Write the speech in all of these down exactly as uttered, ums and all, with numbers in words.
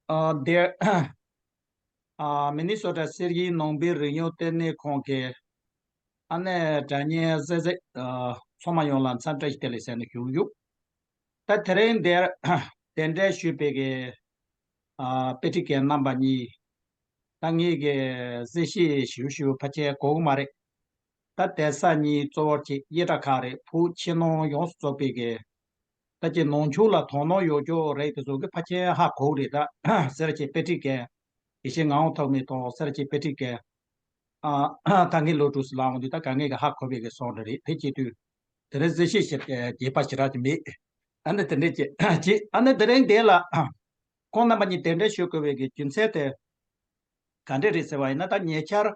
ཨ་འདིར་ཨ་མི་ནི་སོ་ཊ་གསེར་གྱི་ནང་པའི་རིག་གཞུང་ལྟེ་གནས་ཁང་གི་ཨ་ནི་དྲ་བརྙན་གཟིགས་གཟིགས་ཨ་ཚང་མ་ཡོངས་ལ་འཚམས་འདྲི་ཞིག་དེ་ལས་ཟེར་ནས་ཞུ་ཡོད། ད་དེ་རིང་འདིར་གདན་འདྲེན་ཞུས་པའི་གི་ཨ་དཔེ་ཁྲིད་མཁན་རྣམ་པ་གཉིས། ད་ངེད་ཀྱི་གཟིགས་ཞིབ་ཞུ་ཞུ་ཕལ་ཆེར་གོ་གི་མ་རེད། ད་དེ་ས་གཉིས་གཙོ་བོ་གཅིག་ཡེ་གྲ་ཁ་རེད། བོད་ཕྱི་ནང་ཡོངས་སུ་རྫོགས་པའི་གི་ད་ཀྱི་ནང་ཆོས་ལ་དོ་སྣང་ཡོད་རྒྱུ་རེད། དེ་ཚོ་གི་ཕལ་ཆེར་ཧ་གོ་གི་རེད། ད་སེར་བྱེས་དཔེ་ཁྲིད་མཁན་དགེ་བཤེས་ངག་དབང་ཐོགས་མེད་དང་སེར་བྱེས་དཔེ་ཁྲིད་མཁན་ཨ་ད་ངའི་སློབ་ཕྲུག་སུ་ལ་འོང་དུས་ད་ག་ངེད་ཀྱི་ཧ་གོ་བའི་གི་སོང་རེད། དེ་བྱེད་དུས་དེ་རིང་གཟིགས་ཞིབ་བྱེད་རྒྱས་པ་ཞེ་དྲག་ཅིག་མེད། ཨ་ནི་དེ་འདྲས་ཀྱི་ཅི་ཨ་ནི་དེ་རིང་དེ་ལ་ཁོང་རྣམ་པ་གཉིས་གདན་འདྲེན་ཞུ་དགོས་པའི་གི་རྒྱུ་མཚན་དེ་ག་འདྲས་རེད་ཟེར་བ་ཡིན་ན། ད་ཉེ་ཆར་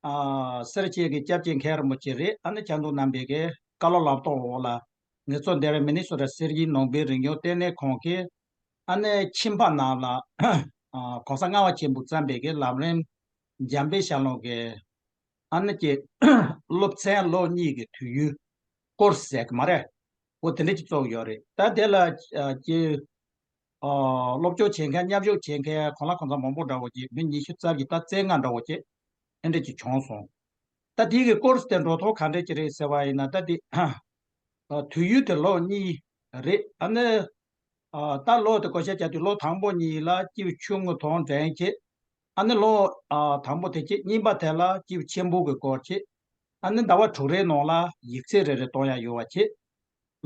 ཨ་སེར་བྱེས་ཀྱི་སྐྱབས་རྗེ་མཁན་རིན་པོ་ཆེ་རེད། ཨ་ནི་བྱང་ཆུབ་རྣམ་པའི་གི་བཀའ་སློབ་ལམ་སྟོན་འོག་ལ་ངེད་ཚོ་འདིར་མི་ནི་སོ་ཊ་གསེར་གྱི་ནང་པའི་རིག་གཞུང་ལྟེ་གནས་ཁང་གིས་ཨ་ནི་ཁྱིམ་པ་རྣམས་ལ་ཨ་གོང་ས་ལྔ་པ་ཆེན་པོས་བརྩམས་པའི་གི་ལམ་རིམ་འཇམ་དཔལ་ཞལ་ལུང་གི་ཨ་ནི་ཀྱི་སློབ་ཚན་ལོ་གཉིས་ཀྱི་དུས་ཡུན་ཀོར་སི་ཟེར་གི་མ་རེད། འོ་དེ་འདྲ་ཅིག་བཙུགས་ཡོད་རེད། ད་དེ་ལ་ཨ་ཀྱི་ཨ་སློབ་སྦྱོང་བྱེད་མཁན་མཉམ་ཞུགས་བྱེད་མཁན་གང་ལ་གང་འཚམ་མང་པོ་འདྲ་བོ་ཅིག་མི་ཉི་ཤུ་རྩ་བཞི་དང་རྩ་ལྔ་འདྲ་བོ་ཅིག་ཨེ་འདྲ་ཅིག་བྱུང་སོང་། ད་དེའི་གི་ཀོར་སི་དེ་འགྲོ་ཐོག་ག་འདྲ་ཅིག་རེད་ཟེར་བ་ཡིན་ན། ད་དེ་ཨ་དུས་ཡུན་དེ་ལོ་གཉིས་རེད། ཨ་ནི་ཨ་ད་ལོ་དེ་བགོ་བཤའ་བྱ་དུས་ལོ་དང་པོ་གཉིས་ལ་སྐྱེས་བུ་ཆུང་ངུ་དང་འབྲེལ་བྱེད། ཨ་ནི་ལོ་ཨ་དང་པོ་དེ་བྱེད། གཉིས་པ་དེ་ལ་སྐྱེས་བུ་ཆེན་པོ་གི་སྐོར་བྱེད། ཨ་ནི་ཟླ་བ་དྲུག་རེའི་ནང་ལ་ཡིག་ཚད་རེ་རེ་གཏོང་ཡ་ཡོད་པ་བྱེད།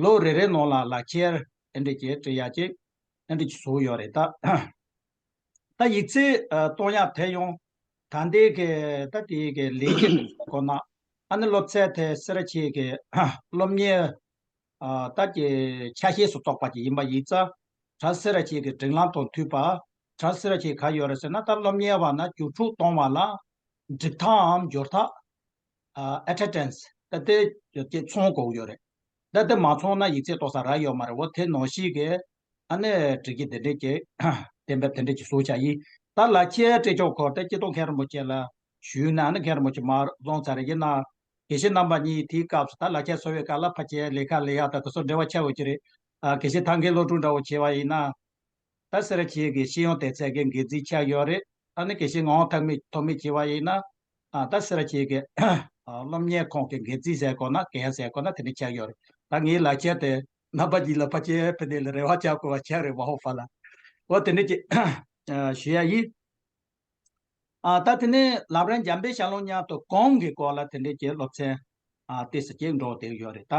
ལོ་རེ་རེའི་ནང་ལ་ལག་ཁྱེར་ཨེ་འདྲ་ཅིག་སྤྲད་ཡ་ཅིག་ཨེ་འདྲ་ཅིག་བཟོས་ཡོད་རེད། ད་ད་ཡིག་ཚད་ཨ་གཏོང་ཡ་དེ་ཡང་ད་ལྟའི་གི་ད་དེའི་གི་ལས་གཞི་དེ་ཚོ་སྐོར་ན། ཨ་ནི་སློབ་ཚན་དེ་སེ་ར་བྱེས་ཀྱི་སློབ་གཉེར་ཨ་ད་ཀྱི་ཆ་ཤས་སུ་གཏོགས་པ་ཅིག་ཡིན་པ་ཡིན་ཙང་། གྲྭ་སེ་ར་བྱེས་ཀྱི་སྒྲིག་ལམ་དང་མཐུན་པ། གྲྭ་སེ་ར་བྱེས་ག་ཡོད་རེད་ཟེར་ན། ད་སློབ་གཉེར་བ་ན་རྒྱུགས་འཕྲོད་གཏོང་བ་ལ་འགྲིག་ཐག་འམ་འབྱོར་ཐག་ཨ་ཨེ་ཊེན་ཌེན་སི་ད་ལྟའི་ཀྱི་ཚོང་དགོས་ཡོད་རེད། ད་ལྟ་མ་ཚོང་ན་ཡིག་ཚད་གཏོང་ས་རག་ཡོད་མ་རེད། འོ་དེ་ནང་བཞིན་གྱི་ཨ་ནི་སྒྲིག་གཞི་དེ་འདྲས་ཀྱི་གཏན་འབེབས་དེ་འདྲས་ཀྱི་བཟོ་བྱ་ཡིན། ད་ལག་ཁྱེར་སྤྲད་ཕྱོགས་སྐོར་དེ་སྐྱིད་སྡུག་མཁན་རིན་པོ་ཆེ་ལ་ཞུས་ན། ཨ་ནི་མཁན་རིན་པོ་ཆེ་མར་བཟུང་ཚར་རེད། ཡིན་ན་དགེ་བཤེས་རྣམ་པ་གཉིས་དེའི་སྐབས་སུ་ད་ལག་ཁྱེར་བཟོ་བའི་སྐབས་ལ་ཕལ་ཆེར་ལས་ཀ་ལས་ཡག་ད་དེ་ཚོ་འབྲེལ་བ་ཆགས་ཡོད་ཀྱི་རེད། ཨ་དགེ་བཤེས་ཐང་གའི་སློབ་ཕྲུག་འདྲ་བོ་བྱས་པ་ཡིན་ན། ད་སེ་ར་བྱེས་ཀྱི་ཤེས་ཡོན་སྡེ་ཚན་གྱི་འགན་འཛིན་ཆགས་ཡོད་རེད། ཨ་ནི་དགེ་བཤེས་ངག་དབང་ཐོགས་མེད་ཐོགས་མེད་བྱས་པ་ཡིན་ན། ཨ་ད་སེ་ར་བྱེས་ཀྱི་ཨ་སློབ་གཉེར་ཁང་གི་འགན་འཛིན་ཟེར་དགོས་ན། འགན་ཟེར་དགོས་ན་དེ་འདྲ་ཆགས་ཡོད་རེད། ད་ངའི་ལག་ཁྱེར་དེ་རྣམ་པ་གཉིས་ལ་ཕལ་ཆེར་ཕན་ནས་ལ་རེ་བ་བྱ་དགོས་པ་ཆགས་རེད་མ་འོངས་པ་ལ། འོ་དེ་འདྲ་ཅིག་ཨ་ཞུ་ཡ་ཡིན། ཨ་ད་དེ་ནས་ལམ་རིམ་འཇམ་དཔལ་ཞལ་ལུང་མཉམ་དུ་གོང་གི་སྐོར་ལ་དེ་འདྲས་ཀྱི་སློབ་ཚན་ཨ་ཏོག་ཙམ་ཅིག་འགྲོ་བསྡད་ཡོད་རེད། ད་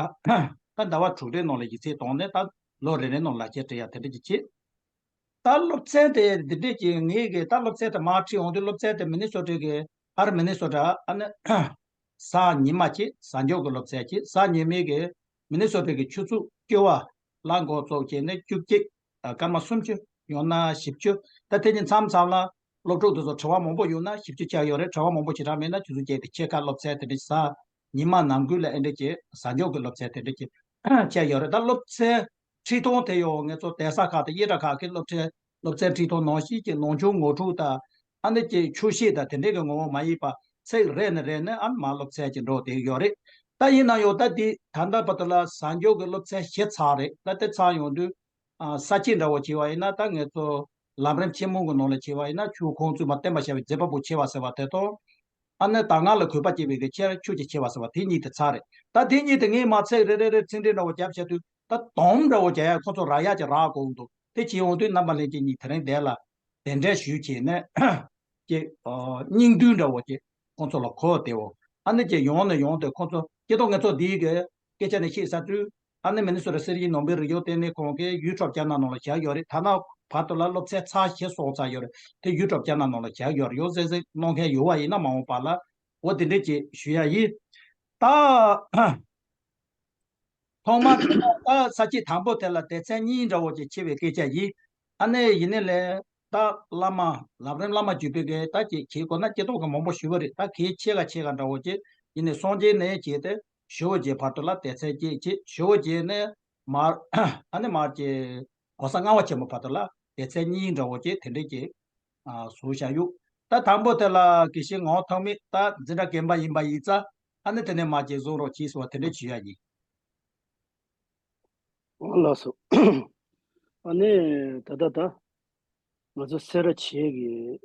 ད་ཟླ་བ་དྲུག་རེའི་ནང་ལ་ཡིག་ཚད་བཏང་ནས་ད་ལོ་རེ་རེའི་ནང་ལ་ལག་ཁྱེར་སྤྲད་ཡ་དེ་འདྲས་ཀྱི་བྱེད། ད་སློབ་ཚན་དེ་འདི་འདྲས་ཀྱི་ངེད་ཀྱི་ད་སློབ་ཚན་དེ་མར་ཁྲིད་འོང་དུས་སློབ་ཚན་དེ་མི་ནི་སོ་ཊ་གི་ཨར་མི་ནི་སོ་ཊ་ཨ་ནི་གཟའ་ཉི་མ་བྱེད། གཟའ་མཇུག་གི་སློབ་ཚན་བྱེད། གཟའ་ཉི་མའི་གི་མི་ནི་སོ་ཊ་གི་ཆུ་ཚོད་བཅུ་པ་ལ་འགོ་བཙུགས་བྱས་ནས་བཅུ་གཅིག་ཨ་སྐར་མ་སུམ་ཅུ་ཡང་ན་བཞི་བཅུ། ད་དེ་གཉིས་མཚམས་མཚམས་ལ་སློབ་ཕྲུག་དེ་ཚོ་དྲི་བ་མང་པོ་ཡོད་ན་བཞི་བཅུ་ཆགས་ཡོད་རེད། དྲི་བ་མང་པོ་ཞེ་དྲག་མེད་ན་ཆུ་ཚོད་བརྒྱད་དེ་ཕྱེད་ཀ་སློབ་ཚན་དེ་འདྲ་གཟའ་ཉི་མ་ནམ་དགུན་ལ་ཨེ་འདྲ་བྱས། གཟའ་མཇུག་གི་སློབ་ཚན་དེ་འདྲ་བྱས་ཆགས་ཡོད་རེད། ད་སློབ་ཚན་ཁྲིད་སྟངས་དེ་ཡང་ངེད་ཚོ་གདན་ས་ཁག་དང་ཡེ་གྲ་ཁག་གི་སློབ་ཁྲིད་སློབ་ཚན་ཁྲིད་སྟངས་ནང་བཞིན་གྱི་ནང་ཆོས་ངོ་སྤྲོད་དང་ཨ་ནི་ཀྱི་ཆོས་བཤད་དང་དེ་འདྲའི་གི་ངོ་བོ་མ་ཡིན་པ་ཚིག་རེ་ནས་རེ་ནས་ཨ་ནི་མར་སློབ་ཚན་གྱི་འགྲོ་བསྡད་ཡོད་རེད། ད་ཡིན་ན་ཡང་ད་འདི་ད་ལྟ་བར་དུ་ལ་གཟའ་མཇུག་གི་སློབ་ཚན་བཞི་ཚར་རེད། ད་དེ་ཚར་ཡོང་དུས་ཨ་ས་བཅད་འདྲ་བོ་བྱས་པ་ཡིན་ན། ད་ངེད་ཚོ་ལམ་རིམ་ཆེན་མོ་གི་ནང་ལ་བྱས་པ་ཡིན་ན་ཆོས་ཁོང་བཙུན་མ་བསྟན་པ་བྱ་བའི་མཛད་པ་པོ་ཆེ་བ་ཟེར་བ་དེ་དང་། ཨ་ནི་ད་སྔ་ལ་གུས་པ་སྐྱེ་བའི་གི་ཆེར་ཆོས་ཀྱི་ཆེ་བ་ཟེར་བ་དེ་གཉིས་དེ་ཚར་རེད། ད་དེ་གཉིས་དེ་ངས་མ་ཚིག་རེ་རེ་རེ་ཚིག་འགྲེལ་འདྲ་བོ་རྒྱབ་བྱ་དུས་ད་དོམ་འདྲ་བོ་རྒྱག་ཡ་ཁོ་ཚོ་རག་ཡ་ཅིག་རག་དགོས་འདུག་དེ་བྱེད་ཡོང་དུས་རྣམ་པ་ལྷན་རྒྱས་གཉིས་དེ་རིང་འདས་ལ་གདན་འདྲེན་ཞུས་བྱས་ནས་ཀྱི་སྙིང་བསྡུས་འདྲ་བོ་ཀྱི་ཁོང་ཚོ་ལ་གོ་བདེ་བོ། ཨ་ནི་ཀྱི་ཡོང་ནས་ཡོང་དུས་ཁོང་ཚོ་སྐྱེ་ཐོག་ངེད་ཚོ་འདིའི་གི་སྐད་ཆ་ནས་ཤེས་ས་དུས། ཨ་ནི་མི་ནི་སོ་ཊ་གསེར་གྱི་ནང་པའི་རིག་གཞུང་ལྟེ་གནས་ཁང་གིས་ཡུ་ཊུབ་ཅེ་ནལ་ནང་ལ་བཞག་ཡོད་རེད། ཐ་ན་བར་དུ་ལ་སློབ་ཚན་ཚར་བཞི་སོང་ཚར་ཡོད་རེད། དེ་ཡུ་ཊུབ་ཅེ་ནལ་ནང་ལ་བཞག་ཡོད་རེད། ཡོད་ཟེར་ཟེར་གནང་མཁན་ཡོད་པ་ཡིན་ན་མ་འོངས་པ་ལ་འོ་དེ་འདྲས་ཀྱི་ཞུ་ཡ་ཡིན། ད་ཐོག་མར་དེ་ལ་ད་ས་བཅད་དང་པོ་དེ་ལ་སྡེ་ཚན་གཉིས་འདྲ་བོ་ཅིག་ཕྱེ་བའི་སྐད་ཆ་ཡིན། ཨ་ནི་ཡིན་ནའི་ལས་ད་བླ་མ་ལམ་རིམ་བླ་མ་བརྒྱུད་པའི་གི་ད་ཅིག་གི་སྐོར་ན་སྐྱེ་ཐོག་གི་མང་པོ་ཞུ་བ་རེད། ད་གི་ཕྱེད་ཀ་ཕྱེད་ཀ་འདྲ་བོ་ཅིག་ཡིན་ནའི་སངས་རྒྱས་ནས་བྱས་ཏེ་ཞེ་པོ་ཅིག་བར་དུ་ལ་སྡེ་ཚན་གཅིག་བྱས། ཞེ་པོ་ཅིག་ནས་མར་ཨ་ནི་མར་ཅིག་གོང་ས་ལྔ་པ་ཆེན་པོ་བར་དུ་ལ་སྡེ་ཚན་གཉིས་འདྲ་བོ་ཅིག་དེ་འདྲས་ཅིག་ཨ་བཟོ་བཞག་ཡོད། ད་དང་པོ་དེ་ལ་དགེ་བཤེས་ངག་དབང་ཐོགས་མེད་ད་འཛིན་གྲྭ་རྒན་པ་ཡིན་པ་ཡིན་ཙང་། ཨ་ནི་དེ་ནས་མར་ཅིག་བཟུང་རོགས་གྱིས་ཟེར་བ་དེ་འདྲས་ཞུ་ཡ་ཡིན། ཨ་ལགས་སོ། ཨ་ནི་ད་ལྟ་ད་ ང་ཚོ་སེ་ར་བྱེས་ཀྱི་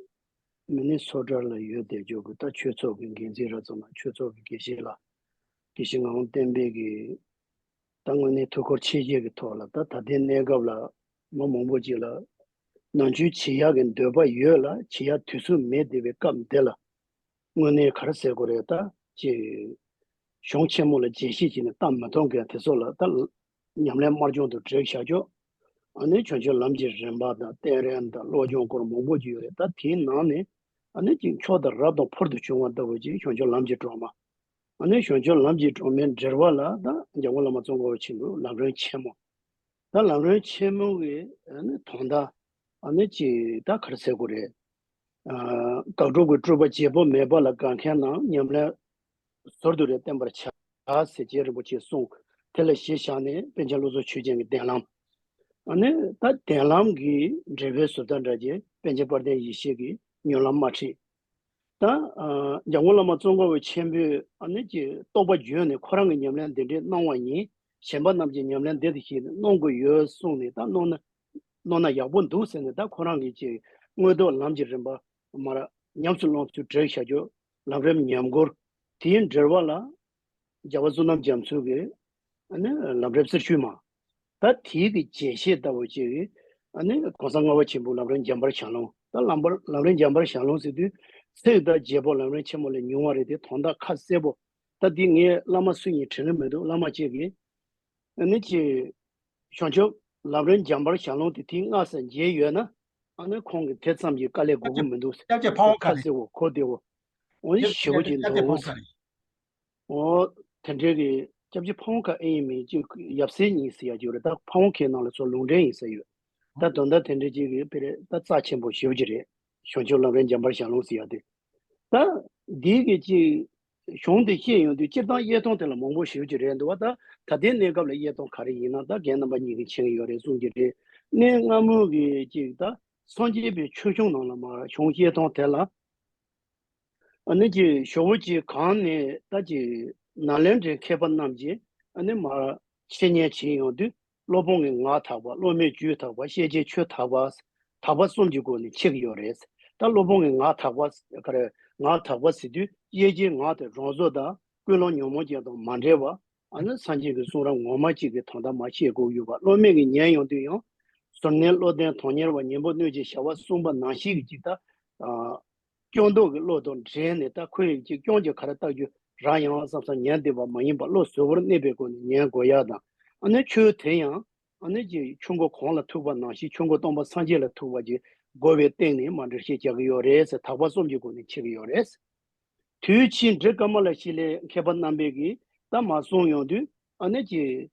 མི་ནི་སོ་ཊ་ལ་ཡོད་བསྡད་ཆོག་གི། ད་ཆོས་ཚོགས་ཀྱི་འགན་འཛིན་ར་ཚོ་ན་ཆོས་ཚོགས་ཀྱི་དགེ་བཤེས་ལགས། དགེ་བཤེས་ངག་དབང་བསྟན་འཕེལ་གྱིས་ད་དངོས་གནས་ཐུགས་ཁུར་ཆེ་བཞེས་ཀྱི་ཐོག་ལ། ད་ད་ལྟའི་གནས་སྐབས་ལ་མི་མང་པོ་ཅིག་ལ་ནང་ཆོས་བྱེད་ཡག་གི་འདོད་པ་ཡོད་ལ་བྱེད་ཡག་དུས་ཚོད་མེད་བསྡད་པའི་སྐབས་འདི་ལ། དངོས་གནས་ག་རེ་ཟེར་དགོས་རེད། ད་ཅིག་གཞུང་ཆེན་མོ་ལ་རྒྱས་བཤད་བྱས་ནས་སྟབས་མི་ཐོགས་མཁན་དེ་ཚོ་ལ་ད་ཉམས་ལེན་དམར་སྦྱོང་དུ་བསྒྲིགས་བཞག་ཆོག་ཨ་ནི་བྱང་ཆུབ་ལམ་གྱི་རིམ་པ་དང་གཏན་རིམ་དང་བློ་སྦྱོང་སྐོར་མང་པོ་ཅིག་ཡོད་རེད། ད་དེའི་ནང་ནས་ཨ་ནི་ཅིག་མཆོག་དང་རབ་དང་ཕུལ་དུ་བྱུང་བ་ལྟ་བུ་ཅིག་བྱང་ཆུབ་ལམ་གྱི་སྒྲོན་མ། ཨ་ནི་བྱང་ཆུབ་ལམ་གྱི་སྒྲོན་མའི་འགྲེལ་པ་ལ་ད་འཇམ་མགོན་བླ་མ་ཙོང་ཁ་པ་ཆེན་པོའི་ལམ་རིམ་ཆེན་མོ། ད་ལམ་རིམ་ཆེན་མོ་གི་ཨ་ནི་དོན་དག་ཨ་ནི་ཅིག་ད་ག་རེ་ཟེར་དགོས་རེད། ཨ་དགག་སྒྲུབ་ཀྱི་སྤྲོས་པ་བརྗེ་སྤོང་མེད་པ་ལ་དགའ་མཁན་ནང་ཉམས་ལེན་ཟུར་དུ་རེ་བསྟེན་པར་བྱ་ཟེར་རྗེ་རིན་པོ་ཆེས་གསུངས། དེ་ལ་གཞི་བཞག་ནས་པཎ་ཆེན་བློ་བཟང་ཆོས་རྒྱན་གྱི་གདན་ལམ། ཨ་ནི་ད་གདན་ལམ་གྱི་འགྲེལ་པའི་ཟུར་ལྟ་འདྲ་ཅིག་པཎ་ཆེན་དཔལ་ལྡན་ཡེ་ཤེས་ཀྱིས་མྱུར་ལམ་དམར་ཁྲིད། ད་ཨ་འཇམ་མགོན་བླ་མ་ཙོང་ཁ་པ་ཆེན་པོས་ཨ་ནི་ཀྱི་རྟོགས་པ་བརྗོད་ནས་ཁོ་རང་གི་ཉམས་ལེན་འདི་འདྲའི་གནང་བ་ཡིན། གཞན་པ་རྣམས་ཀྱིས་ཉམས་ལེན་འདི་འདི་ཞིག་གནང་དགོས་ཡོད་གསུངས་ནས་ད་གནང་ན་གནང་ན་ཡག་པོ་འདུག་ཟེར་ནས། ད་ཁོ་རང་གིས་ཀྱི་དངོས་ཐོག་ལམ་གྱི་རིམ་པ་མར་ཉམས་སུ་བླང་ཚུལ་བསྒྲིགས་བཞག་རྒྱུ། ལམ་རིམ་ཉམས་མགུར། དེའི་འགྲེལ་པ་ལ་རྒྱལ་བ་བསོད་ནམས་རྒྱ་མཚོ་གིས་ཨ་ནི་ལམ་རིམ་གསེར་ཞུན་མ། ད་དེའི་གི་རྒྱས་བཤད་ལྟ་བུ་ཅིག་ཨ་ནི་གོང་ས་ལྔ་པ་ཆེན་པོའི་ལམ་རིམ་འཇམ་དཔལ་ཞལ་ལུང་། ད་ལམ་པར་ལམ་རིམ་འཇམ་དཔལ་ཞལ་ལུང་ཟེར་དུས་ཚིག་དང་བརྗེ་སྤོང་ལམ་རིམ་ཆེན་མོ་ལས་ཉུང་བ་རེད་དེ། དོན་དག་ཁ་གསལ་པོ། ད་འདི་ངས་བླ་མ་སུ་ཡིན་དྲན་གི་མི་འདུག་བླ་མ་གཅིག་གིས་ཨ་ནི་ཅི་བྱང་ཆུབ་ལམ་རིམ་འཇམ་དཔལ་ཞལ་ལུང་དེ་དེའི་སྔ་ས་མཇལ་ཡོད་ན། ཨ་ནི་ཁོང་གིས་དེ་ཙམ་གྱིས་དཀའ་ལས་དགོས་ཀྱི་མི་འདུག་སྐྱབས་རྗེ་ཕ་བོང་ཁ་ཁ་གསལ་བོ་གོ་བདེ་བོ། འོ་ནི་ཞེ་པོ་ཅིག་འདུག་འོ་དེ་འདྲའི་གི་སྐྱབས་རྗེ་ཕ་བོང་ཁ་ཨེ་ཡིན་མིན་ཅིག་ཡབ་སྲས་གཉིས་ཟེར་ཡ་ཅིག་ཡོད་རེད། ད་ཕ་བོང་ཁའི་ནང་ལ་ཚོ་ལུང་འདྲེན་ཡིན་ཟེར་ཡོད། ད་དོན་དག་དེ་འདྲའི་ཅིག་གི་དཔེ་རེད། ད་རྩ་ཆེན་པོ་ཞེ་པོ་ཅིག་རེད། བྱང་ཆུབ་ལམ་རིམ་འཇམ་དཔལ་ཞལ་ལུང་ཟེར་ཡ་དེ། ད་འདི་གི་ཅིག་གཞུང་དེ་བཤད་ཡོང་དུས་སྤྱིར་བཏང་དབྱེ་སྟངས་དེ་ལ་མང་པོ་ཞེ་པོ་ཅིག་རེད་འདུག་བ། ད་ད་ལྟའི་གནས་སྐབས་ལ་དབྱེ་སྟངས་ག་རེ་ཡིན་ན་ད་རྒན་རྣམ་པ་གཉིས་ཀྱིས་མཁྱེན་གྱི་ཡོད་རེད་གསུང་གི་རེད། གནས་སྔ་མོ་གི་ཅིག་ད་སངས་རྒྱས་པའི་ཆོས་གཞུང་ནང་ལ་མར་གཞུང་དབྱེ་སྟངས་དེ་ལ། ཨ་ནི་ཅིག་ཞོགས་པ་ཅིག་གང་ནས་ད་ཅིག་ནཱ་ལེནྡྲའི་མཁས་པ་རྣམས་ཀྱིས་ཨ་ནི་མར་འཆད་ཉན་བྱེད་ཡོང་དུས། སློབ་དཔོན་གྱི་ངག་དག་པ། སློབ་མའི་རྒྱུད་དག་པ། བཤད་བྱའི་ཆོས་དག་པ། དག་པ་གསུམ་གྱི་སྒོ་ནས་འཆད་ཀྱི་ཡོད་རེད། ད་སློབ་དཔོན་གྱི་ངག་དག་པ་ག་རེ། ངག་དག་པ་ཟེར་དུས་དབྱེ་བྱའི་ངག་དེ་རང་བཟོ་དང་ཀུན་སློང་ཉོན་མོངས་ཅན་དང་མ་འབྲེལ་བ། ཨ་ནི་སངས་རྒྱས་ཀྱི་གསུང་རབ་ངོ་མ་གཅིག་གི་དོན་དག་མར་བཤད་དགོས་ཡོད་པ། སློབ་མས་ཀྱིས་ཉན་ཡོང་དུས་ཡང་། ཟུར་ནས་བློ་ལྡན་དོན་གཉེར་བ། ཉན་པོ་སྣོད་ཀྱི་བྱ་བ་གསུངས་པ་ནང་བཞིན་གྱི་ཅིག་ད། སྐྱོན་འདོགས་ཀྱི་བློ་དང་འབྲེལ་ནས་ད་ཁོས་ཀྱི་སྐྱོན་གྱི་ག་རེ་བཏགས་རྒྱུ་རག་ཡོང་བསམ་བསམ་ཉན་བསྡད་པ་མ་ཡིན་པར་བློ་གཟུ་བོར་གནས་པའི་སྒོ་ནས་ཉན་དགོས་ཡ་དང་། ཨ་ནི་ཆོས་དེ་ཡང་ཨ་ནི་ཀྱི་ཆོས་འཁོར་གང་ལ་ཐུག་པ་ནང་བཞིན་ཆོས་འཁོར་སྟོང་པ་སངས་རྒྱས་ལ་ཐུག་པ་ཀྱི་དགོས་པའི་སྟེང་ནས་མར་འགྲེལ་བཤད་རྒྱག་གི་ཡོད་རེད་ཟེར། དག་པ་གསུམ་གྱི་སྒོ་ནས་འཆད་ཀྱི་ཡོད་རེད། དུས་ཕྱིས་འབྲི་ཀ་མ་ལ་ཤཱི་ལའི་མཁས་པ་རྣམ་པས་ཀྱིས་ད་མར་གསུངས་ཡོང་དུས་ཨ་ནི་ཀྱི།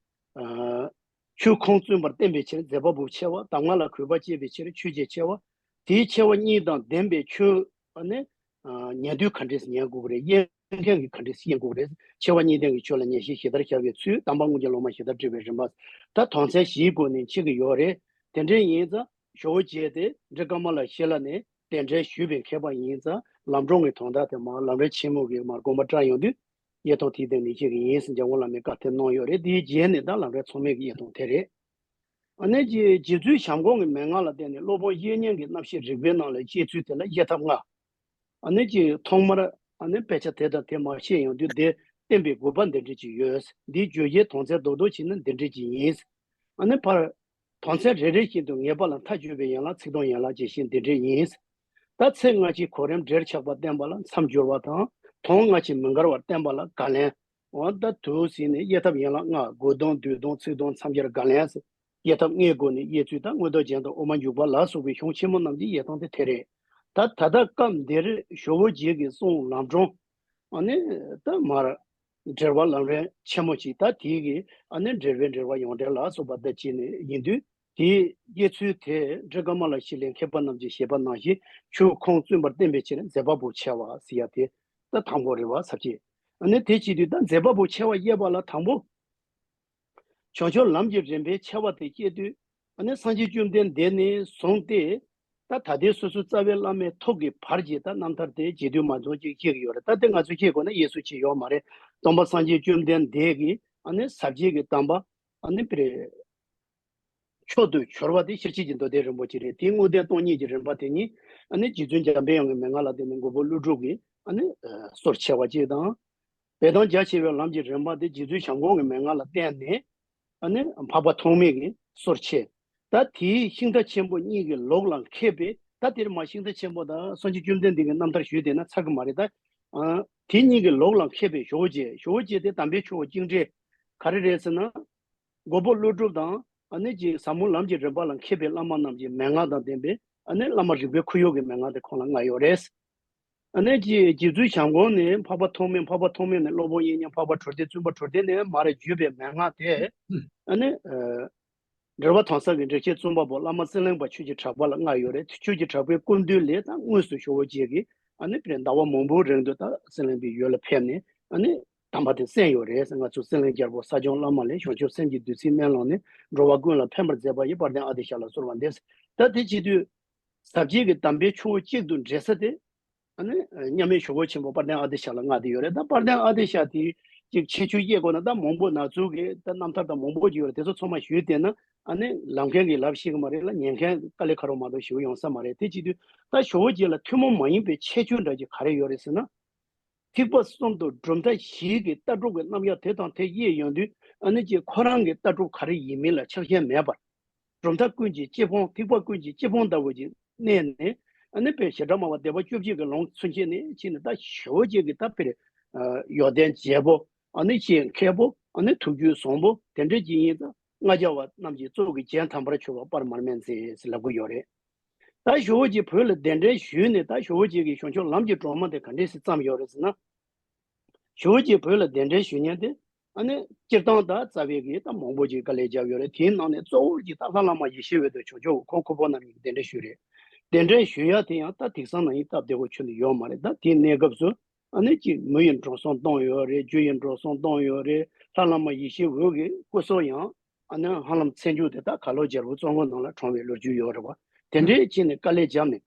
ཆོས་ཁུངས་བཙུན་པར་བསྟན་པའི་ཕྱིར་མཛད་པ་པོ་ཆེ་བ། གདམས་ངག་ལ་གུས་པ་བསྐྱེད་པའི་ཕྱིར་ཆོས་རྗེ་ཆེ་བ། དེའི་ཆེ་བ་གཉིས་དང་ལྡན་པའི་ཆོས་ཨ་ནི། ཉན་དུས་ག་འདྲས་ཉན་དགོས་ཀྱི་རེད། དབྱེ་མཁན་གྱིས་ག་འདྲས་དབྱེ་དགོས་ཀྱི་རེད། ཆེ་བ་གཉིས་ལྡན་གྱི་ཆོས་ལ་ཉན་ཤེས་ཞེ་ལྟར་ཤར་བའི་ཚུལ། དམ་པ་དངོས་ཀྱི་སློབ་མ་ཞེ་ལྟར་བཀྲི་བའི་རིམ་པ། ད་དོན་ཚན་བཞིའི་སྒོ་ནས་འཆད་ཀྱི་ཡོད་རེད། དེ་འདྲས་ཡིན་ཙང་ཞོགས་པ་བྱས་ཏེ་འབྲི་ཀ་མ་ལ་ཤཱི་ལ་ནས་གདན་འདྲེན་ཞུས་པའི་མཁས་པ་ཡིན་ཙང་ལམ་སྒྲོན་གྱི་དོན་དག་དེ་མར་ལམ་རིམ་ཆེན་མོ་གི་མར་དགོངས་པ་བཀྲལ་ཡོང་དུས། དབྱེ་སྟངས་དེའི་སྟེང་ནས་བཤད་ཀྱི་ཡིན་ཟེར་འཇམ་མགོན་བླ་མས་བཀའ་དེ་གནང་ཡོད་རེད། དེའི་རྗེས་ནས་ད་ལམ་རིམ་ཚང་མའི་གི་དབྱེ་སྟངས་དེ་རེད། ཨ་ནི་ཀྱི་རྗེ་བཙུན་བྱམས་མགོན་གྱི་མན་ངག་ལ་བརྟེན་ནས་སློབ་དཔོན་དབྱིག་གཉེན་གྱི་རྣམ་བཤད་རིགས་པའི་ནང་ལ་བཤད་ཚུལ་དེ་ལ་དབྱེ་ཐབས་ལྔ། ཨ་ནི་ཀྱི་ཐོག་མར་ཨ་ནི་དཔེ་ཆ་དེ་དང་དེ་མར་བཤད་ཡོང་དུས་དེ་བསྟན་པའི་དགོས་པ་འདི་འདྲ་ཅིག་ཡོད། འདིའི་བརྗོད་བྱའི་དོན་ཚན་རྡོག་རྡོག་བྱས་ན་འདི་འདྲ་ཅིག་ཡིན། ཨ་ནི་ཕར། དོན་ཚན་རེ་རེ་བཞིན་དུ་ངེས་པ་ལ་མཐའ་གཅོད་པའི་ཡན་ལག་ཚིག་དོན་ཡན་ལག་ཅེས་བཤད་འདི་འདྲ་ཡིན། ད་ཚིག་སྔ་ཕྱིའི་གོ་རིམ་འབྲེལ་ཆགས་པ་བསྟན་པ་ལ་མཚམས་སྦྱོར་བ་དང་དོན་སྔ་ཕྱི་མི་འགལ་བར་བསྟན་པ་ལ་བརྒལ་ལན། འོ་ད་དུ་ཟིན་ནས་དབྱེ་ཐབས་ཡན་ལག་ལྔ། དགོས་དོན་བསྡུས་དོན་ཚིག་དོན་མཚམས་སྦྱར་བརྒལ་ལན་ཟེར། དབྱེ་ཐབས་ལྔའི་སྒོ་ནས་དབྱེ་ཚུལ་དང་མངོན་རྟོགས་རྒྱན་དང་དབུ་མ་འཇུག་པ་ལ་སོགས་པའི་གཞུང་ཆེན་མོ་རྣམས་ཀྱི་དབྱེ་སྟངས་དེ་དེ་རེད། ད་ད་ལྟ་སྐབས་འདིར་ཞོགས་པ་བྱེད་ཀྱི་གསུང་ལམ་སྒྲོན། ཨ་ནི་ད་མར་འགྲེལ་པ་ལམ་རིམ་ཆེན་མོ་ཞིག་ད་དེའི་གི་ཨ་ནི་འགྲེལ་པའི་འགྲེལ་པ་ཡོངས་འགྲེལ་ལ་སོགས་པ་ད་བྱས་ནས་ཡིན་དུས། དེའི་དབྱེ་ཚུལ་དེ་འབྲི་ཀ་མ་ལ་ཤཱི་ལའི་མཁས་པ་རྣམས་ཀྱིས་བཞེད་པ་ནང་བཞིན་ཆོས་ཁུངས་བཙུན་པར་བསྟན་པའི་ཕྱིར་མཛད་པ་པོ་ཆེ་བ་ཟེར་ཡ་དེ་ད་དང་པོ་རེད་བ་ཟེར་བྱས། ཨ་ནི་དེ་བྱེད་དུས་ད་མཛད་པ་པོ་ཆེ་བ་དབྱེ་བ་ལ་དང་པོ། བྱང་ཆུབ་ལམ་གྱི་རིམ་པའི་ཆེ་བ་དེ་བཤད་དུས། ཨ་ནི་སངས་རྒྱས་བཅོམ་ལྡན་འདས་ནས་བཟུང་སྟེ། ད་ད་ལྟའི་སོ་སོའི་རྩ་བའི་བླ་མའི་ཐུགས་ཀྱི་བར་གྱི་ད་རྣམ་ཐར་དེ་རྗེས་མཐུན་མ་འཛོམས་ཅིག་བཤད་ཀྱི་ཡོད་རེད། ད་དེ་ང་ཚོས་བཤད་དགོས་ན་དབྱེ་སུ་ཅིག་ཡོད་མ་རེད། སྟོན་པ་སངས་རྒྱས་བཅོམ་ལྡན་འདས་ཀྱིས་ཨ་ནི་ཟབ་རྒྱས་ཀྱི་གདམས་པ། ཨ་ནི་པྲེ། མཆོག་ཏུ་གྱུར་པ་དེ་ཤེར་ཕྱིན་གྱི་མདོ་སྡེ་རིན་པོ་ཆེ་རེད། དེའི་དངོས་བསྟན་སྟོང་ཉིད་ཀྱི་རིམ་པ་དེ་ཉིད་ཨ་ནི་རྗེ་བཙུན་འཇམ་པའི་དབྱངས་ཀྱི་མན་ངག་ལ་བརྟེན་ནས་མགོན་པོ་ཀླུ་སྒྲུབ་ཀྱིས་ཨ་ནི་སོར་ཕྱེ་བ་གཅིག་དང་། བེ་ཐང་རྒྱ་ཆེ་བའི་ལམ་གྱི་རིམ་པ་དེ་རྗེ་བཙུན་བྱམས་མགོན་གྱི་མན་ངག་ལ་བརྟེན་ནས་ཨ་ནི་འཕགས་པ་ཐོགས་མེད་ཀྱིས་སོར་ཕྱེ། ད་དེའི་ཤིང་རྟ་ཆེན་པོ་གཉིས་ཀྱི་ལུགས་ལ་མཁས་པའི། ད་དེར་མ་ཤིང་རྟ་ཆེན་པོ་དང་སངས་རྒྱས་བཅོམ་ལྡན་འདས་ཀྱི་རྣམ་ཐར་ཞུས་བསྡད་ན་ཚར་གི་མ་རེད། ད་ཨ་དེ་གཉིས་ཀྱི་ལུགས་ལ་མཁས་པའི་ཇོ་བོ་རྗེ། ཇོ་བོ་རྗེ་དེ་དམ་པའི་ཆོས་ཀྱི་གཅིག་འདྲེས་ག་རེ་རེད་ཟེར་ན། མགོན་པོ་ཀླུ་སྒྲུབ་དང་ཨ་ནི་ཀྱི་ཟབ་མོ་ལམ་གྱི་རིམ་པ་ལ་མཁས་པའི་བླ་མ་རྣམས་ཀྱི་མན་ངག་དང་ལྡན་པའི་ཨ་ནི་བླ་མ་རིག་པའི་ཁོར་ཡུག་གི་མན་ངག་དེ་ཁོང་ལ་མངའ་ཡོད་རེད། ཨ་ནི་ཀྱི་རྗེ་བཙུན་བྱམས་མགོན་ནི་འཕགས་པ་ཐོགས་མེད། འཕགས་པ་ཐོགས་མེད་ནི་སློབ་དཔོན་དབྱིག་གཉེན་འཕགས་པ་གྲུབ་སྡེ་བཙུན་པ་གྲུབ་སྡེ་ནས་མར་བརྒྱུད་པའི་མན་ངག་དེ་ཨ་ནི་འགྲེལ་པ་དོན་གསལ་གྱི་འགྲེལ་བཤད་བཙུན་པ་པོ་བླ་མ་ཙི་ལིང་པ་ཆོས་ཀྱི་གྲགས་པ་ལ་མངའ་ཡོད་རེད། ཆོས་ཀྱི་གྲགས་པའི་སྐུ་མདུན་ལས་ད་དངོས་སུ་ཇོ་བོ་རྗེ་གིས་ཨ་ནི་དཔེར་ཟླ་བ་མང་པོའི་རིང་དུ་ད་ཙི་ལིང་པའི་ཡུལ་ལ་ཕེབས་ནས་ཨ་ནི་དམ་པ་དེ་གསན་ཡོད་རེད། ང་ཚོ་ཙི་ལིང་རྒྱལ་པོ་ས་སྐྱོང་བླ་མ་ལས་བྱང་ཆུབ་སེམས་ཀྱི་བདུད་རྩིའི་སྨན་བླངས་ནས་འགྲོ་བ་ཀུན་ལ་ཕན་པར་མཛད་པ་ཡི་དཔལ་ལྡན་ཨ་ཏི་ཤ་ལ་གསོལ་བ་འདེབས། ད་དེ་བྱེད་དུས་ཟབ་རྒྱས་ཀྱི་དམ་པའི་ཆོས་གཅིག་ཏུ་འདྲེས་ས་དེ་ཨ་ནི་མཉམ་མེད་ཇོ་བོ་ཆེན་པོ་དཔལ་ལྡན་ཨ་ཏི་ཤ་ལ་མངའ་བསྡད་ཡོད་རེད། ད་དཔལ་ལྡན་ཨ་ཏི་ཤ་དེ་ཅིག་ཁྱད་ཆོས་དབྱེ་དགོས་ན་ད་མང་པོ་ནག་ཚུགས་ཀྱི་ད་རྣམ་ཐར་དང་མང་པོ་ཅིག་ཡོད་རེད། དེ་ཚོ་ཚང་མ་ཞུས་བསྡད་ན་ཨ་ནི་ལབ་མཁན་གྱིས་ལབ་ཤེས་ཀྱི་མ་རེད་ལ། ཉན་མཁན་དཀའ་ལས་ཁག་པོ་མ་གཏོགས་ཞེ་པོ་ཡོང་ས་མ་རེད། དེ་བྱེད་དུས་ད་ཇོ་བོ་རྗེ་ལ་ཐུན་མོང་མ་ཡིན་པའི་ཁྱད་ཆོས་འདྲ་ཅིག་ག་རེ་ཡོད་རེད་ཟེར་ན། ཐེག་པ་གསུམ་དང་གྲུབ་མཐའ་བཞི་གི་ལྟ་གྲུབ་ཀྱི་རྣམ་གཞག་དེ་དང་དེ་དབྱེ་ཡོང་དུས་ཨ་ནི་ཅིག་ཁོ་རང་གི་ལྟ་གྲུབ་ག་རེ་ཡིན་མིན་ལ་ཆགས་ཞེན་མེད་པར། གྲུབ་མཐའ་ཀུན་གྱི་དཔྱད་དཔོན། ཐེག་པ་ཀུན་གྱི་དཔྱད་དཔོན་ལྟ་བུ་ཅིག་གནས་ནས་ཨ་ནི་དཔེ་བྱེ་བྲག་སྨྲ་བ་སྡེ་པ་བཅུ་གཅིག་གི་ལུང་ཚུན་ཆད་ནས་ཕྱིན་ནས་ད་ཇོ་བོ་རྗེ་གི་ད་དཔེར་ཡོན་ཏན་རྒྱས་པོ་ཨ་ནི་ཆེས་མཁས་པོ་ཨ་ནི་ཐུགས་རྒྱུད་བཟང་པོ་དེ་འདྲ་ཅིག་ཡིན་ཙང་ལྔ་བརྒྱ་པ་རྣམས་ཀྱི་གཙོ་གི་རྒྱན་དམ་པར་གྱུར་པ་དཔལ་མར་མེ་མཛད་ཟེར་ལབ་ཀྱི་ཡོད་རེད། ད་ཇོ་བོ་རྗེ་བོད་ལ་གདན་འདྲེན་ཞུས་ནས་ད་ཇོ་བོ་རྗེ་གི་བྱང་ཆུབ་ལམ་གྱི་སྒྲོན་མ་དེ་ག་འདྲས་སེ་བརྩམས་ཡོད་རེད་ཟེར་ན། ཇོ་བོ་རྗེ་བོད་ལ་གདན་འདྲེན་ཞུ་མཁན་དེ་ཨ་ནི་སྤྱིར་བཏང་ད་རྩ་བའི་གི་ད་མང་པོ་ཅིག་དཀའ་ལས་བརྒྱབ་ཡོད་རེད། དེའི་ནང་ནས་གཙོ་བོ་ཅིག་ད་ལྷ་བླ་མ་ཡེ་ཤེས་འོད་དང་བྱང་ཆུབ་འོད་ཁོང་ཁོ་པོ་རྣམ་གཉིས་ཀྱིས་གདན་འདྲེན་ཞུས་རེད། གདན་འདྲེན་ཞུ་ཡ་དེ་ཡང་ད་དེང་སང་ནང་བཞིན་སྟབས་བདེ་པོ་ཁྱོན་ནས་ཡོད་མ་རེད། ད་དེའི་གནས་སྐབས་སུ་ཨ་ནི་ཅིག་མི་ཡི་འགྲོ་སོང་བཏང་ཡོད་རེད། རྒྱུ་ཡི་འགྲོ་སོང་བཏང་ཡོད་རེད། ལྷ་བླ་མ་ཡེ་ཤེས་འོད་ཀྱི་སྐུ་སྲོག་ཡང་ཨ་ནི་ཧ་ལམ་ཚེ་མཇུག་དེ་ད་གར་ལོག་རྒྱལ་པོ་བཙོན་ཁང་ནང་ལ་གྲོངས་པའི་ལོ་རྒྱུས་ཡོད་རེད་བ། དེ་འདྲའི་ཕྱིན་ནས་དཀའ་ལས་བརྒྱབ་ནས་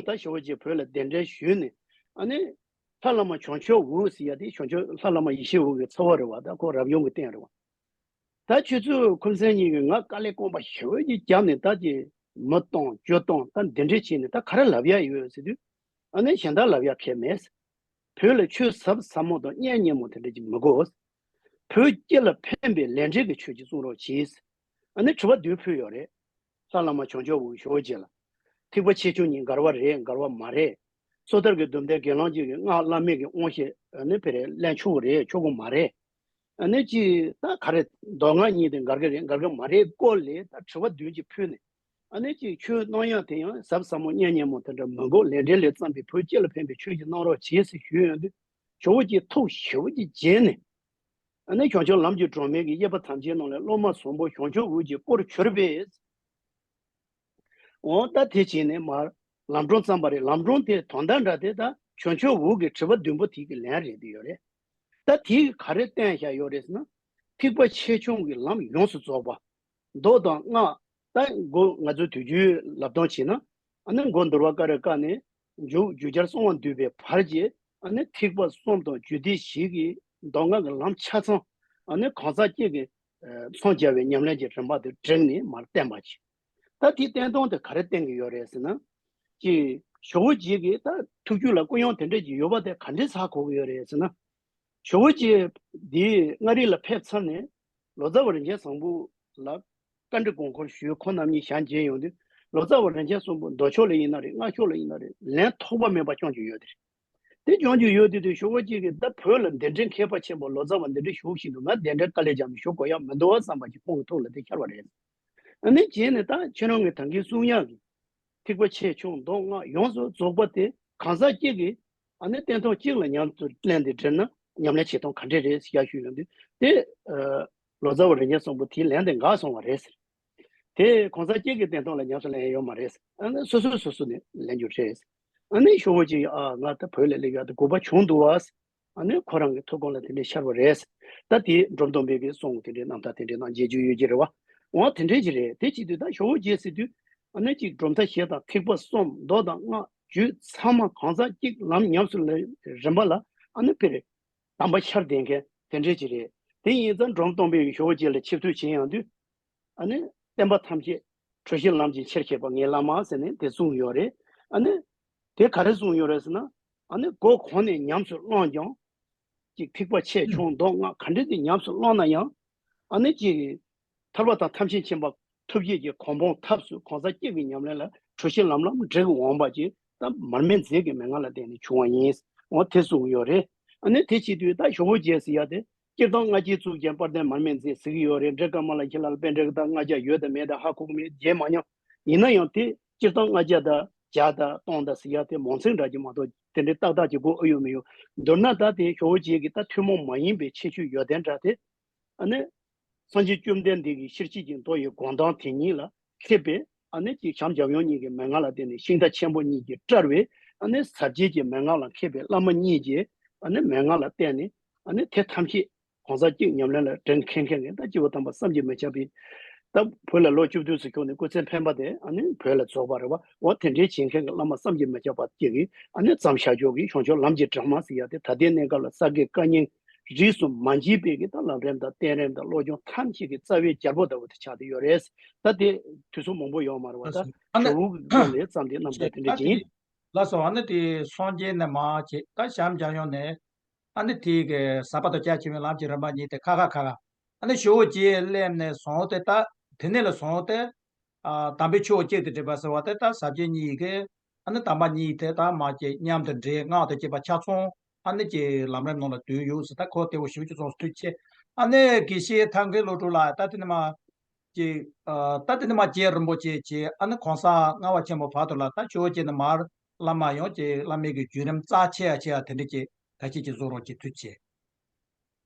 ད་ཇོ་བོ་རྗེ་བོད་ལ་གདན་འདྲེན་ཞུས་ནས་ཨ་ནི་ལྷ་བླ་མ་བྱང་ཆུབ་འོད་ཟེར་ཡ་དེ་བྱང་ཆུབ་ལྷ་བླ་མ་ཡེ་ཤེས་འོད་ཀྱི་ཚ་བ་རེད་བ། ད་ཁོ་རབ་བྱུང་གི་རྟེན་རེད་བ། ད་ཁྱོད་ཚོས་ཁུར་མཚན་ཉིད་ཀྱིས་ང་དཀའ་ལས་དཀོན་པ་ཞེ་པོ་ཅིག་བརྒྱབ་ནས་ད་ཀྱི་མི་གཏོང་རྒྱུ་གཏོང་ད་འདི་འདྲས་བྱས་ནས་ད་ག་རེ་ལབ་ཡ་ཡོད་ཟེར་དུས་ཨ་ནི་གཞན་དག་ལབ་ཡ་གལ་མེད། བོད་ལ་ཆོས་ཟབ་ཟབ་མོ་དང་སྙན་སྙན་མོ་དེ་འདྲ་ཅིག་མི་དགོས། བོད་སྤྱི་ལ་ཕན་པའི་ལས་འབྲས་ཀྱི་ཆོས་ཅིག་གསུང་རོགས་གྱིས། ཨ་ནི་དྲི་བ་བདུན་ཕུལ་ཡོད་རེད། ལྷ་བླ་མ་བྱང་ཆུབ་འོད་ཇོ་བོ་རྗེ་ལ། ཐེག་པ་ཆེ་ཆུང་གཉིས་འགལ་བ་རེད་འགལ་བ་མ་རེད། སོ་ཐར་གྱི་སྡོམ་ལྡན་དགེ་སློང་གཅིག་གིས་སྔགས་བླ་མེད་ཀྱི་དབང་ཤེས་ཨ་ནི་དཔེ་རེད་ལེན་ཆོག་གི་རེད་ཆོག་གི་མ་རེད། ཨ་ནི་ཅི་ད་ག་རེ་མདོ་སྔགས་གཉིས་དེ་འགལ་གྱི་རེད་འགལ་གྱི་མ་རེད་སྐོར་ལས་ད་དྲི་བ་བདུན་ཅིག་ཕུལ་ནས། ཨ་ནི་ཅིག་ཆོས་གནང་ཡག་དེ་ཡང་ཟབ་ཟབ་མོ་སྙན་སྙན་མོ་དེ་འདྲ་མི་དགོས། ལས་འབྲས་ལས་བརྩམས་པའི་བོད་སྤྱི་ལ་ཕན་པའི་ཆོས་ཅིག་གནང་རོགས་བྱེད་ཟེར་ཞུས་ཡོང་དུས། ཇོ་བོ་རྗེ་ཐུགས་ཞེ་པོ་ཅིག་དགྱེས་ནས། ཨ་ནི་བྱང་ཆུབ་ལམ་གྱི་སྒྲོན་མེ་གི་དབྱེ་བ་ཐམས་ཅད་ནང་ལས་སློབ་མ་བཟང་པོ་བྱང་ཆུབ་འོད་ཀྱི་སྐུར་གྱུར་པས། འོ་ད་དེ་བྱས་ནས་མར་ལམ་སྒྲོན་བརྩམས་པ་རེད། ལམ་སྒྲོན་དེ་དོན་དག་འདྲ་དེ་ད་བྱང་ཆུབ་འོད་ཀྱི་དྲི་བ་བདུན་པོ་དེ་གི་ལན་རེད་དེ་ཡོད་རེད། ད་དེ་ག་རེ་བསྟན་བཞག་ཡོད་རེད་ཟེར་ན། ཐེག་པ་ཆེ་ཆུང་གི་ལམ་ཡོངས་སུ་རྫོགས་པ། མདོ་དང་སྔགས་ད་མགོ་ང་ཚོའི་དུས་རྒྱུན་ལབ་སྟངས་བྱས་ན། ཨ་ནི་མགོ་འདུལ་བ་ཀ་ར་ཀ་ནས་མཇུག་རྒྱུད་བརྒྱད་གསང་བ་འདུས་པའི་བར་གྱི་ཨ་ནི་ཐེག་པ་གསུམ་དང་རྒྱུད་སྡེ་བཞི་གི་མདོ་སྔགས་ཀྱི་ལམ་ཆ་ཚང་ཨ་ནི་གང་ཟག་གཅིག་གིས་མཚོན་བྱ་བའི་ཉམས་ལེན་གྱི་རིམ་པ་དེ་བསྒྲིགས་ནས་མར་བསྟན་པ་ཅིག་ད་དེའི་བསྟན་སྟངས་དེ་ག་རེ་བསྟན་གྱི་ཡོད་རེད་ཟེར་ན། ཅིག་ཇོ་བོ་རྗེ་གི་ད་ཐུགས་རྒྱུད་ལ་ཀུན་སློང་དེ་འདྲ་ཅིག་ཡོད་པ་དེ་ག་འདྲས་ཧ་གོ་གི་ཡོད་རེད་ཟེར་ན། ཇོ་བོ་རྗེ་འདི་མངའ་རིས་ལ་ཕེབས་ཚར་ནས་ལོ་ཙཱ་བ་རིན་ཆེན་བཟང་པོ་ལ་བཀའ་འདྲི་དགོངས་སྐོར་ཞུས། ཁོང་རྣམ་གཉིས་ཞལ་མཇལ་ཡོང་དུས་ལོ་ཙཱ་བ་རིན་ཆེན་བཟང་པོ་མདོ་ཕྱོགས་ལ་ཡིན་ན་རེད་སྔགས་ཕྱོགས་ལ་ཡིན་ན་རེད་ལན་ཐོགས་པ་མེད་པ་བསྐྱོན་གྱི་ཡོད་དེ་རེད། དེ་བྱུང་རྒྱུ་ཡོད་དེ་དུས་ཇོ་བོ་རྗེ་གིས་ད་བོད་ལ་འདི་འདྲའི་མཁས་པ་ཆེན་པོ་ལོ་ཙཱ་བ་འདི་འདྲ་བཞུགས་བཞིན་དུ་ང་གདན་འདྲེན་དཀའ་ལས་བརྒྱབ་ནས་བཞུགས་དགོས་ཡག་མི་འདུག་བསམ་པ་ཅིག་ཁོང་གི་ཐུགས་ལ་དེ་ཤར་བ་རེད། ཨ་ནི་རྗེས་ནས་ད་ཁྱེད་རང་གིས་ད་གིན་གསུང་ཡག་གི་ཐེག་པ་ཆེ་ཆུང་མདོ་སྔགས་ཡོངས་སུ་རྫོགས་པ་དེ་གང་ཟག་གཅིག་གིས་ཨ་ནི་བསྟན་སྟངས་གཅིག་ལ་ཉམས་སུ་ལེན་ཏེ་བསྒྲིལ་ན་ཉམས་ལེན་བྱེད་སྟངས་ག་འདྲས་རེད་ཟེར་ཡག་ཞུས་ཡོང་དུས་དེ་ལོ་ཙཱ་བ་རིན་ཆེན་བཟང་པོ་དེའི་ལན་དེ་འགག་སོང་བ་རེད་ཟེར། དེ་གང་ཟག་གཅིག་གི་བསྟན་སྟངས་ལ་ཉམས་སུ་ལེན་ཡ་ཡོད་མ་རེད། ཨ་ནི་སོ་སོས་སོ་སོ་ནས་ལེན་རྒྱུ་རེད། ཨ་ནི་ཇོ་བོ་རྗེ་ཡིས་ཨ་ང་ད་བོད་ལ་སླེབས་ཡག་དེ་དགོས་པ་བྱུང་འདུག་བ། ཨ་ནི་ཁོ་རང་གི་ཐུགས་དགོངས་ལ་དེ་འདྲས་ཤར་བ་རེད། ད་དེ་འབྲོམ་སྟོན་པས་གི་གསུང་དེ་འདྲའི་རྣམ་ཐར་དེ་འདྲའི་ནང་མཇལ་རྒྱུ་ཡོད་ཀྱི་རེད་བ། འོ་དེ་འདྲས་ཀྱི་རེད། དེ་བྱེད་དུས་ད་ཇོ་བོ་རྗེ་ཟེར་དུས་ཨ་ནི་ཅིག་གྲུབ་མཐའ་བཞི་དང་ཐེག་པ་གསུམ་མདོ་དང་སྔགས་རྒྱུད་ཚང་མ་གང་ཟག་གཅིག་ལམ་ཉམས་སུ་ལེན་རིམ་པ་ལ་ཨ་ནི་དཔེ་རེད། དམ་པ་ཤར་བསྡད་མཁན་དེ་འདྲས་ཅིག་རེད། དེ་ཡིན་ཙང་འབྲོམ་སྟོན་པས་ཇོ་བོ་རྗེ་ལ་ཆེ་བསྟོད་བྱེད་ཡོང་དུས། ཨ་ནི་ བསྟན་པ་ཐམས་ཅད་གྲོལ་ཞིང་ལམ་གྱི་ཆེར་སྐྱེད་པ་ངའི་བླ་མ་ཟེར་ནས་དེ་གསུངས་ཡོད་རེད། ཨ་ནི་དེ་ག་རེ་གསུངས་ཡོད་རེད་ཟེར་ན། ཨ་ནི་སྒོ་གོང་ནས་ཉམས་སུ་བླངས་ཀྱང་། ཅིག་ཐེག་པ་ཆེ་ཆུང་མདོ་སྔགས་ག་འདྲ་དེ་ཉམས་སུ་བླངས་ན་ཡང་། ཨ་ནི་ཅིག་ཐར་པ་དང་ཐམས་ཅད་མཁྱེན་པ་ཐུགས་བསྐྱེད་ཀྱི་གོ་འཕང་ཐབས་སུ་གང་ཟག་གཅིག་གི་ཉམས་ལེན་ལ་གྲོལ་ཞིང་ལམ་ལམ་འབྲེལ་འོང་བ་ཅིག་ད་མར་མེ་མཛད་ཀྱི་མན་ངག་ལ་བརྟེན་ནས་བྱུང་བ་ཡིན། འོ་དེ་གསུངས་ཡོད་རེད། ཨ་ནི་དེ་བྱེད་དུས་ད་ཇོ་བོ་རྗེ་ཟེར་ཡ་དེ། སྤྱིར་བཏང་ལྔ་བརྒྱའི་གཙུག་རྒྱན་དཔལ་ལྡན་མར་མེ་མཛད་ཟེར་གྱི་ཡོད་རེད། འདྲེ་ཀ་མ་ལ་ཁྱེད་ལ་པཎ་ཌི་ཏ་ལྔ་བརྒྱ་ཡོད་དང་མེད་དང་ཧ་གོ་གི་མེད། མཇལ་མ་མྱོང་། ཡིན་ན་ཡང་དེ་སྤྱིར་བཏང་ལྔ་བརྒྱ་དང་བརྒྱ་དང་སྟོང་དང་ཟེར་ཡ་དེ་མང་ཚིག་འདྲ་ཅིག་མ་གཏོགས་དེ་འདྲའི་ཏག་ཏག་ཅིག་གོ་ཨེ་ཡོད་མི་ཡོད། མདོར་ན་ད་དེ་ཇོ་བོ་རྗེ་གི་ད་ཐུན་མོང་མ་ཡིན་པའི་ཁྱད་ཆོས་ཡོན་ཏན་འདྲ་དེ། ཨ་ནི། སངས་རྒྱས་བཅོམ་ལྡན་འདས་ཀྱི་ཤེར་ཕྱིན་གྱི་མདོ་ཡི་དགོངས་དོན་དེ་ཉིད་ལ་མཁས་པའི། ཨ་ནི་ཅིག་བྱམས་སྐྱབས་མྱུར་གཉིས་ཀྱི་མན་ངག་ལ་བརྟེན་ནས་ཤིང་རྟ་ཆེན་པོ་གཉིས་ཀྱིས་བཀྲལ་བའི། ཨ་ནི་ཟབ་རྒྱས་ཀྱི་མན་ངག་ལ་མཁས་པའི་བླ་མ་གཉིས་ཀྱི། ཨ་ནི་མན་ངག་ལ་བརྟེན་ནས། ཨ་ནི་དེ་ཐམས་ཅད་གང་ཟག་གཅིག་ཉམས་ལེན་ལ་འདྲེན་མཁན་མཁན་གྱི་ད་སྐྱེས་བུ་དམ་པ་བསམ་གྱིས་མི་ཁྱབ་པའི། ད་བོད་ལ་ལོ་བཅུ་བདུན་ཙམ་འཁྱོག་ནས་སྐུ་ཚེ་འཕེན་པ་དེ་ཨ་ནི་བོད་ལ་རྫོགས་པ་རེད་བ། འོ་དེ་འདྲའི་བྱེད་མཁན་གྱི་བླ་མ་བསམ་གྱིས་མི་ཁྱབ་པ་གཅིག་གིས། ཨ་ནི་བརྩམས་བཞག་ཆོག་གི་བྱང་ཕྱོགས་ལམ་གྱི་དྲི་མ་ཟེར་ཡ་དེ་ད་ལྟའི་གནས་སྐབས་ལ་ས་དགེ་བཀའ་རྙིང་རིས་སུ་མ་མཆིས་པའི་གི་ད་ལམ་རིམ་དང་བསྟན་རིམ་དང་བློ་སྦྱོང་ཐམས་ཅད་ཀྱི་རྩ་བའི་རྒྱལ་པོ་ལྟ་བུ་དེ་ཆགས་བསྡད་ཡོད་རེད། ད་དེ་དུས་ཚོད་མང་པོ་ཡོད་མ་རེད་བ། ད་ཨ་ནི་ཇོ་བོ་གི་སྐོར་ལས་བརྩམས་ཏེ་རྣམ་ཐར་དེ་འདྲ་ཅིག་ཡིན། ལགས་སོ། ཨ་ནི་དེ་སངས་རྒྱས་ནས་མར་བྱས་ད་བྱམས་སྐྱབས་མྱུར་ནས། ཨ་ནི་དེ་གི་ཟབ་པ་དང་རྒྱ་ཆེ་བའི་ལམ་གྱི་རིམ་པ་གཉིས་དེ་ཁ་ཁ་ཁ་ཁ། ཨ་ནི་ཇོ་བོ་རྗེ་སླེབས་ནས་བཟུང་སྟེ་ད་དེ་ནས་ལ་བཟུང་སྟེ། ཨ་དམ་པའི་ཆོས་གཅིག་ཏུ་སྒྲིལ་བ་ཟེར་བ་དེ་ད་ཟབ་རྒྱས་གཉིས་ཀྱི། ཨ་ནི་དམ་པ་གཉིས་དེ་ད་མ་སྐྱེས་མཉམ་དུ་འདྲེས་སྔགས་དང་བཅས་པ་ཆ་ཚང་ཨ་ནི་ཀྱི་ལམ་རིམ་ནང་ལ་འདུས་ཡོད་ཟེར། ད་ཁོ་དེ་བོ་ཞིབ་ཅིག་སོང་ཐུགས་ཆེ། ཨ་ནི་དགེ་བཤེས་ཐར་མཁས་བློ་གྲོས་ལགས་ད་དེ་ནས་མར་ཀྱི། ཨ་ད་དེ་ནས་མར་རྗེ་རིན་པོ་ཆེ་བྱས། ཨ་ནི་གོང་ས་ལྔ་པ་ཆེན་པོ་བར་དུ་ལ་ད་ཇོ་བོ་རྗེ་ནས་མར་བླ་མ་ཡོང་ཀྱི་བླ་མའི་གི་བརྒྱུད་རིམ་རྩ་ཆེ་ཡ་ཆེ་ཡ་དེ་འདྲ་ཀྱི་ད་ཅི་ཅིག་བཟོ་རོགས་ཀྱི་ཐུགས་ཆེ།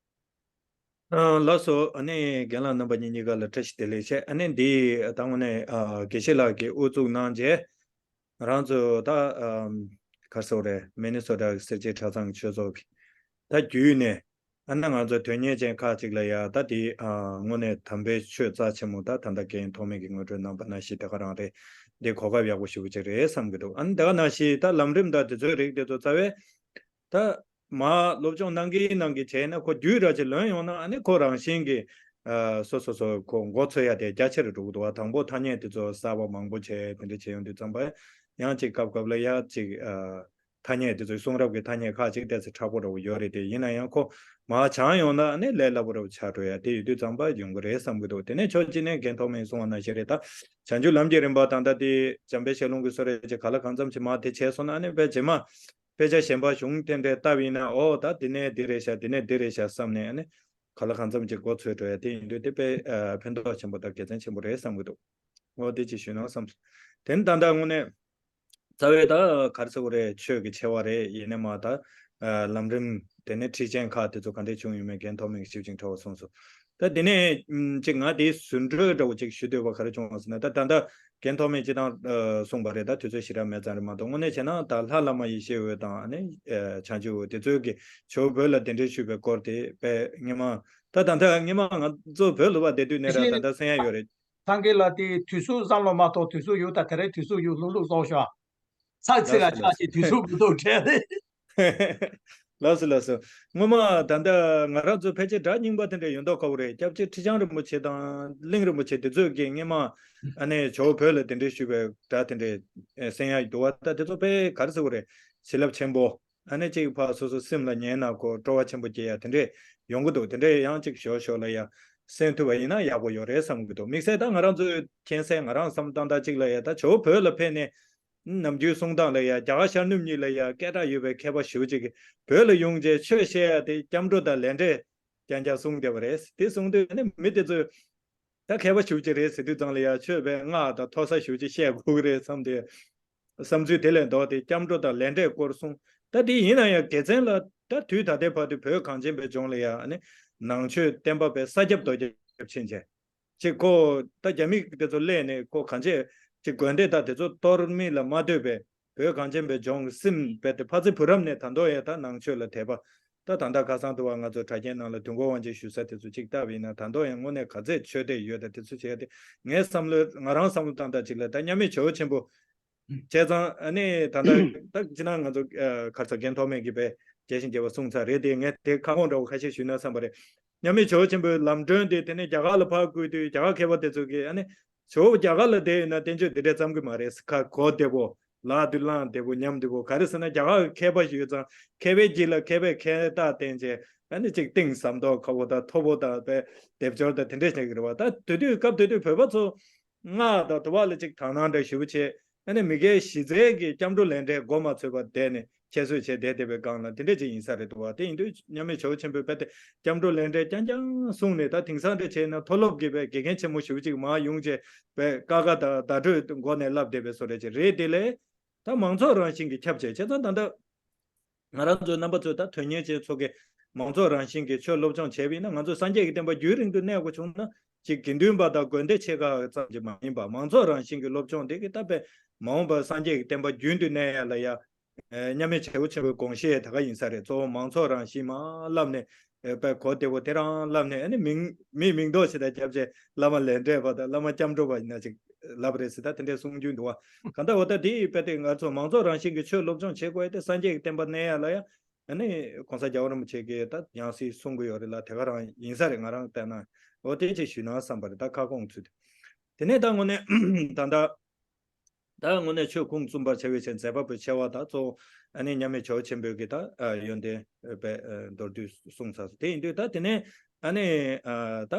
ཨ་ལགས་སོ། ཨ་ནི་རྒན་ལགས་རྣམ་པ་གཉིས་གཉིས་ཀ་ལ་བཀྲ་ཤིས་བདེ་ལེགས་བྱས། ཨ་ནི་འདི་ད་དངོས་གནས་ཨ་དགེ་བཤེས་ལགས་ཀྱིས་དབུ་བཙུགས་གནང་རྗེས། ང་རང་ཚོ་ད་ཨམ་ག་རེ་ཟེར་དགོས་རེད། མི་ནི་སོ་ཊ་གི་སེར་བྱེས་གྲྭ་ཚང་གི་ཆོས་ཚོགས་ཀྱི་ད་བརྒྱུད་ནས། ཨ་ནི་ང་ཚོ་དོན་གཉེར་ཅན་ཁག་ཅིག་ལ་ཡ་ད་དེ་ཨ་དངོས་གནས་དམ་པའི་ཆོས་རྩ་ཆེན་མོ་ད་ད་ལྟ་རྒན་ཐོགས་མེད་ཀྱིས་ངོ་སྤྲོད་གནང་པ་ནང་བཞིན་དེ་ག་རང་རེད། འདི་གོ་སྐབས་ཡག་པོ་ཞེ་པོ་ཅིག་རེད་བསམ་གྱི་འདུག་ཨ་ནི་དེ་ག་ནང་བཞིན་ད་ལམ་རིམ་དང་དེ་ཚོའི་རིགས་དེ་ཚོ་རྩ་བའི་ད་མར་སློབ་སྦྱོང་གནང་གིན་གནང་གིན་བྱས་ན་ཁོ་རྒྱུད་ར་ཅིག་ལོན་ཡོང་ན། ཨ་ནི་ཁོ་རང་བཞིན་གྱིས་ཨ་སོ་སོ་སོ་ཁོ་མགོ་ཚོད་ཡ་དེ་རྒྱ་ཆེ་རུ་འགྲོ་གི་འདུག་བ། དང་པོ་ཐ་སྙད་དེ་ཚོ་གསར་པ་མང་པོ་བྱས་དེ་འདྲ་བྱས་ཡོང་དུས་ཙམ་པ་ཡང་ཅིག་སྐབས་སྐབས་ལ་ཡ་ཅིག་ཨ་ཐ་སྙད་དེ་ཚོའི་གསུང་རབ་ཀྱི་ཐ་སྙད་ཁག་ཅིག་ཏོག་ཙམ་མཁྲེགས་པོ་འདྲ་བོ་ཡོད་རེད་དེ། ཡིན་ན་ཡང་ཁོ་མར་སྦྱངས་ཡོང་ན་ཨ་ནི་ལས་སླ་པོ་འདྲ་བོ་ཆགས་འགྲོ་ཡ་དེ་ཡོད་དུས་ཙམ་པ་ཡོང་གི་རེད་བསམ་གྱི་འདུག་དེ་ནས་ཕྱོགས་གཅིག་ནས་རྒན་ཐོགས་མེད་གསུངས་པ་ནང་བཞིན་རེད། ད་བྱང་ཆུབ་ལམ་གྱི་རིམ་པ་དང་ད་དེ་འཇམ་དཔལ་ཞལ་ལུང་གི་སོ་རེ་ཅིག་ག་ལ་གང་འཚམ་ཅིག་མར་དེ་བྱས་སོང་ན། ཨ་ནི་དཔེ་རྗེས་མ་དཔེ་ཆ་གཞན་པ་གཞུང་དེ་འདྲའི་ལྟ་བ་ཡིན་ན། ཨོ་ད་དེ་ནས་འདི་རེད་ཤག་དེ་ནས་འདི་རེད་ཤག་བསམ་ནས། ཨ་ནི་ག་ལ་གང་འཚམ་ཅིག་མགོ་ཚོད་འགྲོ་ཡ་དེ་ཡིན་དུས་དེ་དཔེ་ཨ་ཕན་ཐོགས་ཆེན་པོ་དང་དགེ་མཚན་ཆེན་པོ་རེད་བསམ་གྱི་འདུག་ཨོ་དེ་ཅིག་ཞུས་ན་བསམ་སོང་། དེ་ནི་ད་ལྟ་དངོས་གནས་རྩ་བའི་ད་ག་རེ་ཟེར་དགོས་རེད། ཆོས་ཀྱི་ཆེ་བ་རེད། ཡིན་ནའི་མར་ད་ཨ་ལམ་རིམ་དེ་ནས་ཁྲིད་ཆེན་ཁག་དེ་ཚོ་ག་འདྲས་བྱུང་ཡོད་མེད་རྒན་ཐོགས་མེད་ཀྱིས་ཞིབ་ཅིང་ཕྲ་བ་གསུངས་སོང་། ད་དེ་ནས་ཨམ་ཅིག་ང་དེའི་ཟུར་འགྲོས་འདྲ་བོ་ཅིག་ཞུ་འདོད་པ་ག་རེ་བྱུང་བ་ཟེར་ན། ད་ད་ལྟ་རྒན་ཐོགས་མེད་སྤྱིར་བཏང་ཨ་གསུངས་པ་རེད། ད་དུས་ཚོད་ཞེ་དྲག་མེད་ཙང་རེད་མ་གཏོགས། དངོས་གནས་བྱས་ན་ད་ལྷ་བླ་མ་ཡེ་ཤེས་འོད་དང་ཨ་ནི་ཨ་བྱང་ཆུབ་འོད་དེ་ཚོའི་གི་ཇོ་བོ་བོད་ལ་གདན་འདྲེན་ཞུས་པའི་སྐོར་དེ་དཔེ་སྔོན་མ། ད་ད་ལྟ་སྔོན་མ་ང་ཚོ་བོད་ལ་བསྡད་དུས་ནས་ར་ད་ལྟ་གསན་ཡ་ཡོད་རེད། ཚང་གི་ལ་དེ་དུས་ཚོད་བསམ་བློ་མ་གཏོགས་དུས་ཚོད་ཡོད། ད་དེ་རིང་དུས་ཚོད་ཡོད་ལྷུག་ལྷུག་བཟོ་ཤོག་ཚགས་ཚིག་ལ་ལགས་སོ་ཆགས་ཤིང་དུས་ཚོད་མི་འདུག་དྲན་རེད། ལགས་སོ་ལགས་སོ། སྔོན་མ་ད་ལྟ་ང་རང་ཚོ་ཕལ་ཆེར་སྒྲ་རྙིང་པ་དེ་འདྲ་ཡོད་མདོག་ཁ་པོ་རེད། སྐྱབས་རྗེ་ཁྲི་བྱང་རིན་པོ་ཆེ་དང་གླིང་རིན་པོ་ཆེ་དེ་ཚོས་ཀྱི་སྔོན་མ་ཨ་ནེ་ཇོ་བོ་བོད་ལ་གདན་འདྲེན་ཞུས་པའི་སྒྲ་དེ་འདྲ་གསན་ཡ་འདུག་བ། ད་དེ་ཚོ་དཔེ་ག་རེ་ཟེར་དགོས་རེད། བྱིན་རླབས་ཆེན་པོ། ཨ་ནི་གཅིག་ཕར་སོ་སོ་སེམས་ལ་ཉན་ན་ཁོ་སྤྲོ་བ་ཆེན་པོ་སྐྱེ་ཡ་དེ་འདྲས་ཡོང་གི་འདུག་དེ་འདྲས་ཡང་གཅིག་ཞོར་ཞོར་ལ་ཡ་གསན་ཐུབ་པ་ཡིན་ན་ཡག་པོ་ཡོད་རེད་བསམ་གི་འདུག་དམིགས་བསལ་ད་ང་རང་ཚོའི་མཁྱེན་གསལ་ང་རང་བསམ་བློ་བཏང་སྟངས་གཅིག་ལ་ཡ་ད་ཇོ་བོ་བོད་ལ་ཕེབས་ནས་ནམ་རྒྱུན་གསུང་སྟངས་ལ་ཡ་རྒྱ་གར་ཤར་ནུབ་གཉིས་ལ་ཡ་སྐད་གྲགས་ཡོད་པའི་མཁས་པ་ཞེ་པོ་ཅིག་གིས་བོད་ལ་ཡོང་རྗེས་ཆོས་བཤད་ཡ་དེ་སྐྱབས་འགྲོ་དང་ལས་འབྲས་རྐྱང་རྐྱང་གསུང་བསྡད་པ་རེད། དེ་གསུང་དུས་ནི་མི་དེ་ཚོས་ད་མཁས་པ་ཞེ་པོ་ཅིག་རེད་ཟེར་དུས་ཙང་ལ་ཡ་ཆོས་པའི་སྔགས་དང་མཐོ་ས་ཞེ་པོ་ཅིག་བཤད་དགོས་ཀྱི་རེད་བསམ་སྟེ། བསམ་ཚུལ་དེ་ལས་ལྡོག་སྟེ་སྐྱབས་འགྲོ་དང་ལས་འབྲས་སྐོར་གསུངས། ད་དེ་ཡིན་ན་ཡང་དགེ་མཚན་ལ་ད་དུས་ད་ལྟའི་བར་དུ་བོད་གངས་ཅན་པའི་ལྗོངས་ལ་ཡང་ནི་ནང་ཆོས་བསྟན་པ་པའི་ས་ཁྱབ་རྡོ་ཁྱབ་ཕྱིན་བྱས། ཅིག་ཁོ་ད་རྒྱ་མི་དེ་ཚོ་སླེབས་ནས་ཁོ་གང་བྱས་ཅིག་དགོན་སྡེ་ད་དེ་ཚོ་གཏོར་མི་ལ་མ་ལྟོས་པའི་བོད་གངས་ཅན་པའི་ལྗོངས་སིམ་པའི་དེ་ཕ་ཚི་བུ་རམ་ནས་ད་མདོ་ཡང་ད་ནང་ཆོས་ལ་དད་པ། ད་ད་ལྟ་ཁ་སང་དུ་བ་ང་ཚོ་དྲ་རྒྱའི་ནང་ལ་དུས་འཁོར་དབང་ཆེན་ཞུ་ས་དེ་ཚོ་ཅིག་བལྟས་པ་ཡིན་ན་ད་མདོ་ཡང་དངོས་གནས་ག་ཚད་ཆོས་དད་ཡོད་ད་དེ་ཚོ་བྱས་ཏེ་ངའི་བསམ་བློ་ང་རང་བསམ་བློ་བཏང་ད་ཅིག་ལ་ད་མཉམ་མེད་ཇོ་བོ་ཆེན་པོ། བྱས་ཙང་ཨ་ནི་ད་ལྟ་ད་ཅི་ན་ང་ཚོ་ཁར་ཚ་རྒན་ཐོགས་མེད་ཀྱི་པའི་རྒྱས་ཤིང་རྒྱས་པ་གསུངས་ཚར་རེད་དེ་ངས་དེ་ཁ་སྐོང་འདྲ་བོ་ཁ་ཤས་ཞུས་ན་བསམ་པ་རེད། མཉམ་མེད་ཇོ་བོ་ཆེན་པོའི་ལམ་སྒྲོན་དེ་དེ་ནས་རྒྱ་གར་ལ་ཕར་བསྐུར་དུས་རྒྱ་གར་མཁས་པ་དེ་ཚོ་གིས་ཨ་ནི་ ཇོ་བོ་རྒྱ་གར་ལ་བསྡད་ཡོད་ན་བསྟན་བཅོས་འདི་འདྲ་བརྩམ་གི་མ་རེད། ཁ་གོ་བདེ་པོ། ལག་ཏུ་བླངས་བདེ་པོ། ཉམས་བདེ་པོ། ག་རེ་ཟེར་ན་རྒྱ་གར་གྱི་མཁས་པ་ཞིག་ཡོད་ཙང་མཁས་པའི་རྗེས་ལ་མཁས་པའི་མཁས་རྟགས་བསྟན་བྱས། ཨ་ནི་ཅིག་གཏིང་ཟབ་མདོག་ཁ་པོ་དང་མཐོ་པོ་དང་དཔེ་སྡེབ་སྦྱོར་དང་དེ་འདྲས་བྱེད་ཀྱི་རེད་བ། ད་དེ་དུས་སྐབས་དེ་དུས་བོད་པ་ཚོ་སྔགས་དང་དུ་བ་ལ་ཅིག་དག་སྣང་འདྲ་ཞེ་པོ་བྱས། ཨ་ནི་མི་སྒེར་གཞི་རྩའི་གི་སྐྱབས་འགྲོ་ལས་འབྲས་མགོ་མ་ཚོས་པར་བསྡད་ནས་ཁྱད་གསོད་བྱས་བསྡད་བསྡད་པའི་སྒང་ལ་དེ་འདྲས་ཅིག་ཡིན་ས་རེད་འདུག་བ། དེ་ཡིན་དུས་མཉམ་མེད་ཇོ་བོ་ཆེན་པོས་དཔེ་དེ་སྐྱབས་འགྲོ་ལས་འབྲས་རྐྱང་རྐྱང་གསུངས་ནས། ད་དེང་སང་འདྲ་བྱས་ན་མཐོ་སློབ་ཀྱི་དཔེ་དགེ་རྒན་ཆེན་མོ་ཞེ་པོ་ཅིག་མར་ཡོང་བྱས་དཔེ་ཀ་ཁ་དང་བརྡ་སྤྲོད་མགོ་ནས་བསླབ་བསྡད་པའི་བཟོ་འདྲ་ཅིག་རེད། དེ་ལས་ད་མང་ཚོགས་རང་བཞིན་གྱི་ཁྱབ་བྱས། བྱས་ཙང་ད་ལྟ་ང་རང་ཚོའི་རྣམ་པ་ཚོས་ད་དོན་གཉེར་ཅན་ཚོ་གིས་མང་ཚོགས་རང་བཞིན་གྱི་ཆོས་སློབ་སྦྱོང་བྱས་པ་ཡིན་ན། ང་ཚོ་སངས་རྒྱས་ཀྱི་བསྟན་པ་རྒྱུན་རིང་དུ་གནས་དགོས་བྱུང་ན་ཅིག་དགེ་འདུན་པ་དང་དགོན་སྡེ་ཆེ་ཁག་ཙམ་གྱིས་མ་ཡིན་པ། མང་ཚོགས་རང་བཞིན་གྱི་སློབ་སྦྱོང་དེ་གིས་ད་དཔེ་མ་འོངས་པར་སངས་རྒྱས་ཀྱི་བསྟན་པ་རྒྱུན་དུ་གནས་ཡ་ལ་ཡ། ཨེ། མཉམ་མེད་ཇོ་བོ་ཆེན་པོའི་དགོངས་བཞེད་དེ་ག་ཡིན་ས་རེད། གཙོ་བོ་མང་ཚོགས་རང་བཞིན་མར་བསླབས་ནས། ཨེ། དཔེ་གོ་བདེ་པོ་དེ་རང་བསླབས་ནས། ཨ་ནི་མིང་མིའི་མིང་འདོགས་ཞེ་དྲག་བརྒྱབ་བྱས་བླ་མ་ལས་འབྲས་པ་དང་བླ་མ་སྐྱབས་འགྲོ་པ་ཡིན་ན་ཅིག་ལབ་རེད་ཟེར། ད་དེ་འདྲའི་གསུང་རྒྱུན་འདུག་བ། གང་ལྟར་འོ་ད་དེ་ཡི་དཔེ་དེ་ང་ཚོ་མང་ཚོགས་རང་བཞིན་གྱི་ཆོས་སློབ་སྦྱོང་བྱེད་དགོས་ཡ་དེ་སངས་རྒྱས་ཀྱི་བསྟན་པ་གནས་ཡ་ལ་ཡ། ཨ་ནི་གོང་ས་རྒྱལ་བ་རིན་པོ་ཆེ་གིས་ད་ཡང་སྲིད་གསུང་གི་ཡོད་རེད་ལ། དེ་ག་རང་ཡིན་ས་རེད། ང་རང་བལྟས་ན། འོ་དེ་ཅིག་ཞུས་ན་བསམ་པ་རེད། ད་ཁ་སྐོང་ཚུལ་དེ། དེ་ནས་ད་དངོས་གནས་ད་ལྟ། ད་དངོས་གནས་ཆོས་ཁུངས་བཙུན་པར་བྱ་བའི་ཆེད་མཛད་པ་པོའི་ཆེ་བ་དང་གཙོ་བོ་ཨ་ནི་མཉམ་མེད་ཇོ་བོ་ཆེན་པོའི་གི་ད་ཨ་ཡོན་ཏན་པའི་ཨ་མདོར་བསྡུས་གསུངས་ཚར་སོང་། དེ་ཡིན་དུས་ད་དེ་ནས་ཨ་ནི་ཨ་ད་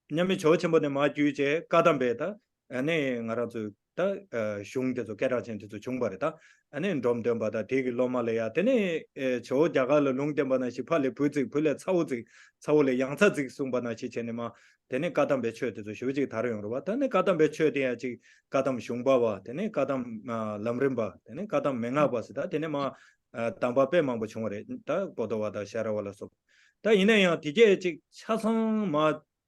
མཉམ་མེད་ཇོ་བོ་ཆེན་པོ་ནས་མར་བརྒྱུད་བྱས་བཀའ་གདམས་པའི་ད་ཨ་ནི་ང་རང་ཚོའི་ད་ཨ་གཞུང་དེ་ཚོ་སྐད་གྲགས་ཅན་དེ་ཚོ་བྱུང་བ་རེད། ད་ཨ་ནི་འབྲོམ་སྟོན་པ་དང་དེ་གི་སློབ་མ་ལ་ཡ། དེ་ནས་ཨ་ཇོ་བོ་རྒྱ་གར་ལ་ལུང་བསྟན་པ་ནང་བཞིན་ཕ་ལས་བུ་བརྩིགས། བུ་ལས་ཚ་བོ་བརྩིགས། ཚ་བོ་ལས་ཡང་ཚ་བརྩིགས་གསུངས་པ་ནང་བཞིན་བྱས་ནས་མར། དེ་ནས་བཀའ་གདམས་པའི་ཆོས་དེ་ཚོ་ཞེ་པོ་ཅིག་དར་ཡོང་རེད་བ། ད་ནི་བཀའ་གདམས་པའི་ཆོས་དེ་ཡང་ཅིག་བཀའ་གདམས་གཞུང་པ་བ། དེ་ནས་བཀའ་གདམས་ཨ་ལམ་རིམ་པ། དེ་ནས་བཀའ་གདམས་མན་ངག་པ་ཟེར། ད་དེ་ནས་མར་ཨ་གདམས་པ་དཔེ་མང་པོ་བྱུང་བ་རེད། ད་པོ་ཏོ་བ་དང་ཤ་ར་བ་ལ་སོགས། ད་ཡིན་ན་ཡང་དེ་གས་ཅིག་ཆ་ཚང་མ་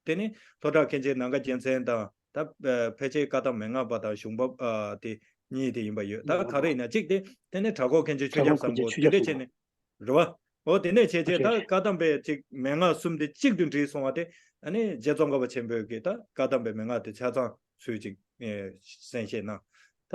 དེ་ནི་ལྷོ་བྲག་མཁན་ཆེན་ནམ་མཁའ་རྒྱལ་མཚན་དང་། ད་ཨ་ཕལ་ཆེར་བཀའ་གདམས་མན་ངག་པ་དང་གཞུང་པ་ཨ་དེ་གཉིས་དེ་ཡིན་པ་ཡོད། ད་ག་རེ་ཡིན་ན་གཅིག་དེ་དེ་ནི་གྲྭ་སྐོར་མཁན་ཆེན་ཆོས་ཁྱབ་བཟང་པོ་དེ་འདྲ་བྱས་ནས། རེད་བ། འོ་དེ་ནས་བྱས་བྱས་ད་བཀའ་གདམས་པའི་ཅིག་མན་ངག་གསུམ་དེ་གཅིག་ཏུ་དྲིལ་སོང་བ་དེ། ཨ་ནི་རྗེ་ཙོང་ཁ་པ་ཆེན་པོས་ཀྱིས་ད་བཀའ་གདམས་པའི་མན་ངག་དེ་ཆ་ཚང་ཚུལ་ཅིག་ཨེ་གསན་བཞེས་གནང་། ད་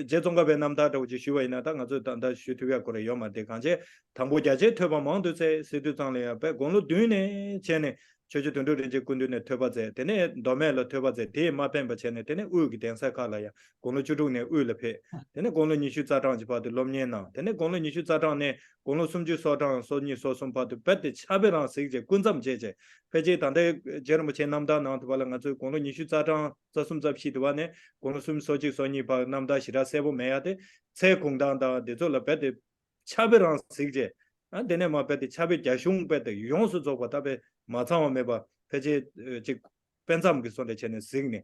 རྗེ་ཙོང་ཁ་པའི་རྣམ་ཐར་འདྲ་བོ་ཅིག་ཞུས་པ་ཡིན་ན། ད་ང་ཚོས་ད་ལྟ་ཞུ་ཐུབ་ཡ་ཁོ་རང་ཡོད་མ་རེད། གང་བྱས་དང་པོ་རྒྱ་ཆེའི་ཐོས་པ་མང་དུ་བཙལ་ཟེར་དུས་ཙང་ལ་ཡ་དཔེ་དགུང་ལོ་བདུན་ནས་བྱས་ནས་ཆོས་རྗེ་དོན་གྲུབ་རིན་ཆེན་སྐུ་མདུན་ནས་ཐོས་པ་མཛད། དེ་ནས་མདོ་སྨད་ལ་ཐོས་པ་མཛད། དེས་མ་ཕན་པ་བྱས་ནས་དེ་ནས་དབུས་ཀྱི་གདན་ས་ཁག་ལ་ཡ། དགུང་ལོ་བཅུ་དྲུག་ནས་དབུས་ལ་ཕེབས། དེ་ནས་དགུང་ལོ་ཉི་ཤུ་རྩ་གྲངས་ཀྱི་བར་དུ་སློབ་གཉེར་གནང་། དེ་ནས་དགུང་ལོ་ཉི་ཤུ་རྩ་གྲངས་ནས་དགུང་ལོ་སུམ་ཅུ་སོ་གྲངས་སོ་གཉིས་སོ་གསུམ་བར་དུ་རྦད་དེ་ཕྱག་དཔེ་རང་གཟིགས་བྱས་སྐུ་མཚམས་བཅད་བྱས། ཕལ་ཆེར་ད་ལྟའི་རྗེ་རིན་པོ་ཆེའི་རྣམ་ཐར་ནང་དུ་བ་ལ་ང་ཚོས་དགུང་ལོ་ཉི་ཤུ་རྩ་གྲངས་རྩ་གསུམ་རྩ་བཞི་དུ་བ་ནས་དགུང་ལོ་སུམ་ཅུ་སོ་གཅིག་སོ་གཉིས་བར་རྣམ་ཐར་ཞེ་དྲག་གསལ་པོ་མེད་ཡ་དེ། ཚེ་གུང་ཐང་དང་དེ་ཚོ་ལ་རྦད་དེ་ཕྱག་དཔེ་རང་གཟིགས་བྱས། ཨ་དེ་ནས་མར་རྦད་དེ་ཕྱག་དཔེ་རྒྱ་གཞུང་རྦད་དེ་ཡོངས་སུ་རྫོགས་པ་ད་དཔེ་མ་ཚང་བ་མེད་པ་ཕལ་ཆེར་ཨ་ཅིག་དཔེ་མཚམས་ཀྱི་བཟོ་འདྲ་བྱས་ནས་གཟིགས་ནས།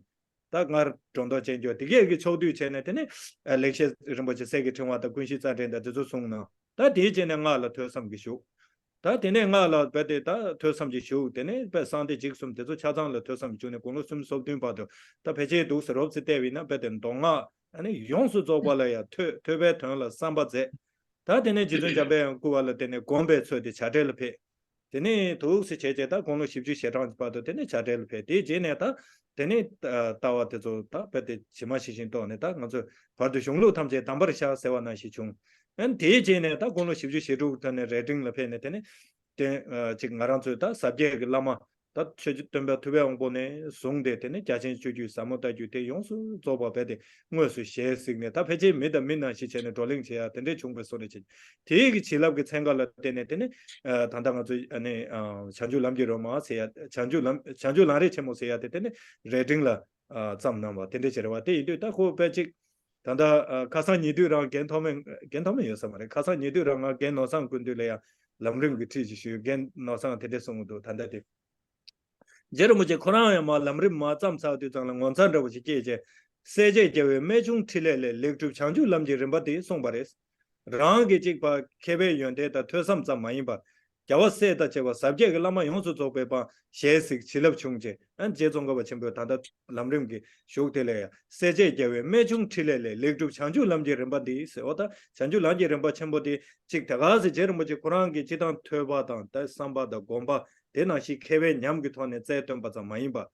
ད་སྔར་སྒྲོ་འདོགས་ཅན་འགྱོ་དེ་གས་ཀྱི་ཕྱོགས་བསྡུས་བྱས་ནས། དེ་ནས་ཨ་ལེགས་བཤད་རིན་པོ་ཆེ་གསེར་གྱི་ཕྲེང་བ་དང་ཀུན་གཞི་རྩ་འགྲེལ་དང་དེ་ཚོ་གསུངས་གནང་། ད་དེའི་རྗེས་ནས་སྔགས་ལ་ཐོས་བསམ་གྱིས་ཞུགས། ད་དེ་ནས་སྔགས་ལ་རྦད་དེ་ད་ཐོས་བསམ་གྱིས་ཞུགས། དེ་ནས་དཔེ་གསང་བདེ་འཇིགས་གསུམ་དེ་ཚོ་ཆ་ཚང་ལ་ཐོས་བསམ་བྱུང་ནས་དགུང་ལོ་སུམ་ཅུ་སོ་བདུན་བར་དུ། ད་ཕལ་ཆེར་འདུག་ཟེར་རོབ་ཙམ་བལྟས་པ་ཡིན་ན་རྦད་དེ་མདོ་སྔགས་ཨ་ནི་ཡོངས་སུ་རྫོགས་པ་ལ་ཡང་ཐོས། ཐོས་པའི་དོན་ལ་བསམ་པ་མཛད། ད་དེ་ནས་རྗེ་བཙུན་འཇམ་དཔལ་དབྱངས་བསྐུར་བ་ལ་བརྟེན་ནས་བསྒོམ་པའི་ཚུལ་དེ་བྱ་བྲལ་ལ་ཕེབས། དེ་ནས་འདུག་སེ་བྱས་བྱས་ད་དགུང་ལོ་བཞི་བཅུ་ཞེ་གྲངས་ཀྱི་བར་དུ་དེ་ནས་བྱ་བྲལ་ལ་ཕེབས། དེའི་རྗེས་ནས་ད་དེ་ནས་ཨ་ལྟ་བ་དེ་ཚོ་ད་རྦད་དེ་ཇི་མ་ཇི་བཞིན་རྟོགས་ནས། ད་ང་ཚོས་བར་དུ་གཞུང་ལུགས་ཐམས་ཅད་གདམས་པར་བཞག་ཟེར་བ་ནང་བཞིན་བྱུང་། ཨ་ནི་དེའི་རྗེས་ནས་ད་དགུང་ལོ་བཞི་བཅུ་ཞེ་དྲུག་ཐོན་ནས་རྭ་སྒྲེང་ལ་ཕེབས་ནས། དེ་ནས་དེ་ཨ་ཅིག་ང་རང་ཚོའི་ད་ཟབ་རྒྱས་ཀྱི་བླ་མ། ད་ཆོས་རྗེ་སྟོན་པ་ཐུབ་པའི་དབང་པོ་ནས་བཟུང་སྟེ། དེ་ནས་རྒྱ་ཆེན་སྤྱོད་བརྒྱུད་ཟབ་མོ་ལྟ་བརྒྱུད་དེ་ཡོངས་སུ་རྫོགས་པ་རྦད་དེ་དངོས་སུ་ཞལ་གཟིགས་ནས། ད་ཕལ་ཆེར་མི་དང་མི་ནང་བཞིན་བྱས་ནས་བགྲོ་གླེང་བྱེད་ཡ་དེ་འདྲས་བྱུང་བའི་བཟོ་འདྲ་བྱས། དེའི་གི་བྱིན་རླབས་ཀྱི་ཚན་ཁ་ལ་བརྟེན་ནས། དེ་ནས་ཨ་ད་ལྟ་ང་ཚོས་ཨ་ནི་ཨ་བྱང་ཆུབ་ལམ་གྱི་རོལ་མོ་ཟེར་ཡ། བྱང་ཆུབ་ལམ། བྱང་ཆུབ་ལམ་རིམ་ཆེན་མོ་ཟེར་ཡ་དེ་དེ་ནས་རྭ་སྒྲེང་ལ་ཨ་བརྩམས་གནང་བ་དེ་འདྲས་ཅིག་རེད་བ། དེ་ཡིན་དུས་ད་ཁོ་དཔེ་ཅིག་ད་ལྟ་ཨ་ཁ་སང་ཉེ་དུས་རང་རྒན་ཐོགས་མེད། རྒན་ཐོགས་མེད་ཡོད་ས་མ་རེད། ཁ་སང་ཉེ་དུས་རང་ང་རྒན་ནོར་བཟང་སྐུ་མདུན་ལ་ཡ་ལམ་རིམ་གྱི་ཁྲིད་ཅིག་ཞུས། རྒན་ནོར་བཟང་དེ་འདྲས་གསུངས་འདུག་ད་ལྟ་དེ། རྗེ་རིན་པོ་ཆེ་ཁོ་རང་ཡང་མར་ལམ་རིམ་མར་བརྩམས་ཚར་དུས་ཙང་ལ་ངོ་མཚར་འདྲ་བོ་ཞིག་སྐྱེས་བྱས། སྲས་བཅས་རྒྱལ་བའི་རྨད་བྱུང་ཕྲིན་ལས་ལས། ལེགས་གྲུབ་བྱང་ཆུབ་ལམ་གྱི་རིམ་པ་འདི་གསུངས་པ་རེད། རང་གི་གཅིག་པ་མཁས་པའི་ཡོན་ཏན་དང་ཐོས་བསམ་ཙམ་མ་ཡིན་པར། རྒྱལ་བ་སྲས་དང་བཅས་པ་ཟབ་རྒྱས་ཀྱི་བླ་མ་ཡོངས་སུ་རྫོགས་པའི་པང་ཞལ་གཟིགས་བྱིན་རླབས་བྱུང་རྗེས། ཨ་རྗེ་ཙོང་ཁ་པ་ཆེན་པོས་ད་ལྟ་ལམ་རིམ་གྱི་གཞུག་དེ་ལ་ཡང་སྲས་བཅས་རྒྱལ་བའི་རྨད་བྱུང་ཕྲིན་ལས་ལས། ལེགས་གྲུབ་བྱང་ཆུབ་ལམ་གྱི་རིམ་པ་འདི་ཟེར། འོ་ད་བྱང་ཆུབ་ལམ་གྱི་རིམ་པ་ཆེན་པོ་དེ་གཅིག་དེ་ག་ཟེར། རྗེ་རིན་པོ་ཆེ་ཁོ་རང་གི་སྤྱི་བཏང་ཐོས་པ་དང་ད་བསམ་པ་དང་སྒོམ་པ་དེ་ནང་བཞིན་མཁས་པའི་ཉམས་ཀྱི་ཐོག་ནས་རྩལ་བཏོན་པ་ཙམ་མ་ཡིན་པར།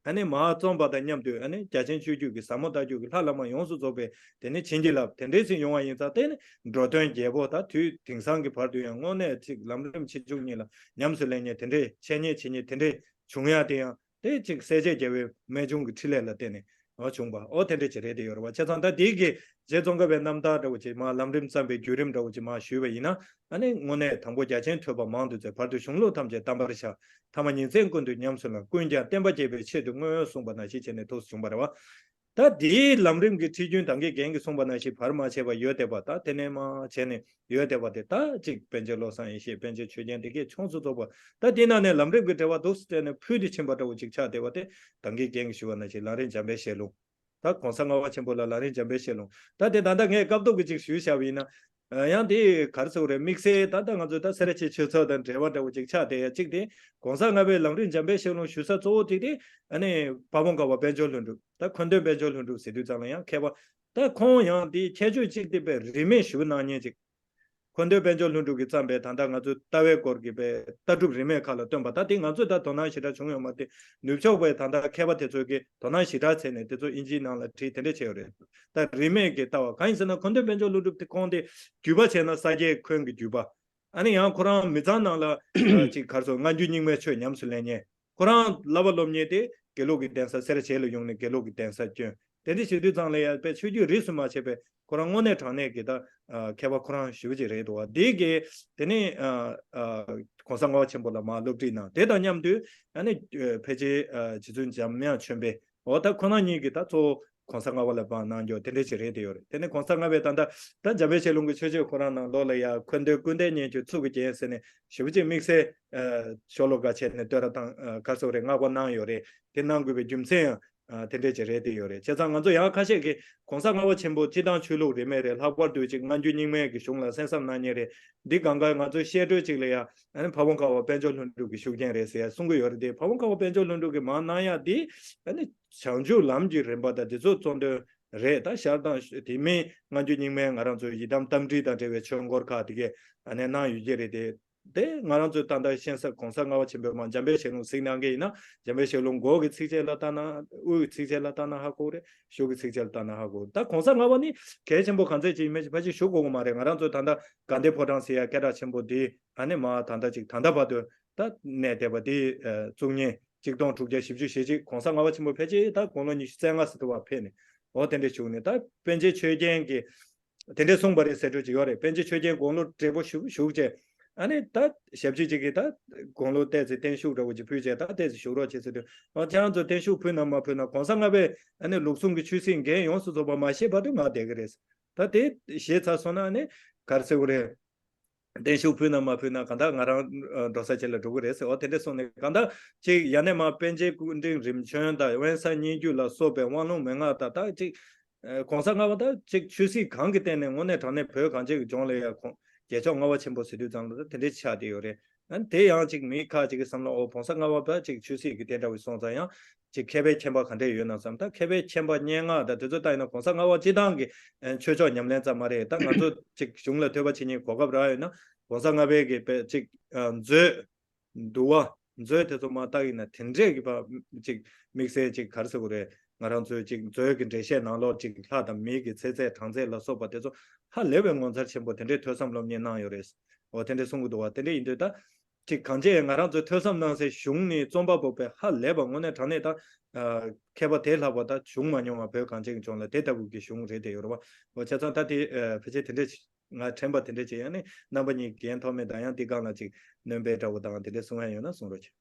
ཨ་ནི་མར་རྩོམ་པ་དང་མཉམ་དུ་ཨ་ནི་རྒྱ་ཆེན་སྤྱོད་བརྒྱུད་ཀྱི་ཟབ་མོ་ལྟ་བརྒྱུད་ཀྱི་ལྷ་བླ་མ་ཡོངས་སུ་རྫོགས་པའི་དེ་ནི་བྱིན་གྱིས་བརླབས་དེ་འདྲས་ཟིན་ཡོང་བ་ཡིན་ཙང་། དེ་ནི་འགྲོ་དོན་རྒྱས་པོ་ད་དུས་དེང་སང་གི་བར་དུ་ཡང་དངོས་གནས་ཅིག་ལམ་རིམ་ཆེ་ཆུང་གཉིས་ལ་ཉམས་སུ་ལེན་མཁན་དེ་འདྲས། འཆད་ཉན་བྱེད་མཁན་དེ་འདྲས་བྱུང་ཡ་དེ་ཡང་དེ་ཅིག་སྲས་བཅས་རྒྱལ་བའི་རྨད་བྱུང་གི་ཕྲིན་ལས་ལ་བརྟེན་ནས། འོ་བྱུང་བ། འོ་དེ་འདྲ་ཅིག་རེད་དེ་ཡོད་རེད་བ། བྱས་ཙང་ད་དེའི་གི་རྗེ་ཙོང་ཁ་པའི་རྣམ་ཐར་འདྲ་བོ་ཅིག་མ་ལམ་རིམ་བརྩམས་པའི་བརྒྱུད་རིམ་འདྲ་བོ་ཅིག་མ་ཞུས་པ་ཡིན་ན། ཨ་ནི་དངོས་གནས་དང་པོ་རྒྱ་ཆེན་ཐོས་པ་མང་དུ་བཙལ། བར་དུ་གཞུང་ལུགས་ཐམས་ཅད་དམ་པར་བཞག། ཐ་མ་ཉིན་མཚན་ཀུན་ཏུ་ཉམས་སུ་བླང་། ཀུན་ཀྱང་བསྟན་པ་རྒྱས་པའི་ཆེད་དུ་བསྔོ། གསུངས་པ་ནང་བཞིན་བྱས་ནས་ཐུགས་སུ་བྱུང་བ་རེད་བ། ད་དེའི་ལམ་རིམ་གྱི་ཁྲིད་རྒྱུན་ད་གིན་རྒན་གྱིས་གསུངས་པ་ནང་བཞིན་བར་མ་ཆད་པར་ཡོད་བསྡད་པ། ད་དེ་ནས་མར་བྱས་ནས་ཡོད་བསྡད་པ་དེ། ད་གཅིག་པཎ་ཆེན་བློ་བཟང་ཡེ་ཤེས། པཎ་ཆེན་ཆོས་རྒྱན། དེ་གས་ཡོངས་སུ་རྫོགས་པ། ད་དེའི་ནང་ནས་ལམ་རིམ་གྱི་འགྲེལ་པ་འདུག་སེ་བྱས་ནས་ཕུལ་དུ་ཕྱིན་པ་འདྲ་བོ་ཅིག་ཆགས་བསྡད་པ་དེ། ད་གིན་རྒན་གྱིས་ཞུས་པ་ནང་བཞིན་ལམ་རིམ་འཇམ་དཔལ་ཞལ་ལུང་། ད་གོང་ས་ལྔ་པ་ཆེན་པོ་ལ་ལམ་རིམ་འཇམ་དཔལ་ཞལ་ལུང་། ད་དེ་ད་ལྟ་ངས་སྐབས་ཐོག་གི་ཅིག་ཞུས་བཞག་པ་ཡིན་ན། ཨ། ཡང་དེ་ག་རེ་ཟེར་དགོས་རེད། དམིགས་བསལ་ད་ལྟ་ང་ཚོ་ད་སེ་ར་བྱེས་ཆོས་ཚོགས་དང་འབྲེལ་བ་འདྲ་བོ་ཅིག་ཆགས་བསྡད་ཡ་གཅིག་དེ། གོང་ས་ལྔ་པའི་ལམ་རིམ་འཇམ་དཔལ་ཞལ་ལུང་ཞུ་ས་གཙོ་བོ་གཅིག་དེ། ཨ་ནི་ཕ་བོང་ཁ་པ་དཔལ་འབྱོར་ལྷུན་གྲུབ། ད་འཁོན་སྟོན་དཔལ་འབྱོར་ལྷུན་གྲུབ་ཟེར་དུས་ཙམ་ལ་ཡང་མཁས་པ། ད་ཁོང་ཡང་དེའི་ཁྱད་ཆོས་གཅིག་དེ་དཔེ་རིས་མེད་ཞུ་གནང་མཁན་ཅིག། འཁོན་སྟོན་དཔལ་འབྱོར་ལྷུན་གྲུབ་ཀྱིས་བརྩམས་པའི་ད་ལྟ་ང་ཚོའི་ལྟ་བའི་སྐོར་གྱི་པའི་ལྟ་གྲུབ་རིས་མེད་ཁག་ལ་བཏོན་པ། ད་དེ་ང་ཚོས་ད་དོ་སྣང་ཞེ་དྲག་བྱུང་ཡོད་མ་རེད་དེ། ནུབ་ཕྱོགས་པའི་ད་ལྟ་མཁས་པ་དེ་ཚོས་ཀྱིས་དོ་སྣང་ཞེ་དྲག་བྱས་ནས་དེ་ཚོ་དབྱིན་ཇིའི་ནང་ལ་བྲིས་དེ་འདྲ་བྱས་ཡོད་རེད། ད་རིས་མེད་ཀྱི་ལྟ་བ་གང་ཡིན་ཟེར་ན། འཁོན་སྟོན་དཔལ་འབྱོར་ལྷུན་གྲུབ་དེ་ཁོང་དེ་བརྒྱུད་པ་བྱས་ན་ས་སྐྱའི་འཁོན་གྱི་བརྒྱུད་པ། ཨ་ནི་ཡང་ཁོ་རང་མི་ཚང་ནང་ལ་ཅིག་ག་རེ་ཟེར། སྔ་འགྱུར་རྙིང་མའི་ཆོས་ཉམས་སུ་ལེན་མཁན། ཁོ་རང་བསླབ་པ་སློབ་གཉེར་དེ་དགེ་ལུགས་ཀྱི་གདན་ས། སེ་ར་བྱེས་ལ་ཡོང་ནས་དགེ་ལུགས་ཀྱི་གདན་ས་བསྐྱོན། དེ་འདྲ་བྱེད་དུས་ཙང་ལ་ཡང་དཔེ་ཆོས་བརྒྱུད་རིས་སུ་མ་ཆད་པའི་ཁོ་རང་དངོས་གནས་དྲང་གནས་ཀྱི་ད་མཁས་པ་ཁོ་རང་ཞེ་པོ་ཅིག་རེད་འདུག་བ། དེ་གིས་དེ་ནས་གོང་ས་ལྔ་པ་ཆེན་པོ་ལ་མར་སློབ་ཁྲིད་གནང་། དེ་དང་མཉམ་དུ་ཨ་ནི་ཕལ་ཆེར་རྗེ་བཙུན་འཇམ་དབྱངས་ཆོས་འཕེལ། འོ་ད་ཁོ་རང་གཉིས་ཀྱིས་ད་གཙོ་བོ་གོང་ས་ལྔ་པ་ལ་དབང་གནང་རྒྱུ་དེ་འདྲ་ཅིག་རེད་དེ་ཡོད་རེད། དེ་ནས་གོང་ས་ལྔ་པས་ད་ལྟ་ད་འཇམ་དཔལ་ཞལ་ལུང་གི་མཆོད་བརྗོད་ཁོ་རང་ནང་ལོགས་ལ་ཡ། འཁོན་སྟོན་ཀུན་ལྡན་སྙན་བརྒྱུད་ཚུལ་གྱི་རྒྱན་ཟེར་ནས་ཞེ་པོ་ཅིག་དམིགས་བསལ་ཤོ་ལོ་ཀ་བྱས་ནས་བསྟོད་ར་དང་ག་རེ་ཟེར་དགོས་རེད། བསྔགས་པ་གནང་ཡོད་རེད། དེ་གནང་དགོས་པའི་རྒྱུ་མཚན་ཡང་དེ་འདྲ་ཅིག་རེད་དེ་ཡོད་རེད། བྱས་ཙང་ང་ཚོ་ཡང་ཁ་ཤས་ཀྱིས་གོང་ས་ལྔ་པ་ཆེན་པོ་སྤྱིར་བཏང་ཆོས་ལུགས་རིས་མེད་རེད། ལྷག་པར་དུ་ཅིག་སྔ་འགྱུར་རྙིང་མའི་གི་གཞུང་ལ་གསན་བསམ་གནང་མཁན་རེད། འདི་གང་ག་ང་ཚོའི་བཤད་སྒྲོས་ཅིག་ལ་ཡ། ཨ་ནི་ཕ་བོང་ཁ་པ་དཔལ་འབྱོར་ལྷུན་གྲུབ་ཀྱི་ཤུགས་རྐྱེན་རེད་ཟེར་ཡ་གསུང་གི་ཡོད་རེད་དེ། ཕ་བོང་ཁ་པ་དཔལ་འབྱོར་ལྷུན་གྲུབ་ཀྱིས་མར་གནང་ཡ་འདི་ཨ་ནི་བྱང་ཆུབ་ལམ་གྱི་རིམ་པ་དང་འདི་ཚོ་གཙོ་འདོན་རེད། ད་ཞར་དང་དེ་མིན་སྔ་འགྱུར་རྙིང་མའི་ང་རང་ཚོའི་ཡི་དམ་རྟ་མགྲིན་དང་འབྲེལ་བའི་ཆོས་འཁོར་ཁག་དེ་གས་ཨ་ནི་གནང་ཡོད་ཀྱི་རེད་དེ། དེ་ང་རང་ཚོའི་ད་ལྟ་ཤེས་ས་གོང་ས་ལྔ་པ་ཆེན་པོས་མར་འཇམ་དཔལ་ཞལ་ལུང་གཟིགས་གནང་མཁན་ཡིན་ན། འཇམ་དཔལ་ཞལ་ལུང་མགོ་གི་ཚིགས་བཅད་ལ་ལྟ་ན། དབུས་ཀྱི་ཚིགས་བཅད་ལ་ལྟ་ན་ཧ་གོ་རེད། གཞུག་གི་ཚིགས་བཅད་ལ་ལྟ་ན་ཧ་གོ། ད་གོང་ས་ལྔ་པ་ནི་གལ་ཆེན་པོ་གང་ཚད་ཅིག་ཡིན་མིན་ཕལ་ཆེར་ཞུ་དགོས་ཀྱི་མ་རེད། ང་རང་ཚོ་ད་ལྟ་དགའ་ལྡན་ཕོ་བྲང་ཟེར་ཡ་སྐད་གྲགས་ཆེན་པོ་འདི་ཨ་ནི་མར་ད་ལྟ་ཅིག་ད་ལྟ་བར་དུ་ད་གནས་བསྡད་པ་འདི་བཙུགས་ཉིན་གཅིག་སྟོང་དྲུག་བརྒྱ་བཞི་བཅུ་ཞེ་གཅིག། གོང་ས་ལྔ་པ་ཆེན་པོ་ཕལ་ཆེར་ད་དགུང་ལོ་ཉི་ཤུ་རྩ་ལྔ་ཙམ་དུ་བ་ཕེབས་ནས། འོ་དེ་འདྲ་བྱུང་ནས། ད་པཎ་ཆེན་ཆོས་རྒྱན་གྱིས་དེ་འདྲ་གསུངས་པ་རེད་ཟེར་འགྲོ་གི་ཡོད་རེད། པཎ་ཆེན་ཆོས་རྒྱན་དགུང་ལོ་བགྲེས་པོ་བཞུགས་བཞུགས་བྱས། ཨ་ནི་ད་ཞབས་ཕྱི་གཅིག་གིས་ད་དགུང་ལོ་ཏོག་ཙམ་བརྟན་བཞུགས་འདྲ་བོ་ཅིག་ཕུལ་བྱས། ད་ཏོག་ཙམ་བཞུགས་རོགས་བྱེད་ཟེར་དུས། ཨ། ཁྱེད་རང་ཚོ་བརྟན་བཞུགས་ཕུལ་ན་མ་ཕུལ་ན། གོང་ས་ལྔ་པས་ཨ་ནི་ལུགས་ཟུང་གི་ཆོས་སྲིད་འགན་ཡོངས་སུ་རྫོགས་པ་མ་བཞེས་བར་དུ་ང་བསྡད་ཀྱི་རེད། ད་དེ་བཞེས་ཚར་སོང་ན་ཨ་ནི་ག་རེ་ཟེར་དགོས་རེད། བརྟན་བཞུགས་ཕུལ་ན་མ་ཕུལ་ན་གང་ལྟར་ང་རང་འགྲོ་ས་ཅིག་ལ་འགྲོ་གི་རེད་ཟེར། འོ་དེ་འདྲ་གསུངས་ནས། གང་ལྟར་ཅིག་ཡ་ནས་མར་པཎ་ཆེན་སྐུ་ཕྲེང་རིམ་བྱོན་དང་དབེན་ས་སྙན་བརྒྱུད་ལ་སོགས་པའི་དབང་ལུང་མན་ངག་དང་། ད་ཅིག་ཨ། གོང་ས་ལྔ་པ་ད་ཅིག་ཆོས་སྲིད་གང་གི་སྟེང་ནས་དངོས་གནས་དྲང་གནས་བོད་གངས་ཅན་གྱི་ལྗོངས་ལ་ཡ་ཁོང་རྒྱལ་མཆོག་ལྔ་པ་ཆེན་པོ་ཟེར་དུས་ཙམ་ལ་ད་དེ་འདྲའི་ཆགས་བསྡད་ཡོད་རེད། ཨ། དེ་ཡང་ཅིག་མི་ཁ་ཅིག་གི་བསམ་བློ། འོ། གོང་ས་ལྔ་པ་ད་ཅིག་ཆོས་སྲིད་ཀྱི་དེ་འདྲ་བའི་སོང་ཙང་ཡང་ཅིག་མཁས་པའི་མཁྱེན་པ་ག་འདྲས་ཡོད་ན་བསམ། ད་མཁས་པའི་མཁྱེན་པ་སྙན་ངག་ད་དེ་ཚོ་ལྟ་ཡིན་ན་གོང་ས་ལྔ་པ་སྤྱིར་བཏང་གི་ཨ་ཆོས་ཕྱོགས་ཉམས་ལེན་ཙམ་མ་རེད། ད་ང་ཚོ་ཅིག་གཞུང་ལ་ཐོས་པ་བྱེད་མཁན་གོ་སྐབས་རག་ཡོད་ན། གོང་ས་ལྔ་པའི་གི་དཔེ་ཅིག་ཨ་མཛོད། འདུལ་བ། མཛོད་དེ་ཚོ་མར་བལྟ་ཡིན་ན་དེ་འདྲས་ཀྱི་བ་ཅིག་དམིགས་བསལ་ཅིག་ག་རེ་ཟེར་དགོས་རེད། ང་རང་ཚོའི་ཅིག་མཛོད་ཀྱི་འགྲེལ་བཤད་ནང་ལོགས་ཅིག་ལྷ་དང་མི་གི་ཚེ་ཚད་གྲངས་ཚད་ལ་སོགས་པ་དེ་ཚོ་ཧ་ལས་པའི་ངོ་མཚར་ཆེན་པོ་དེ་འདྲས་ཐོས་བསམ་སློབ་གཉེར་གནང་ཡོད་རེད། འོ་དེ་འདྲས་གསུང་གི་འདུག་བ། དེ་འདྲས་ཡིན་དུས་ད་ཅིག་གང་ཅི་ང་རང་ཚོས་ཐོས་བསམ་གནང་སའི་གཞུང་ནི་རྩོམ་པ་པོ་དཔེ་ཧ་ལས་པ་དངོས་གནས་དྲང་གནས་ད་ཨ་མཁས་པ་དེ་ལྷག་པ་ད་བྱུང་མ་མྱོང་བ། བོད་གངས་ཅན་གྱི་ལྗོངས་ལ་དེ་ལྟ་བུ་གི་གཞུང་རེད་དེ་ཡོད་རེད་བ། འོ་བྱས་ཙང་ད་དེ་ཨ་ཕལ་ཆེར་དེ་འདྲས། ང་དྲན་པ་དེ་འདྲ་ཅིག། ཡང་ནི་རྣམ་པ་གཉིས་རྒན་ཐོགས་མེད་དང་ཡང་དེ་སྒང་ལ་ཅིག་སྣོན་པ་འདྲ་བོ་དང་དེ་འདྲ་གསུང་ཡ་ཡོད་ན་གསུང་རོགས་གྱིས།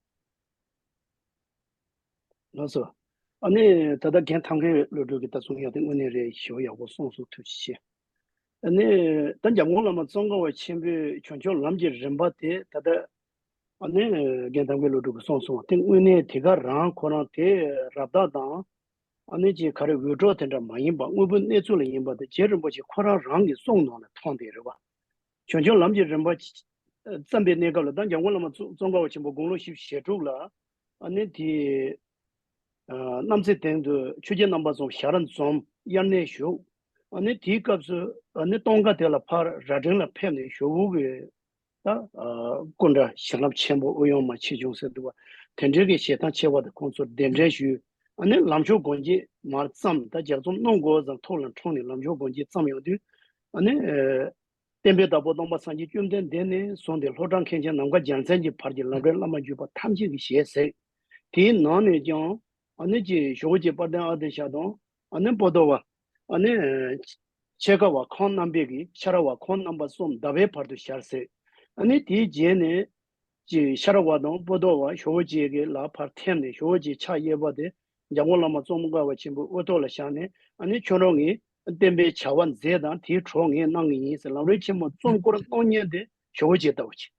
ལགས་སོ། ཨ་ནི་ད་ལྟ་རྒན་ཐབས་མཁས་བློ་གྲོས་ཀྱིས་ད་གསུང་ཡ་དེ་དངོས་གནས་རེད། ཞེ་པོ་ཡག་པོ་གསུངས་སོང་། ཐུགས་རྗེ་ཆེ། ཨ་ནི་ད་འཇམ་མགོན་བླ་མ་ཙོང་ཁ་པ་ཆེན་པོས་བྱང་ཕྱོགས་ལམ་གྱི་རིམ་པ་དེ་ད་ལྟ་ཨ་ནི་རྒན་ཐབས་མཁས་བློ་གྲོས་ཀྱིས་གསུངས་སོང་། དེ་དངོས་གནས་དེ་ག་རང་ཁོ་རང་དེ་རབ་བརྟག་དང་། ཨ་ནི་ཅིག་ག་རེ་འུད་སྒྲོག་དེ་འདྲ་མ་ཡིན་པ། དངོས་པོའི་གནས་ཚུལ་ལ་ཡིན་པ་དེ་རྗེ་རིན་པོ་ཆེ་ཁོ་རང་རང་གི་གསུང་ནང་ལ་མཐོང་བསྡད་རེད་བ། བྱང་ཆུབ་ལམ་གྱི་རིམ་པ་བརྩམས་པའི་གནས་སྐབས་ལ་ད་འཇམ་མགོན་བླ་མ་ཙོ་ཙོང་ཁ་པ་ཆེན་པོ་དགུང་ལོ་བཞི་བཅུ་ཞེ་དྲུག་ལ་ཨ་ནི་དེ་ཨ་གནམ་ཚེ་སྟེང་དུ་ཆོས་རྒྱལ་རྣམ་པ་གསུམ་ཞལ་འཛོམས་དབྱར་གནས་བཞུགས། ཨ་ནི་དེའི་སྐབས་སུ་ཨ་ནི་སྟོན་ཁ་དེ་ལ་ཕར་རྭ་སྒྲེང་ལ་ཕེབས་ནས་ཇོ་བོ་གི་ད་ཨ་སྐུ་འདྲ་བྱིན་རླབས་ཆེན་པོ་ཨུ་ཡོན་མ་ཆེ་ཆུང་ཟེར་འདུག་བ། དེ་འདྲའི་གི་ཞལ་ཐང་ཆེ་བ་དེ་ཁོང་ཚོར་གདན་འདྲེན་ཞུས། ཨ་ནི་ལམ་མཆོག་སྒོ་འབྱེད་མར་བརྩམས། ད་ལྗགས་རྩོམ་གནང་དགོས་ཙང་ཐོག་ལ་འཁྲུངས་ནས་ལམ་མཆོག་སྒོ་འབྱེད་བརྩམས་ཡོང་དུས། ཨ་ནི་ཨ་བསྟན་པའི་བདག་པོ་སྟོང་པ་སངས་རྒྱས་བཅོམ་ལྡན་འདས་ནས་བཟུང་སྟེ་ལྷོ་བྲག་མཁན་ཆེན་ནམ་མཁའ་རྒྱལ་མཚན་གྱི་བར་གྱི་ལམ་རིམ་བླ་མ་བརྒྱུད་པ་ཐམས་ཅད་ཀྱི་ཞལ་གཟིགས། དེའི་ནང་ནས་ཀྱང་ཨ་ནི་ཅིག་ཇོ་བོ་རྗེ་དཔལ་ལྡན་ཨ་ཏི་ཤ་དང་ ཨ་ནི་པོ་ཏོ་བ། ཨ་ནི་ཆེ་ཁ་བ་ཁོང་རྣམ་པས་ཀྱིས་ཤ་ར་བ་ཁོང་རྣམ་པ་གསུམ་ཟླ་བའི་བར་དུ་བཞར་ཟེར། ཨ་ནི་དེའི་རྗེས་ནས་ཀྱི་ཤ་ར་བ་དང་པོ་ཏོ་བ་ཞོ་བོ་རྗེ་གི་ལ་ཕར་ཐེམ་ནས་ཞོ་བོ་རྗེ་ཕྱག་གཡས་པ་དེ་འཇམ་མགོན་བླ་མ་ཙོང་ཁ་པ་ཆེན་པོའི་དབུ་ཐོག་ལ་བཞག་ནས། ཨ་ནི་ཁྱོད་རང་ངས་བསྟན་པའི་བྱ་བ་མཛད་དང་དེའི་གྲོགས་ངས་གནང་གི་ཡིན་ཟེར། ལམ་རིམ་ཆེན་མོ་རྩོམ་སྐོར་གནང་མཁན་དེ་ཞོ་བོ་རྗེ་ལྟ་བུ་ཅིག་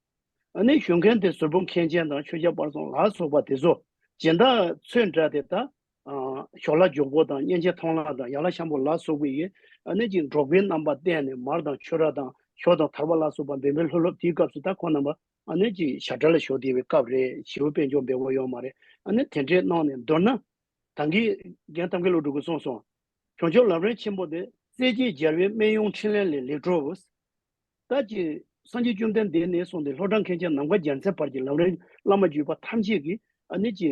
ཨ་ནི་ཞུ་མཁན་དེ་ཟུར་ཕུང་མཁན་ཆེན་དང་ཆོས་རྒྱལ་དཔལ་བཟང་ལ་སོགས་པ་དེ་ཚོ་སྦྱིན་བདག་ཚོས་འདྲ་དེ་ད། ཨ་ཞོགས་ལ་འཇུག་པོ་དང་གཉན་ཆེན་མཐོང་ལ་དང་ཡ་ལ་ཤམ་པོ་ལ་སོགས་པའི་ཡིན། ཨ་ནི་ཅིག་འབྲོག་པའི་རྣམ་པ་བསྟན་ནས་མར་དང་ཆུ་ར་དང་ཞོ་དང་དར་བ་ལ་སོགས་པ་འབེན་པའི་ལྷོད་ལྷོད་དེའི་སྐབས་སུ་ད་ཁོང་རྣམ་པ་ཨ་ནི་ཅིག་ཞབས་གྲལ་ལ་ཞོག་བསྡད་པའི་སྐབས་རེད། ཞི་བའི་དཔལ་འབྱོར་འབེལ་བ་ཡོད་མ་རེད། ཨ་ནི་དེ་འདྲས་གནང་ནས་མདོར་ན། ད་གིན་རྒན་ཐབས་མཁས་བློ་གྲོས་ཀྱིས་གསུངས་སོང་། བྱང་ཆུབ་ལམ་རིམ་ཆེན་པོ་དེ་རྩེ་གཅིག་སྦྱར་བའི་སྨན་གཡོག་ཕྲིན་ལས་ལས་ལས་གྲུབ། ད་ཅི་སངས་རྒྱས་བཅོམ་ལྡན་འདས་ནས་བཟུང་སྟེ་ལྷོ་བྲག་མཁན་ཆེན་ནམ་མཁའ་རྒྱལ་མཚན་བར་གྱི་ལམ་རིམ་བླ་མ་བརྒྱུད་པ་ཐམས་ཅད་ཀྱིས་ཨ་ནི་ཅི་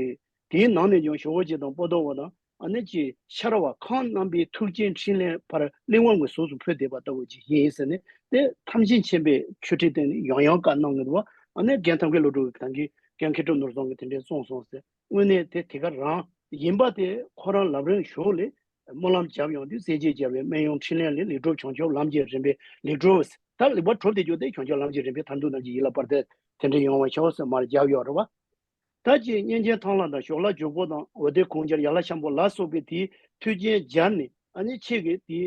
དེའི་ནང་ནས་ཀྱང་ཞོ་བོ་རྗེ་དང་པོ་ཏོ་བ་དང་ཨ་ནི་ཅི་ཤ་ར་བ་ཁོང་རྣམ་པའི་ཐུགས་རྗེའི་ཕྲིན་ལས་ཕར་གླེགས་བམ་གྱི་གཟུགས་སུ་འཕོས་བསྡད་པ་ལྟ་བུ་ཅིག་ཡིན་ཟེར་ནས། དེ་ཐམས་ཅད་མཁྱེན་པའི་ཆོས་ཁྲིད་སྟེང་ནས་ཡང་ཡང་བཀའ་གནང་གི་འདུག་བ། ཨ་ནི་རྒན་ཐབས་མཁས་བློ་གྲོས་ཀྱིས་ད་གིན་རྒན་མཁས་གྲུབ་ནོར་བཟང་གིས་དེ་འདྲས་གསུངས་སོང་ཟེར། དངོས་གནས་དེ་དེ་ག་རང་ཡིན་པ་དེ་ཁོ་རང་ལམ་རིམ་ཞུགས་ལས། སྨོན་ལམ་བརྒྱབ་ཡོང་དུས་རྩེ་གཅིག་སྦྱར་བའི་སྨན་གཡོག་ཕྲིན་ལས་ལས་ལས་གྲུབ། བྱང་ཆུབ་ལམ་གྱི་རིམ་པའི་ལས་གྲུབ། ད་ལེགས་པར་གྲུབ་སྟེ་འགྱུར་ཏེ་བྱང་ཆུབ་ལམ་གྱི་རིམ་པའི་མཐར་ཐུག་རྣམས་ཀྱི་ཡིད་ལ་བར་དེ་དེ་འདྲ་ཡོང་བར་ཤོག་ཟེར་མར་བརྒྱབ་ཡོད་རེད་བ། ད་ཅི་གཉན་ཆེན་ཐང་ལྷ་དང་ཞོགས་ལ་འཇུག་པོ་དང་འོད་ལྡན་གུང་རྒྱལ་ཡ་ལ་ཤམ་པོ་ལ་སོགས་པའི་དེའི་མཐུ་རྐྱེན་སྦྱར་ནས་ཨ་ནི་ཁྱེད་ཀྱིས་དེའི་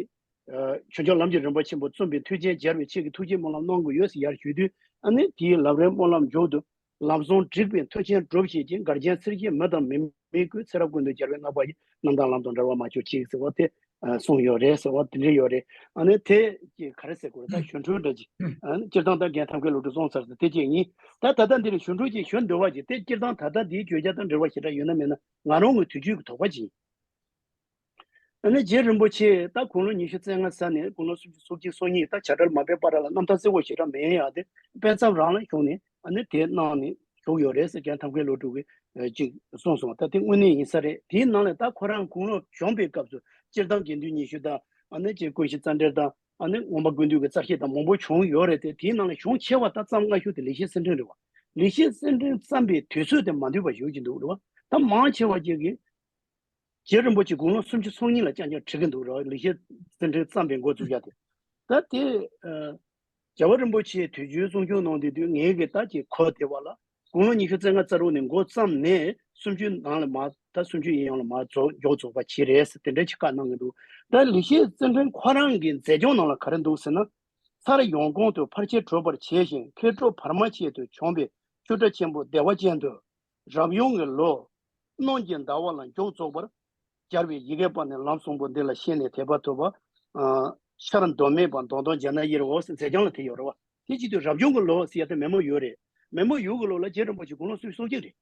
བྱང་ཆུབ་ལམ་གྱི་རིམ་པ་ཆེན་པོ་རྩོམ་པའི་མཐུ་རྐྱེན་སྦྱར་བའི་ཆེད་ཀྱི་ཐུགས་རྗེ་སྨོན་ལམ་གནང་དགོས་ཡོད་ཟེར་ཡར་ཞུས་དུས། ཨ་ནི་དེའི་ལམ་རིམ་སྨོན་ལམ་མཇུག་ཏུ། ལམ་བཟང་བསྒྲིགས་པའི་མཐུ་ཆེན་སྒྲུབ་བྱེད་ཅིང་། འགལ་རྐྱེན་སེལ་བྱེད་མི་དང་མི་མིན་ཀུན། ཚེ་རབས་ཀུན་ཏུ་རྒྱལ་བའི་བསྔགས་པ་ཡིས། རྣམ་དག་ལམ་དུ་འགྲོ་བ་མ་གྱུར་ཅིག་ཟེར་བ་དེ་གསུངས་ཡོད་རེད་ཟེར་བ་དེ་འདྲ་ཡོད་རེད། ཨ་ནི་དེ་ཅིག་ག་རེ་ཟེར་དགོས་རེད། ད་གཞུང་འཕྲོས་འདྲ་ཅིག་ཨ་ནི་སྤྱིར་བཏང་ད་རྒན་ཐབས་མཁས་བློ་གྲོས་གསུངས་ཚར་ཟེར་དེ་གཅིག་ཡིན། ད་ད་ལྟ་འདི་ལ་གཞུང་འཕྲོས་ཅིག་ཞུ་འདོད་པ་ཅིག་དེ་སྤྱིར་བཏང་ད་ལྟ་འདིའི་བརྗོད་བྱ་དང་འབྲེལ་བ་ཞེ་དྲག་ཡོད་ན་མེད་ན་ང་རང་ངོས་དུས་ཚོད་ཀྱི་དོགས་པ་ཅིག་ཡིན། ཨ་ནི་རྗེ་རིན་པོ་ཆེ་ད་དགུང་ལོ་ཉི་ཤུ་རྩ་ལྔ་ས་ནས་དགུང་ལོ་སུམ་ཅུ་སོ་གཅིག་སོ་གཉིས། ད་བྱ་བྲལ་མ་ཕེབས་བར་ལ་རྣམ་ཐར་གསལ་བོ་ཞེ་དྲག་མེད་ཡ་དེ་དཔེ་མཚམས་རང་ལ་བཞུགས་ནས་ཨ་ནི་དེ་གནང་ནས་བཞུགས་ཡོད་རེད་ཟེར་རྒན་ཐབས་མཁས་བློ་གྲོས་ཀྱིས་ཅིག་གསུངས་སོང་། ད་དེ་དངོས་གནས་ཡིན་ས་རེད། དེའི་ནང་ལས་ད་ཁོ་རང་དགུང་ལོ་གཞོན་པའི་སྐབས་སུ་སྤྱིར་བཏང་དགེ་འདུན་ཉི་ཤུ་དང་ཨ་ནི་ཅིག་ཀུན་གཞི་རྩ་འགྲེལ་དང་ཨ་ནི་མངོན་པ་ཀུན་བཏུས་ཀྱི་རྩ་བཤད་དང་མང་པོ་བྱུང་ཡོད་རེད་དེ། དེའི་ནང་ལས་གཞུང་ཆེ་བ་ད་བརྩམས་སྔ་ཤོས་དེ་ལེགས་བཤད་གསེར་ཕྲེང་རེད་བ། ལེགས་བཤད་གསེར་ཕྲེང་བརྩམས་པའི་དུས་ཚོད་དེ་མ་འདུས་པ་ཞིག་ཅིག་འདུག་རེད་བ། ད་མང་ཆེ་བ་ཅིག་གིས། རྗེ་རིན་པོ་ཆེ་དགུང་ལོ་སུམ་ཅུ་སོ་གཉིས་ལ་རྐྱང་རྐྱང་བྲི་གི་འདུག་ར། ལེགས་བཤད་གསེར་ཕྲེང་བརྩམས་པའི་འགོ་བཙུགས་ཡ་དེ། ད་དེ་ཨ་རྒྱལ་བ་རིན་པོ་ཆེའི་དུས་རྒྱུན་གསུང་ཆོས་གནང་དུས་དུས་ངེད་ཀྱི་ད་ཀྱི་གོ་བདེ་བ་ལ་དགུང་ལོ་ཉི་ཤུ་རྩ་ལྔ་རྩ་དྲུག་ནས་འགོ་བརྩམས་ནས་སུམ་ཅུའི་ནང་ལ་མ་ད་སུམ་ཅུ་ཡན་ཡང་ལ་མ་རྫོགས་མགྱོགས་རྫོགས་པ་ཅིག་རེད་ཟེར་དེ་འདྲ་ཅིག་བཀའ་གནང་གི་འདུག་ད་ལེགས་བཤད་གསེར་ཕྲེང་ཁོ་རང་གི་མཛད་སྦྱོང་ནང་ལ་ག་རེ་འདུག་ཟེར་ན། མཚར་ཡོངས་གོང་དུ་ཕལ་ཆེར་གྲུབ་པར་བྱས་ཤིང་། མཁས་གྲུབ་བར་མ་ཆད་དུ་བྱུང་བའི་ཆོས་གྲྭ་ཆེན་པོ་བདེ་བ་ཅན་དུ། རབ་བྱུང་གི་ལོ། སྣང་གི་ཟླ་བ་ལ་མཇུག་རྫོགས་པར་སྦྱར་བའི་ཡི་གེ་པ་ནི་ལམ་གསུམ་པོ་འདི་ལ་ཤེས་ནས་དད་པ་ཐོབ་པ། ཨ་ཤར་མདོ་སྨད་པ་མདོ་མདོ་རྒྱ་ནག་ཡེར་འོ་ཟེར་མཛད་བྱང་ལ་དེ་ཡོད་རེད་བ། དེ་བྱེད་དུས་རབ་བྱུང་གི་ལོ་ཟེར་ཡ་དེ་མེ་མོ་ཡོས་རེད། མེ་མོ་ཡོས་ཀྱི་ལོ་ལ་རྗེ་རིན་པོ་ཆེ་དགུང་ལོ་སུམ་ཅུ་སོ་གཅིག་རེད།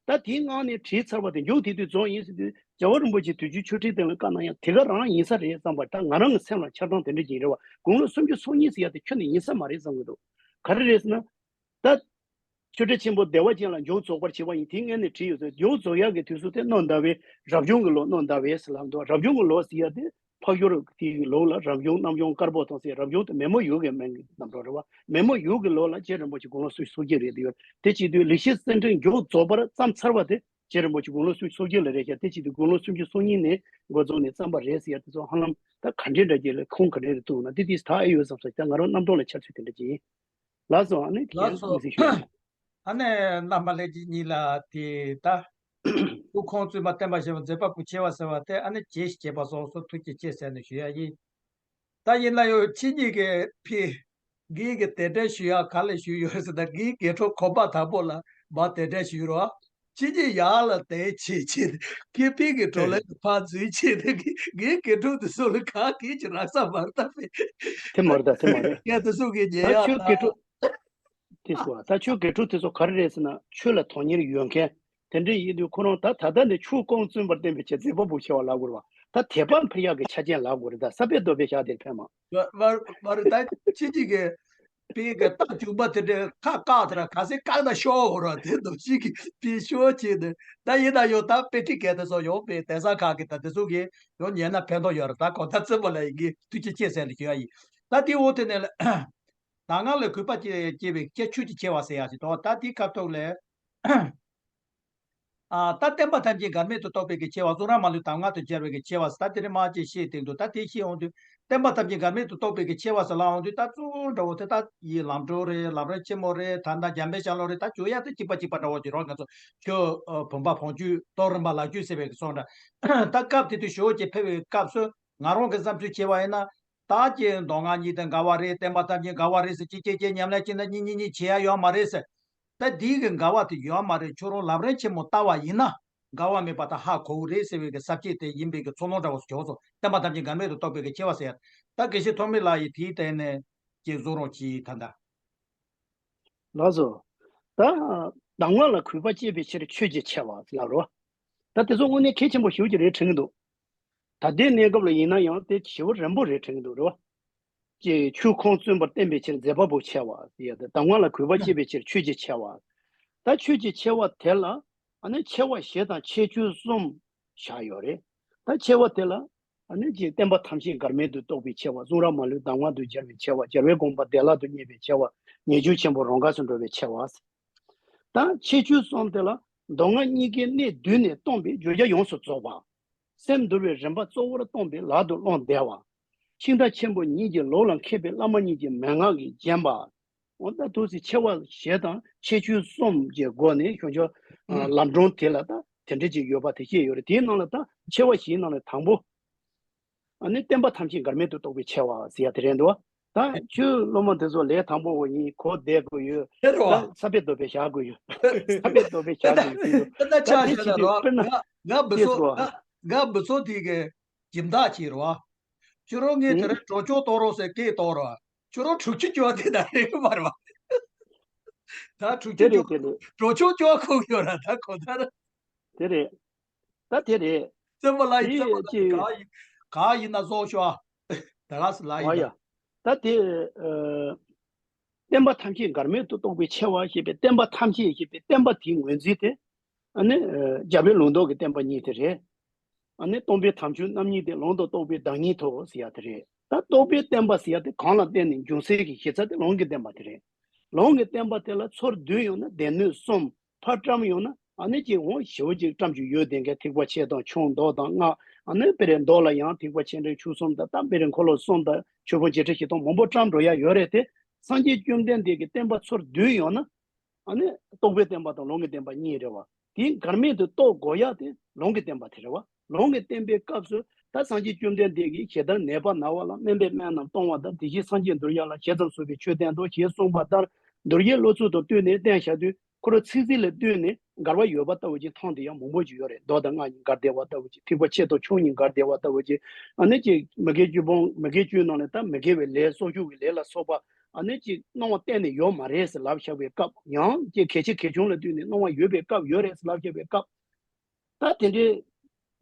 ད་དེའི་སྔ་ནས་བྲིས་ཚར་བ་དེ་མཇུག་དེ་དུས་རྫོགས་ཡིན་ཟེར་དུས་རྒྱལ་བ་རིན་པོ་ཆེ་དུས་རྒྱུན་ཆོས་ཁྲིད་སྟེང་ལ་བཀའ་གནང་ཡ་དེ་ག་རང་ཡིན་ས་རེད་བསམ་པ། ད་ང་རང་གི་སེམས་ལ་འཆར་སྟངས་དེ་འདྲ་ཅིག་རེད་བ། དགུང་ལོ་སུམ་ཅུ་སོ་གཉིས་ཟེར་ཡ་དེ་ཁྱོན་ནས་ཡིན་ས་མ་རེད་བསམ་གྱི་འདུག་ག་རེ་རེད་ཟེར་ན། ད། ཆོས་གྲྭ་ཆེན་པོ་བདེ་བ་ཅན་ལ་མཇུག་རྫོགས་པར་བྱེད་པ་ཡིན། དེ་སྔོན་ནས་བྲིས་ཡོད་ཚོད། མཇུག་རྫོགས་ཡག་གི་དུས་སུ་དེ་སྣང་ཟླ་བའི་རབ་བྱུང་གི་ལོ་སྣང་ཟླ་བའི་ཟེར་ལབ་འདུག་རབ་བྱུང་གི་ལོ་ཟེར་ཡ་དེ་འཕགས་ཡུལ་དེའི་ལོ་ལ་རབ་བྱུང་གནམ་བྱུང་དཀར་པོ་དང་ཟེར། རབ་བྱུང་དེ་མེ་མོ་ཡོས་ཀྱི་མིང་གི་རྣམ་གྲངས་རེད་བ། མེ་མོ་ཡོས་ཀྱི་ལོ་ལ་རྗེ་རིན་པོ་ཆེ་དགུང་ལོ་སུམ་ཅུ་སོ་གཅིག་རེད་དེ་ཡོད། དེ་བྱེད་དུས་ལེགས་བཤད་གསེར་ཕྲེང་མཇུག་རྫོགས་པར་བརྩམས་ཚར་བ་དེ་རྗེ་རིན་པོ་ཆེ་དགུང་ལོ་སུམ་ཅུ་སོ་གཅིག་ལ་རེད་ཤག་དེ་བྱེད་དུས་དགུང་ལོ་སུམ་ཅུ་སོ་གཉིས་ནས་འགོ་བཙུགས་ནས་བརྩམས་པ་རེད་ཟེར་ཡ་དེ་ཚོ་ཧ་ལམ་ད་ག་འདྲས་འདྲ་ཅིག་ལ་ཁུངས་ག་འདྲས་རེ་ཐུག་ན་དེ་དུས་ད་ཨེ་ཡོད་བསམ་སོང་། ད་ང་རང་རྣམ་རྟོག་ལ་འཆར་ཚུལ་དེ་འདྲ་ཅིག་ཡིན། ལགས་སོ། ཨ་ནི་ལགས་སོ། ཨ་ནི་རྣམ་པ་ལྷན་རྒྱས་གཉིས་ལ་དེ་ད་ཐུགས་ཁོང་བཙུན་མ་བསྟན་པ་ཞེས་པ་མཛད་པ་པོ་ཆེ་བ་ཟེར་བ་དེ་ཨ་ནི་རྗེས་ཤེས་པ་སོགས་སུ་ཐུགས་རྗེ་ཆེ་ཟེར་ནས་ཞུ་ཡ་ཡིན། ད་ཡིན་ན་ཡང་ཁྱེད་གཉིས་ཀྱིས་ཕི་གིས་ཀྱི་དེ་འདྲ་ཞུ་ཡ་ག་ལ་ཞུས་ཡོད་ཟེར་ན། གིས་དགེ་ཕྲུག་གོམ་པ་དང་པོ་ལ་མ་དེ་འདྲ་ཞུས་རོགས། ཁྱེད་ཀྱིས་ཡར་ལ་དེ་བྱེད་ཅེས་ཀྱི་ཕི་གི་བྲོ་ལེན་ཕར་འཛུལ་བྱེད་དེ་གིས་གིས་དགེ་ཕྲུག་དེ་ཚོ་ལ་ག་གིས་ཀྱི་རག་ས་མ་རེད་ད་ཕི། དེ་མ་རེད་ད། དེ་མ་རེད། ངས་དེ་ཚོ་གི་ཉན་ད་ཡ་ཁྱོད་དགེ་ཕྲུག་དེ་ཚོ་ད་ཁྱོད་དགེ་ཕྲུག་དེ་ཚོ་ག་རེ་རེད་ཟེར་ན་ཆོས་ལ་དོན་གཉེར་ཡོད་མཁན་དེ་འདྲ་ཡིན་དུས་ཁོ་རང་ད་ད་ལྟ་ནས་ཆོས་ཁོང་བཙུན་པར་བསྟན་པའི་ཆེད་མཛད་པ་པོ་ཆེ་བ་ལབ་དགོས་རེད་བ། ད་དད་པ་འཕེར་ཡག་གི་ཆ་རྐྱེན་ལབ་དགོས་རེད། ད་ས་པའི་རྡོ་པའི་ཞག་དེར་ཕན་མ། མ་མ་རེད་ད་ཁྱེད་ཀྱིས་གི་པའི་གི་རྟགས་འཇུག་པ་དེ་འདྲའི་ཁ་བཀག་དེ་ར་ག་ཚད་བཀག་ན་ཤོག་འོ་ར་དེ་འདུག་ཅིག་གི་པའི་ཤོག་ཅིག་ནི་ད་ཡིན་ན་ཡོད། ད་དཔེ་ཁྲིད་གལ་དེ་ཚོ་ཡོང་པའི་དེང་སང་ཁག་གི་ད་དེ་ཚོ་གི་ཡོང་ཉན་ན་ཕན་ཐོགས་ཡོད་ར། ད་གོ་ད་བཙུན་མོ་ལ་ཡིན་གི་ཐུགས་རྗེ་ཆེ་ཟེར་ལ་ཞུ་ཡ་ཡིན། ད་དེ་འོ་དེ་ནས་ལ་ད་ང་ལ་གུས་པ་སྐྱེ་སྐྱེ་བའི་སྐྱེ་ཆོས་ཀྱི་ཆེ་བ་ཟེར་ཡ་ཞིག་དང་ད་དེའི་སྐབས་ཐོག་ལས། ཨ། ད་བསྟན་པ་ཐམས་ཅད་འགལ་མེད་དུ་རྟོགས་པའི་གི་ཆེ་བ། གསུང་རབ་མ་ལུས་གདམས་ངག་ཏུ་སྦྱར་བའི་གི་ཆེ་བ་ཟེར། ད་དེ་རིང་མ་ཅིག་བཤད་དེ་འདུག་ད་དེ་བཤད་འོང་དུས་བསྟན་པ་ཐམས་ཅད་འགལ་མེད་དུ་རྟོགས་པའི་གི་ཆེ་བ་ཟེར་ལབ་འོང་དུས། ད་གཙོ་བོ་འདྲ་བོ་དེ་ད་ཡི་ལམ་སྒྲོན་རེད། ལམ་རིམ་ཆེན་མོ་རེད། ད་ལྟ་འཇམ་དཔལ་ཤར་ལྷོ་རེད། ད་བརྗོད་ཡ་དེ་གཅིག་པ་གཅིག་པ་འདྲ་བོ་ཅིག་རོ། ང་ཚོ་ཆོས་ཨ་བུམ་པ་བོངས་ཆུས་རྟོགས་རིམ་པ་ལག་བཅུད་ཟེར་བའི་གི་ཚོགས་འདྲ། ད་སྐབས་དེ་དུས་ཞོགས་ཀྱི་ཕེབས་པའི་སྐབས་སུ་ང་རང་གི་བསམ་ཚུལ་བྱས་པ་ཡིན་ན། ད་ཀྱི་མདོ་སྔགས་གཉིས་དེ་འགལ་བ་རེད། བསྟན་པ་ཐམས་ཅད་འགལ་བ་རེད་ཟེར། ཅི་ཅི་ཅི་ཉམས་ལེན་བྱས་ན་གཉིས་གཉིས་གཉིས་བྱེད་ཡ་ཡོད་མ་རེད་ཟེར། ད་འདི་གི་འགལ་བ་དེ་ཡོད་མ་རེད། ཁྱོད་རང་ལམ་རིམ་ཆེན་མོ་ལྟ་བ་ཡིན་ན་འགལ་བ་མེད་པ་ད་ཧ་གོ་གི་རེད་ཟེར་བའི་གི་ས་བཅད་དེ་ཡིན་པའི་གི་ཚོགས་ལུང་འདྲ་བོ་ཞིག་བྱུང་སོང་། བསྟན་པ་ཐམས་ཅད་འགལ་མེད་དུ་རྟོགས་པའི་གི་ཆེ་བ་ཟེར། ད་དགེ་བཤེས་ཐོགས་མེད་ལགས་ཡིས་དེའི་སྟེང་ནས་ཀྱི་གཟུགས་རོང་གྱིས་ད་ལྟ། ལགས་སོ། ད་གདམས་ངག་ལ་གུས་པ་བསྐྱེད་པའི་ཕྱིར་ཆོས་ཀྱི་ཆེ་བ་ལབ་རོ། ད་དེ་ཚོ་དངོས་གནས་གལ་ཆེན་པོ་ཞེ་པོ་ཅིག་རེད་དྲན་གྱི་འདུག་ད་ལྟའི་གནས་སྐབས་ལ་ཡིན་ན་ཡང་དེ་ཞེ་པོ་རིམ་པོ་རེད་དྲན་གྱི་འདུག་རེད་བ། ཅེས་ཆོས་ཁུངས་བཙུན་པར་བསྟན་པའི་ཕྱིར་མཛད་པ་པོ་ཆེ་བ་ཟེར་ཡ་དེ། གདམས་ངག་ལ་གུས་པ་བསྐྱེད་པའི་ཕྱིར་ཆོས་ཀྱི་ཆེ་བ། ད་ཆོས་ཀྱི་ཆེ་བ་དེ་ལ་ཨ་ནི་ཆེ་བ་བཞི་དང་ཁྱད་ཆོས་གསུམ་བཞག་ཡོད་རེད། ད་ཆེ་བ་དེ་ལ་ཨ་ནི་ཅེས་བསྟན་པ་ཐམས་ཅད་འགལ་མེད་དུ་རྟོགས་པའི་ཆེ་བ། གསུང་རབ་མ་ལུས་གདམས་ངག་ཏུ་སྦྱར་བའི་ཆེ་བ། རྒྱལ་བའི་དགོངས་པ་བདེ་བླག་ཏུ་རྙེད་པའི་ཆེ་བ། ཉེས་སྤྱོད་ཆེན་པོ་རང་འགགས་སུ་འགྲོ་བའི་ཆེ་བ། ད་ཁྱད་ཆོས་གསུམ་དེ་ལ་མདོ་སྔགས་གཉིས་ཀའི་གནད་བསྡུས་ནས་སྟོན་པའི་བརྗོད་བྱ་ཡོངས་སུ་རྫོགས་པ། སེམས་འདུལ་བའི་རིམ་པ་གཙོ་བོར་སྟོན་པའི་ལག་ཏུ་བློ་བདེ་བ། ཤིང་རྟ་ཆེན་པོ་ཉིད་ཀྱི་ལུགས་ལ་མཁས་པའི་བླ་མ་ཉིད་ཀྱི་མན་ངག་གིས་བརྒྱན་པ། འོ་ད་འདུག་སེ་ཆེ་བ་བཞི་དང་ཁྱད་ཆོས་གསུམ་གྱི་སྒོ་ནས་ཞོ་ཆོ་ལམ་སྒྲོན་དེ་ལ་ད་དེ་འདྲ་ཅིག་ཡོད་པ་དེ་བཤད་ཡོད་རེད། དེའི་ནང་ལ་ད་ཆེ་བ་བཞིའི་ནང་ལ་དང་པོ། ཨ་ནི་བསྟན་པ་ཐམས་ཅད་འགལ་མེད་དུ་རྟོགས་པའི་ཆེ་བ་ཟེར་ཡ་དེ་རེད་འདུག་ད་ཁྱོད་སློབ་མ་དེ་ཚོ་ལས་དང་པོ་བ་ཡིན་གོ་བསྡད་དགོས་ཡོད། དེ་རེད་བ། ད་ས་པའི་རྡོ་པས་བཞག་དགོས་ཡོད། ས་པའི་རྡོ་པས་བཞག་དགོས་ཡོད་ཟེར་འདུག་ད་ཆ་ད་དེ་བཞག་བྱེད་ན་དུས་རོ། དཔེར་ན་ང་ང་འབུ་ཚོ་ང་ང་འབུ་ཚོ་དེ་གི་སྦྱིན་བདག་བྱེད་རོ། ཁྱོད་རང་ངས་དེ་རིང་གྲོ་ཆོག་གཏོང་རོགས་ཟེར་སྐད་གཏོང་རོགས། ཁྱོད་རང་དྲུག་ཅུ་སྐྱོར་དེ་ད་རེད་མ་རེད་བ། ད་དྲུག་ཅུ་དེ་རེད་སྐྱོར། དེ་རེད། གྲོ་ཆོག་སྐྱོར་ཁུག་ཡོད་ར་ད་གོ་ད་ར། དེ་རེད། ད་དེ་རེད། བཙུན་མ་ལ་ཡི་བཙུན་མ་ལ་ཡི་ག་ཡི་ག་ཡིན་ན་བཟོ་ཤོག་ད་ག་སི་ལ་ཡི་ཨ་ད། ཡ། ད་དེ་ཨ། བསྟན་པ་ཐམས་ཅད་འགལ་མེད་དུ་རྟོགས་པའི་ཆེ་བ་ཞེས་པའི་བསྟན་པ་ཐམས་ཅད་ཞེས་པའི་བསྟན་པ་དེའི་ངོས་འཛིན་དེ། ཨ་ནི་ཨ་རྒྱལ་བའི་ལུང་རྟོགས་ཀྱི་བསྟན་པ་གཉིས་དེ་རེད། ཨ་ནི་སྟོང་པའི་དམ་ཆོས་རྣམ་གཉིས་ཏེ། ལུང་དང་རྟོགས་པའི་བདག་ཉིད་དོ་ཟེར་ཡ་དེ་རེད། ད་རྟོགས་པའི་བསྟན་པ་ཟེར་ཡ་དེ་གང་ལ་བརྟེན་ནས་འབྱུང་སའི་གི་གཞི་རྩ་དེ་ལུང་གི་བསྟན་པ་དེ་རེད། ལུང་གི་བསྟན་པ་དེ་ལ་ཚུར་བསྡུས་ཡོང་ན་སྡེ་སྣོད་གསུམ། ཕར་བཀྲམ་ཡོང་ན་ཨ་ནི་ཅིག་འོང་ཞེ་པོ་ཅིག་བཀྲམ་རྒྱུ་ཡོད། དེ་གའི་ཐེག་པ་ཆེ་དང་ཆུང་མདོ་དང་སྔགས། ཨ་ནི་དཔེར་མདོ་ལ་ཡང་ཐེག་པ་ཆེ་འབྲིང་ཆུང་གསུམ་དང་། ད་དཔེར་འཁོར་ལོ་གསུམ་དང་ཆོས་ཕུང་བྱེ་བྲག་བཞི་དང་མང་པོ་བཀྲམ་འགྲོ་ཡ་ཡོད་རེད་དེ། སངས་རྒྱས་བཅོམ་ལྡན་འདས་ཀྱི་བསྟན་པ་ཚུར་བསྡུས་ཡོང་ན། ཨ་ནི་རྟོགས་པའི་བསྟན་པ་དང་ལུང་གི་བསྟན་པ་གཉིས་རེད་བ། དེ་འགལ་མེད་དུ་རྟོགས་དགོས་ཡ་དེ་ལུང་གི་བསྟན་པ་དེ་རེད་བ། ལུང་གི་བསྟན་པའི་སྐབས་སུ་ད་སངས་རྒྱས་བཅོམ་ལྡན་འདས་ཀྱིས་ཞེ་སྡང་ནད་པ་ན་བ་ལ་སྨན་པས་སྨན་རྣམས་གཏོང་བ་ལྟར། དེ་བཞིན་སངས་རྒྱས་འདུལ་བྱ་ལ་ཞེ་ཙམ་གསོད་པའི་ཆོས་བསྟན་ཏོ་ཞེས་གསུངས་པ་ལྟར། འདུལ་བྱའི་བློ་ཚུལ་དང་བསྟུན་ནས་བསྟན་བཞག་དུས། ཁོ་རང་ཚིག་ཚིག་ལ་བསྟུན་ནས་འགལ་བ་ཡོད་པ་ལྟ་བུ་ཅིག་མཐོང་བསྡད་ཡ་མང་པོ་ཅིག་ཡོད་རེད། མདོ་དང་སྔགས་གཉིས་འགལ་བསྡད་པ་ལྟ་བུ་ཅིག་ཐེག་པ་ཆེ་དང་ཆུང་གཉིས་འགལ་བསྡད་པ་ལྟ་བུ་ཅིག་ཨ་ནི་ཅིག་མི་དགེ་བཅུ་སྤོང་མི་དགེ་བཅུའི་ནང་ནས་ད་མི་དགེ་བའི་ལས་གསོག་ཞུགས་ཀྱི་ལས་ལ་སོགས་པ། ཨ་ནི་ཅིག་སྣང་བ་གཏན་ནས་ཡོད་མ་རེད་ཟེར་ལབ་བཞག་པའི་སྐབས། ཡང་ཅིག་གལ་ཆེ་གལ་ཆུང་ལ་བསྟུན་ནས་སྣང་བ་ཡོད་པའི་སྐབས་ཡོད་རེད་ཟེར་ལབ་བཞག་པའི་སྐབས། ད་དེ་འདྲའི་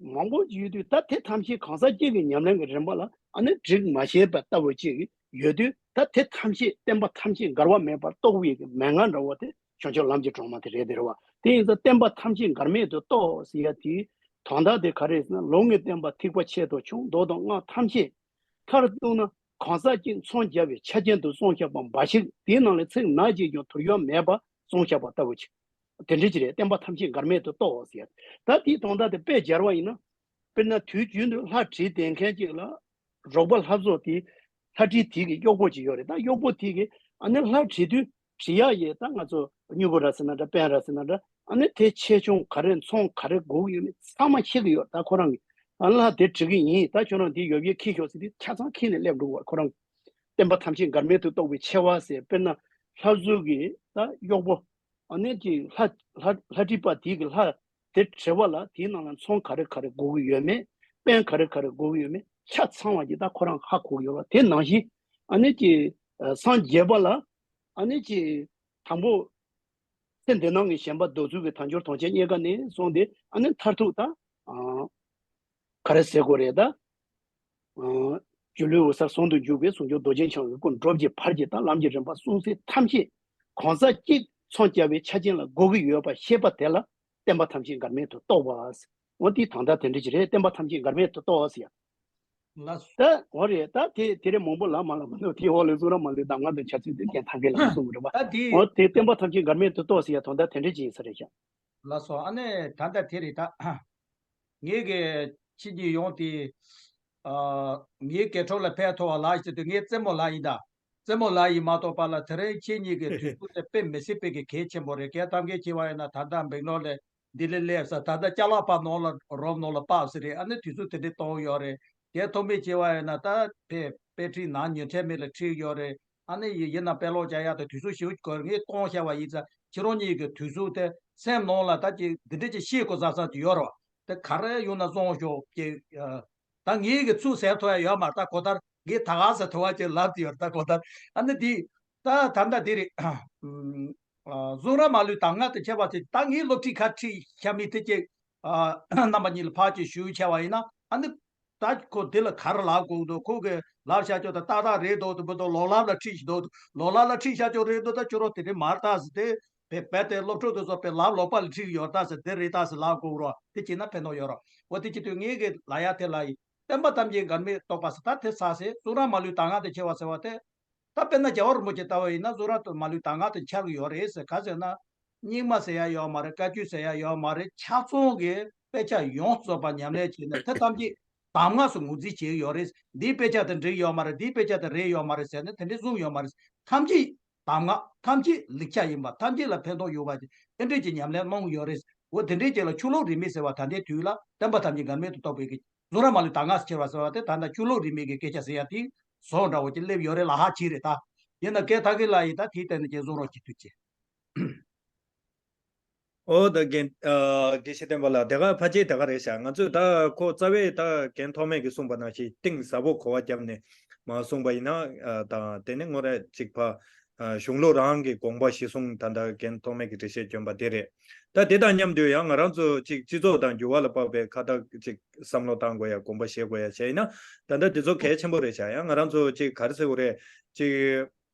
མང་པོ་ཅིག་ཡོད་དུས། ད་དེ་ཐམས་ཅད་གང་ཟག་གཅིག་གི་ཉམས་ལེན་གྱི་རིམ་པ་ལ་ཨ་ནི་འགྲིག་མ་ཤེས་པ་ལྟ་བུ་ཅིག་ཡོད་དུས། ད་དེ་ཐམས་ཅད་བསྟན་པ་ཐམས་ཅད་འགལ་བ་མེད་པར་རྟོགས་པའི་གི་མན་ངག་འདྲ་བོ་དེ་བྱང་ཆུབ་ལམ་གྱི་སྒྲོན་མ་དེ་རེད། དེ་རེད་བ། དེ་ཡིན་ཙང་བསྟན་པ་ཐམས་ཅད་འགལ་མེད་དུ་རྟོགས་ཟེར་ཡ་དེའི་དོན་དག་དེ་ག་རེ་ཟེར་ན། ལུང་གི་བསྟན་པ་ཐེག་པ་ཆེ་དང་ཆུང་མདོ་དང་སྔགས་ཐམས་ཅད་མཐར་གཏུགས་ན་གང་ཟག་གཅིག་མཚོན་རྒྱག་པའི་ཆ་རྐྱེན་དུ་གསུངས་བཞག་པ་འབའ་ཞིག་དེའི་ནང་ལས་ཚིག་ནག་ཅིག་ཀྱང་དུར་ཡོད་མེད་པ་གསུངས་བཞག་པ་ལྟ་བུ་ཅིག་དེ་འདྲ་ཅིག་རེད། བསྟན་པ་ཐམས་ཅད་འགལ་མེད་དུ་རྟོགས་ཟེར། ད་དེའི་དོན་དག་དེ་དཔེ་སྦྱར་བ་ཡིན་ན། དཔེར་ན་དུས་རྒྱུན་དུ་ལྷ་བྲིས་བསྡད་མཁན་ཅིག་ལ། རོགས་པ་ལྷ་བཟོ་དེ་ལྷ་བྲིས་དེ་གི་གཡོག་པོ་ཅིག་ཡོད་རེད། ད་གཡོག་པོ་དེ་གི་ཨ་ནི་ལྷ་བྲིས་དུས་བྲིས་ཡག་ཡས་ད་ང་ཚོ་སྨྱུ་གུ་ར་ཟེར་ན་འདྲ། པན་ར་ཟེར་ན་འདྲ། ཨ་ནི་དེ་ཆེ་ཆུང་ག་རེ་མཚོན་ག་རེ་དགོས་ཀྱི་ཡོད་མེད་ཚང་མ་ཤེས་ཀྱི་ཡོད། ད་ཁོ་རང་གིས་ཨ་ལྷ་དེ་བྲིས་ཀྱི་ཡིན། ད་ཁྱོད་རང་དེ་ཡོད་པས་ཁྱེར་ཤོག་ཟེར་དུས་ཆ་ཚང་ཁྱེར་ནས་སླེབས་འགྲོ་གི་ཡོད། ཁོ་རང་གིས་བསྟན་པ་ཐམས་ཅད་འགལ་མེད་དུ་རྟོགས་པའི་ཆེ་བ་ཟེར། དཔེར་ན་ལྷ་བཟོ་གི་ད་གཡོག་པོ། ཨ་ནི་ཅིག་ལྷ་ལྷ་ལྷ་བྲིས་པ་དེ་གི་ལྷ་དེ་བྲིས་པ་ལ་དེའི་ནང་ལ་མཚོན་ག་རེ་ག་རེ་དགོས་ཀྱི་ཡོད་མེད། པན་ག་རེ་ག་རེ་དགོས་ཀྱི་ཡོད་མེད་ཆ་ཚང་བ་ཅིག་ད་ཁོ་རང་ཧ་གོ་གི་ཡོད་རེད། དེ་ནང་བཞིན་ཨ་ནི་ཅིག་ཨ་སངས་རྒྱས་པ་ལ་ཨ་ནི་ཅིག་དང་པོ་ཚེ་འདི་སྣང་གི་ཞེན་པ་གདུག་རྩུབ་ཀྱི་དལ་འབྱོར་དོན་ཆེན་རྙེད་དཀའ་ནས་བཟུང་སྟེ་ཨ་ནི་མཐར་ཐུག་ད་ཨ་ག་རེ་ཟེར་དགོས་རེད་ད། ཨ་སྒྱུ་ལུས་འོད་གསལ་ཟུང་དུ་འཇུག་པའི་ཟུང་འཇུག་རྡོ་རྗེ་འཆང་གི་སྐུ། འགྲོ་བྱེད་ཕར་བྱེད་དང་ལམ་གྱི་རིམ་པ་གསུང་ཚུལ་ཐམས་ཅད་གང་ཟག་གཅིག་མཚོན་རྒྱག་པའི་ཆ་རྐྱེན་ལ་གོ་གི་ཡོད་པ་ཤེས་པ་དེ་ལ་བསྟན་པ་ཐམས་ཅད་འགལ་མེད་དུ་རྟོགས་པ་ཟེར། འོ་དེའི་དོན་དག་དེ་འདྲ་ཅིག་རེད། བསྟན་པ་ཐམས་ཅད་འགལ་མེད་དུ་རྟོགས་ཟེར་ཡ། ལགས་སོ། ད་འོ་རེད། ད་དེ་དེ་རེད། མང་པོ་ལབ་མ་ལབ་མི་འདུག་དེའི་འོག་ལ་གསུང་རབ་མ་ལུས་གདམས་ངག་དང་ཆ་ཚུལ་དེ་གན་ཐང་གི་ལ་གསུང་གི་རེད་པ། ད་དེ་འོ་དེ་བསྟན་པ་ཐམས་ཅད་འགལ་མེད་དུ་རྟོགས་ཟེར་ཡ་དོན་དག་དེ་འདྲ་ཅིག་ཡིན་ས་རེད་ཤག་ལགས་སོ། ཨ་ནི་ད་ལྟ་དེ་རེད་ད། ངེད་ཀྱི་ཕྱི་རྒྱལ་ཡོང་དེ། ཨ། ངའི་སྐྱེ་འཕྲོ་ལ་ཕན་ཐོགས་པ་ལ་ཞིག་དུས་ངའི་རྩེད་མོ་ལ་ཡིན་ད། རྩེད་མོ་ལ་ཡིན་མ་གཏོགས་པ་ལ་དེ་རིང་ཁྱེད་གཉིས་ཀྱི་དུས་ཚོད་དེ་དཔེ་མི་སྲིད་པའི་གི་གལ་ཆེན་པོ་རེད། གལ་ཐབས་མཁས་ཆེ་བ་ཡིན་ན་ད་ལྟ་འབིང་ནོར་ལས་འདི་ལས་སླེབས་ས། ད་ལྟ་ཅ་ལག་པ་ནང་ལ་རོབ་ནང་ལ་པགས་ཟེར་རེད། ཨ་ནི་དུས་ཚོད་དེ་འདྲའི་གཏོང་ཡོད་རེད། གལ་ཐོགས་མེད་ཆེ་བ་ཡིན་ན་ད་ཕེ་དཔེ་ཁྲིད་ནང་ཉིན་མཚན་མེད་ལ་ཁྲིད་ཡོད་རེད། ཨ་ནི་ཡི་ཡིན་ན་དཔེ་ཀློག་བྱ་ཡག་དང་དུས་ཚོད་ཞིག་གོ་ངས་གཏོང་བྱ་བ་ཡིན་ཙང་ཁྱེད་རང་གཉིས་ཀྱི་དུས་ཚོད་དེ་སེམས་ནང་ལ་ད་ཅིག་འདི་འདྲ་ཅིག་ཤེས་དགོས་བསམ་བསམ་ཅིག་ཡོད་རེད་བ། དེ་ག་རེ་ཡོང་ན་བཟང་ཤོག་ཅེས། ད་ངེད་ཀྱི་ཚུགས་ཟེར་ཐུབ་ཡ་ཡོད་མ་རེད། ད་གོ་ལྟར་ངས་ད་ག་ཟེར་ཐུབ་པ་ཅིག་ལབ་ཀྱི་ཡོད་རེད། ད་གོ་ལྟར་ཨ་ནི་དེ་ད་ད་ལྟ་འདི་རེད། ཨ། གཟུགས་རབ་མ་ལུས་གདམས་ངག་དང་བཅས་པ་དེ་ད་ངས་སློབ་ཁྲིད་ཁ་ཁྲིད་བྱ་མི་དེ་ཅིག་ཨ། རྣམ་པ་གཉིས་ལ་ཕར་ཅིག་ཞུ་བྱ་བ་ཡིན་ན། ཨ་ནི་ད་ཁོ་དེ་ལ་ག་རེ་ལབ་དགོས་འདུག་ཁོ་གི་ལབ་བྱ་ཅོག་ད་ཏག་ཏག་རེད་འདུག་དུ་མི་འདུག་ལོག་ལབ་ལ་ཁྲིད་ཞིག་འདུག་ལོག་ལབ་ལ་ཁྲིད་བྱ་ཅོག་རེད་འདུག་ད་ཁྱོད་རང་དེ་འདྲའི་མ་རེད་ད་ཟེར་ཏེ། བེ་བེ་དེ་སློབ་ཕྲུག་དེ་ཚོ་བེ་ལབ་ལོག་པ་ལ་ཁྲིད་ཡོད་ད་ཟེར། དེ་རེད་ད་ཟེར་ལབ་དགོས་རོགས། དེ་བྱས་ན་ཕན་ཐོགས་ཡོད་རོགས། འོ་དེ་བྱེད་དུས་ངེད་ཀྱི་ལ་ཡ་དེ་ལ་ཡི་བསྟན་པ་ཐམས་ཅད་འགལ་མེད་རྟོགས་པ་ཟེར། ད་དེ་ས་ཟེར་གཟུགས་རབ་མ་ལུས་གདམས་ངག་དང་བཅས་པ་ཟེར་བ་དེ། ད་དཔེར་ན་རྒྱལ་བ་རིན་པོ་ཆེ་ལྟ་བུ་ཡིན་ན་གཟུགས་རབ་ཏུ་མ་ལུས་གདམས་ངག་ཏུ་འཆར་གྱི་ཡོད་རེད་ཟེར། ག་ཟེར་ན། རྙིང་མ་ཟེར་ཡ་ཡོད་མ་རེད། བཀའ་བརྒྱུད་ཟེར་ཡ་ཡོད་མ་རེད། ཆ་ཚང་གི་དཔེ་ཆ་ཡོངས་རྫོགས་པ་ཉམས་ལེན་བྱས་ནས་དེ་ཐམས་ཅད་གདམས་ངག་སུ་ངོས་འཛིན་བྱེད་ཀྱི་ཡོད་རེད། འདིའི་དཔེ་ཆ་དེ་འགྲིག་ཡོད་མ་རེད། འདིའི་དཔེ་ཆ་དེ་རེད་ཡོད་མ་རེད་ཟེར་ནས་དེ་འདྲས་གསུངས་ཡོད་མ་རེད། ཐམས་ཅད་གདམས་ངག་ཐམས་ཅད་ལེགས་ཆ་ཡིན་པ། ཐམས་ཅད་ལ་ཕན་ཐོགས་ཡོད་པ་དེ་འདྲས་ཀྱི་ཉམས་ལེན་གནང་གི་ཡོད་རེད། འོ་དེ་འདྲས་ཅིག་ལ་ཆོས་ལུགས་རིས་མེད་ཟེར་བ་ད་ལྟའི་དུས་ལ་བསྟན་པ་ཐམས་ཅད་འགལ་མེད་དུ་རྟོགས་པའི་གི་གཟུགས་རབ་མ་ལུས་གདམས་ངག་ཟེར་བ་ཟེར་བ་དེ་ད་ལྟ་ཆོས་ལུགས་རིས་མེད་ཀྱི་སྐད་ཆ་ཟེར་ཡ་དེ་བཟོ་འདྲ་བོ་ཅིག་སླེབས་ཡོད་རེད་ལ་ཧ་ཅི་རེད་ད། ཡིན་ན་སྐད་ཐག་གི་ལ་ཡིན་ད་དེའི་སྟེང་ནས་ཅིག་བཟོ་རོགས་ཅིག་ཐུགས་རྗེ། ཨོ་ད་རྒན། ཨ། དགེ་བཤེས་བསྟན་པ་ལགས། དེ་ག་ཕལ་ཆེར་དེ་ག་རེད་ཤག་ང་ཚོས་ད་ཁོ་རྩ་བའི་ད་རྒན་ཐོགས་མེད་ཀྱིས་གསུངས་པ་ནང་བཞིན་གཏིང་ཟབ་པོ་གོ་བ་བརྒྱབ་ནས་མར་གསུངས་པ་ཡིན་ན། ཨ། དང་དེ་ནས་དངོས་གནས་ཅིག་ཕ། ཨ། གཞུང་ལུགས་རང་གི་དགོངས་པ་གཞི་བཟུང་ད་ལྟ་རྒན་ཐོགས་མེད་ཀྱིས་འགྲེལ་བཤད་བསྐྱོན་པ་དེ་རེད། ད་དེ་དང་མཉམ་དུ་ཡང་ང་རང་ཚོ་ཅིག་སྤྱི་ཚོགས་དང་འགྱུར་བ་ལ་དཔག་པའི་ཁ་ཐག་ཅིག་བསམ་བློ་བཏང་དགོས་ཡ། དགོངས་པ་བཞེས་དགོས་ཡ་བྱས་ཡིན་ན་ད་ལྟ་དེ་ཚོ་གལ་ཆེན་པོ་རེད་ཤག་ཡང་ང་རང་ཚོ་ཅིག་ག་རེ་ཟེར་དགོས་རེད། ཅིག་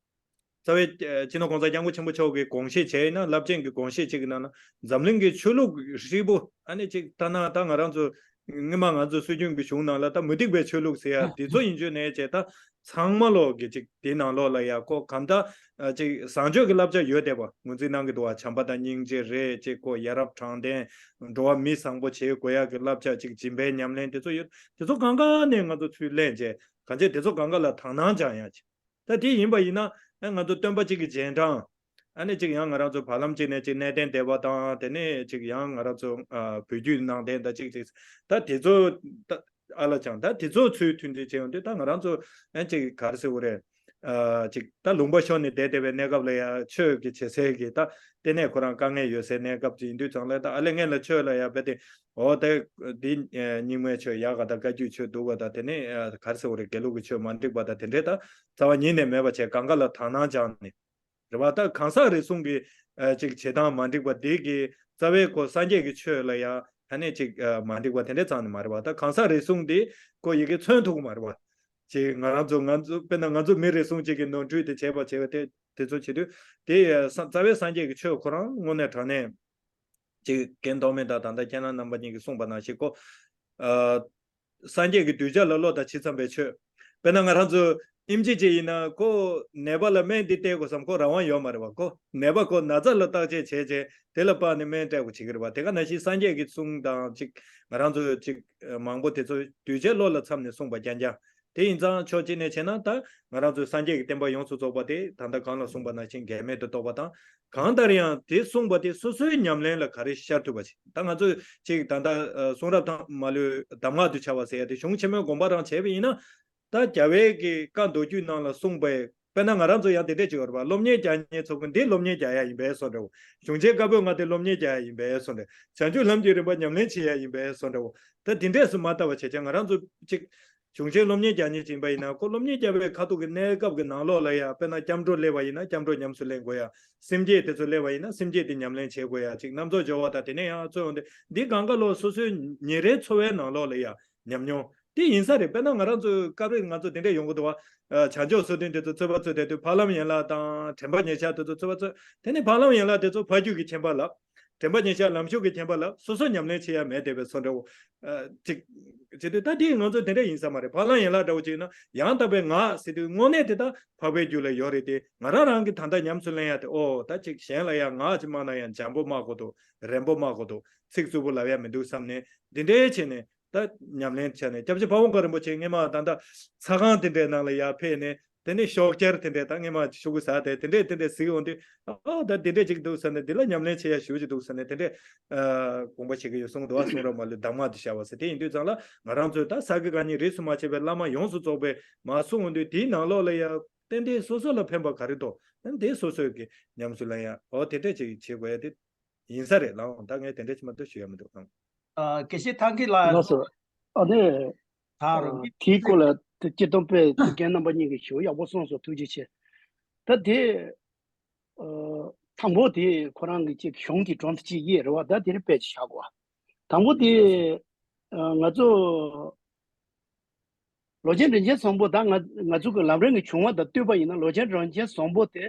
རྩ་བའི་སྤྱི་ནོར་གོང་ས་སྐྱབས་མགོན་ཆེན་པོ་མཆོག་གི་དགོངས་བཞེད་བྱས་ཡིན་ན། རླབས་ཆེན་གྱི་དགོངས་བཞེད་ཅིག་གི་ནང་ན་འཛམ་གླིང་གི་ཆོས་ལུགས་ཧྲིལ་པོ། ཨ་ནི་ཅིག་ཐ་ན་ད་ང་རང་ཚོ་སྔོན་མ་ང་ཚོ་སྲོལ་རྒྱུན་གྱི་གཞུང་ནང་ལ་ད་མུ་སྟེགས་པའི་ཆོས་ལུགས་ཟེར་ཡ་དེ་ཚོ་ཡིན་རྒྱུ་ནས་བྱས་ད་ཚང་མ་ལོག་གི་ཅིག་དེ་ནང་ལོགས་ལ་ཡ་ཁོ་གང་ལྟར་ཅིག་བཟང་སྤྱོད་ཀྱི་བསླབ་བྱ་ཡོད་བསྡད་པ་ངོས་འཛིན་གནང་གི་འདུག་བ། བྱམས་པ་དང་སྙིང་རྗེ་རེད། ཅིག་ཁོ་ཡ་རབས་དྲང་བདེན། འགྲོ་བ་མི་བཟང་པོ་བྱེད་དགོས་ཡ་གི་བསླབ་བྱ། ཅིག་སྦྱིན་པའི་ཉམས་ལེན་དེ་ཚོ་ཡོད། དེ་ཚོ་གང་ག་ནས་ང་ཚོ་ཚུར་ལེན་བྱས་གང་བྱས་དེ་ཚོ་གང་ག་ལ་དག་སྣང་སྦྱང་ཡ་ཅིག་ད་དེ་ཡིན་པ་ཡིན་ན་ཨ་ང་ཚོ་སྟོན་པ་གཅིག་གི་རྗེས་འབྲང་། ཨ་ནི་གཅིག་ཡང་ང་རང་ཚོ་བར་ལམ་གཅིག་ནས་གཅིག་གནས་བརྟན་སྡེ་པ་དང་། དེ་ནས་གཅིག་ཡང་ང་རང་ཚོ་ཨ་བོད་བརྒྱུད་ནང་བསྟན་དང་གཅིག་གཅིག་ད་དེ་ཚོ་ད་ཨ་ལ་ཅང་ད་དེ་ཚོ་ཚུར་མཐུན་སྒྲིལ་བྱས་ཡོང་དུས་ད་ང་རང་ཚོ་ཨ་གཅིག་ག་རེ་ཟེར་དགོས་རེད། ཨ་གཅིག་ད་ལུང་པ་ཤོར་ནས་བསྡད་བསྡད་པའི་གནས་སྐབས་ལ་ཡ་ཆོས་ཀྱི་བྱེད་སའི་གི་ད་ལྟེ་གནས་ཁོ་རང་དཀའ་ངལ་ཡོད་སའི་གནས་སྐབས་ཅིག་ཡིན་དུས་ཙང་ལ་ད་ཨ་ལས་ངན་ལ་ཆོས་ལ་ཡ་བས་ཏེ། འོ་དེ་འདི་རྙིང་མའི་ཆོས་ཡག་ག་དང་བཀའ་བརྒྱུད་ཆོས་སྡུག་ག་དང་དེ་ནས་ག་རེ་ཟེར་དགོས་རེད། དགེ་ལུགས་ཀྱི་ཆོས་མ་འགྲིག་པ་དང་དེ་འདྲས་ད་རྩ་བ་ཉིད་ནས་མེད་པ་བྱས་གང་ག་ལ་དག་སྣང་སྦྱངས་ནས་རེད་བ། ད་གང་ཟག་རེ་ཟུང་གི་ཅིག་བྱེད་སྟངས་མ་འགྲིག་པ་དེ་གི་རྩ་བའི་ཁོ་སངས་རྒྱས་ཀྱི་ཆོས་ལ་ཡང་ད་ནས་ཅིག་མ་འགྲིག་པ་དེ་འདྲས་ཙང་ནས་མ་རེད་བ། ད་གང་ཟག་རེ་ཟུང་དེ་ཁོ་ཡི་གེ་མཚོན་ཐུབ་ཀྱི་མ་རེད་བ། ཅིག་ང་རང་ཚོ་ང་ཚོ་དཔེར་ན་ང་ཚོ་མི་རེ་ཟུང་ཅིག་གི་ནོར་འཁྲུལ་དེ་བྱས་པ་བྱས་པ་དེ་དེ་ཚོ་བྱེད་དུས་དེ་རྩ་བའི་སངས་རྒྱས་ཀྱི་ཆོས་ཁོ་རང་དངོས་གནས་དྲང་གནས། ཅིག་རྒན་ཐོགས་མེད་དང་ད་ལྟ་ཁྱེད་རང་རྣམ་པ་གཉིས་ཀྱིས་གསུངས་པ་ནང་བཞིན་ཁོ། ཨ། སངས་རྒྱས་ཀྱི་གདུལ་བྱ་ལ་བློ་དང་ཇི་ཙམ་པའི་ཆོས། དཔེར་ན་ང་རང་ཚོ་ཨེམ་ཆི་ཅིག་ཡིན་ན་ཁོ་ནད་པ་ལ་སྨན་འདི་སྟེར་དགོས་བསམ་ཁོ་རང་དབང་ཡོད་མ་རེད་བ། ཁོ་ནད་པ་ཁོ་ན་ཚ་ལ་བརྟག་དཔྱད་བྱས་བྱས་དེ་ལ་དཔག་ནས་སྨན་སྤྲད་དགོས་བྱེད་ཀྱི་རེད་བ། དེ་ག་ནང་བཞིན་སངས་རྒྱས་ཀྱི་གསུང་དང་ཅིག་ང་རང་ཚོ་ཅིག་མང་པོ་དེ་ཚོ་གདུལ་བྱའི་བློ་ལ་འཚམས་ནས་གསུངས་པ་རྐྱང་རྐྱང་། དེ་ཡིན་ཙང་ཕྱོགས་གཅིག་ནས་བྱས་ན་ད་ང་རང་ཚོའི་སངས་རྒྱས་ཀྱི་བསྟན་པ་ཡོངས་སུ་རྫོགས་པ་དེ་ད་ལྟ་གོང་ལ་གསུངས་པ་ནང་བཞིན་འགལ་མེད་དུ་རྟོགས་པ་དང་། གང་ལྟར་ཡང་དེ་གསུངས་པ་དེ་སོ་སོའི་ཉམས་ལེན་ལ་ག་རེ་ཤར་ཐུབ་པ་ཞིག་ད་ང་ཚོས་ཅིག་ད་ལྟ་གསུང་རབ་དང་མ་ལུས་གདམས་ངག་ཏུ་བྱ་བ་ཟེར་ཡ་དེ་གཞུང་ཆེན་མོའི་དགོངས་པ་རང་བྱས་པ་ཡིན་ན། ད་རྒྱལ་བའི་གི་བཀའ་མདོ་རྒྱུད་ནང་ལ་གསུངས་པའི་དཔེར་ན་ང་རང་ཚོ་ཡང་དེ་འདྲས་ཅིག་ཡོད་རེད་བ། སློབ་གཉེར་རྒྱག་མཁན་ཚོ་གི་འདི་སློབ་གཉེར་རྒྱག་ཡ་ཡིན་པའི་བཟོ་འདྲ་བོ། གཞུང་ཆེན་བཀའ་པོད་ལྔ་དེ་སློབ་གཉེར་རྒྱག་ཡ་ཡིན་པའི་བཟོ་འདྲ། བྱང་ཆུབ་ལམ་གྱི་རིམ་པ་ཉམས་ལེན་བྱེད་ཡ་ཡིན་པའི་བཟོ་འདྲ་བོ། ད་དེ་འདྲས་སུ་མ་ལྟ་བ་བྱས་ཀྱང་ང་རང་ཚོ་ཅིག་གཞུང་ཆེན་སློབ་གཉེར་རྒྱག་མཁན་ཅིག་ཡིན་པ་ཡིན་ན་ཁོ་སློབ་གཉེར་རྒྱག་པའི་ཁ་ཐུག་གི་གནས་སྐབས་ཀྱི་ནང་ལོགས་ལ་ཡ་དཔེར་ན་སྐྱབས་འགྲོ་སླེབས་པ་ཡིན་ན་སྐྱབས་འགྲོ་ཉམས་སུ་ལེན་དགོས་ཡ། སེམས་བསྐྱེད་དེ་ཚོ་སླེབས་པ་ཡིན་ན་སེམས་བསྐྱེད་དེ་ཉམས་ལེན་བྱེད་དགོས་ཡ། ཅིག་རྣམ་རྫོགས་སྦྱོར་བ་དང་དེ་ནས་ཡང་འཚོལ་ཡོང་དུས་འདི་གང་ག་ལོ་སོ་སོའི་ཉིན་རེའི་འཚོ་བའི་ནང་ལོགས་ལ་ཡ་ཉམས་མྱོང་དེ་ཡིན་ས་རེད། དཔེར་ན་ང་རང་ཚོའི་སྐབས་རེ་ང་ཚོ་དེ་འདྲས་ཡོང་གི་འདུག་བ། བྱང་ཆུབ་སོ་བདུན་དེ་ཚོ་རྩོད་པ་རྩོད་བསྡད་དུས་ཕ་ལམ་ཡན་ལག་དང་དྲན་པ་ཉེར་ཆགས་དེ་ཚོ་རྩོད་པ་རྩོད། དེ་ནས་ཕ་ལམ་ཡན་ལག་དེ་ཚོ་ཕ་རྒྱུད་ཀྱི་མཁྱེན་པ་ལ། དྲན་པ་ཉེར་བཞག་ལམ་ཞུགས་ཀྱི་མཁྱེན་པ་ལ་སོ་སོ་ཉམས་ལེན་བྱེད་ཡ་མེད་བསྡད་པའི་བཟོ་འདྲ་བོ། ཨ། ཅིག་བྱེད་དུས་ད་དེ་ང་ཚོ་དེ་འདྲ་ཡིན་ས་མ་རེད། བག་ལ་ཡན་ལག་འདྲ་བོ་ཅིག་ཡིན་ན་ཡང་དག་པའི་ངག་ཟེར་དུས་དངོས་གནས་དེ་ད་འཕགས་པའི་རྒྱུད་ལ་ཡོད་རེད་དེ། ང་རང་རང་གི་ད་ལྟ་ཉམས་སུ་ལེན་ཡ་དེ། ཨོ་ད་ཅིག་གཞན་ལ་ཡང་ངག་ཅིག་སྨྲ་ན་ཡང་འཇམ་པོ་སྨྲ་དགོས་འདུག་རན་པོ་སྨྲ་དགོས་འདུག་ཚིག་རྩུབ་པོ་ལབ་ཡ་མི་འདུག་བསམ་ནས་འདི་འདྲའི་བྱས་ནས། ད་ཉམས་ལེན་བྱས་ནས། སྐྱབས་རྗེ་ཕ་བོང་ཁ་རིན་པོ་ཆེ་སྔས་མ་ད་ལྟ་ཚ་ཁང་དེ་འདྲའི་ནང་ལ་ཡར་ཕེབས་ནས། དེ་ནས་ཤོག་ཅར་དེ་འདྲའི་ད་སྔས་མ་ཤོག་གུ་ཟ་དེ་དེ་འདྲའི་དེ་འདྲའི་གཟིགས་འོང་དུས། ཨ། ད་དེ་འདྲའི་ཅིག་འདུག་ཟེར་ནས། འདི་ལ་ཉམས་ལེན་བྱེད་ཡ་ཞེ་པོ་ཅིག་འདུག་ཟེར་ནས་དེ་འདྲའི། ཨ། དགོངས་པ་བཞེས་ཀྱི་ཡོད། གསུངས་འདུག་བ། གསུང་རབ་མ་ལུས་གདམས་ངག་ཏུ་ཤར་བ་ཟེར། དེ་ཡིན་དུས་ཙང་ལ་ང་རང་ཚོས་ད་ས་དགེ་བཀའ་རྙིང་རིས་སུ་མ་ཆད་པའི་བླ་མ་ཡོངས་སུ་རྫོགས་པའི་མར་གསུངས་འོང་དུས། དེའི་ནང་ལོགས་ལ་ཡ་ཏན་ཏན་སོ་སོ་ལ་ཕན་པ་ག་རེ་འདུག་ཨ། དེ་སོ་སོས་ཀྱི་ཉམས་སུ་ལེན་ཡ། ཨོ་དེ་འདྲ་ཅིག་བྱེད་དགོས་ཡ་དེ་ཡིན་ས་རེད་ལགས། ད་ངས་དེ་འདྲ་ཅིག་མ་གཏོགས་ཞུ་ཡ་མི་འདུག་ཨང་། ཨ། དགེ་བཤེས་ཐང་ཁེ་ལགས། ལགས་སོ། ཨ་ནི། ད་རུང་། ཨ། དེའི་སྐོར་ལ་དེ་སྤྱིར་བཏང་དཔེ་རྒན་རྣམ་པ་གཉིས་ཀྱིས་ཞུ་ཡག་པོ་གསུངས་སོང་། ཐུགས་རྗེ་ཆེ། ད་དེ། ཨ། དང་པོ་དེ་ཁོ་རང་གི་ཅིག་གཞུང་གི་དྲུང་དུ་ཅིག་དབྱེ་རེད་བ། ད་དེ་རིང་དཔེ་ཅིག་བཞག་དགོས། དང་པོ་དེ། ཨ། ང་ཚོ་ལོ་ཆེན་རིན་ཆེན་བཟང་པོ། ད་ང་ང་ཚོ་གི་ལམ་རིམ་གྱི་བྱུང་བ་དང་བསྟུན་པ་ཡིན་ན། ལོ་ཆེན་རིན་ཆེན་བཟང་པོ་དེ།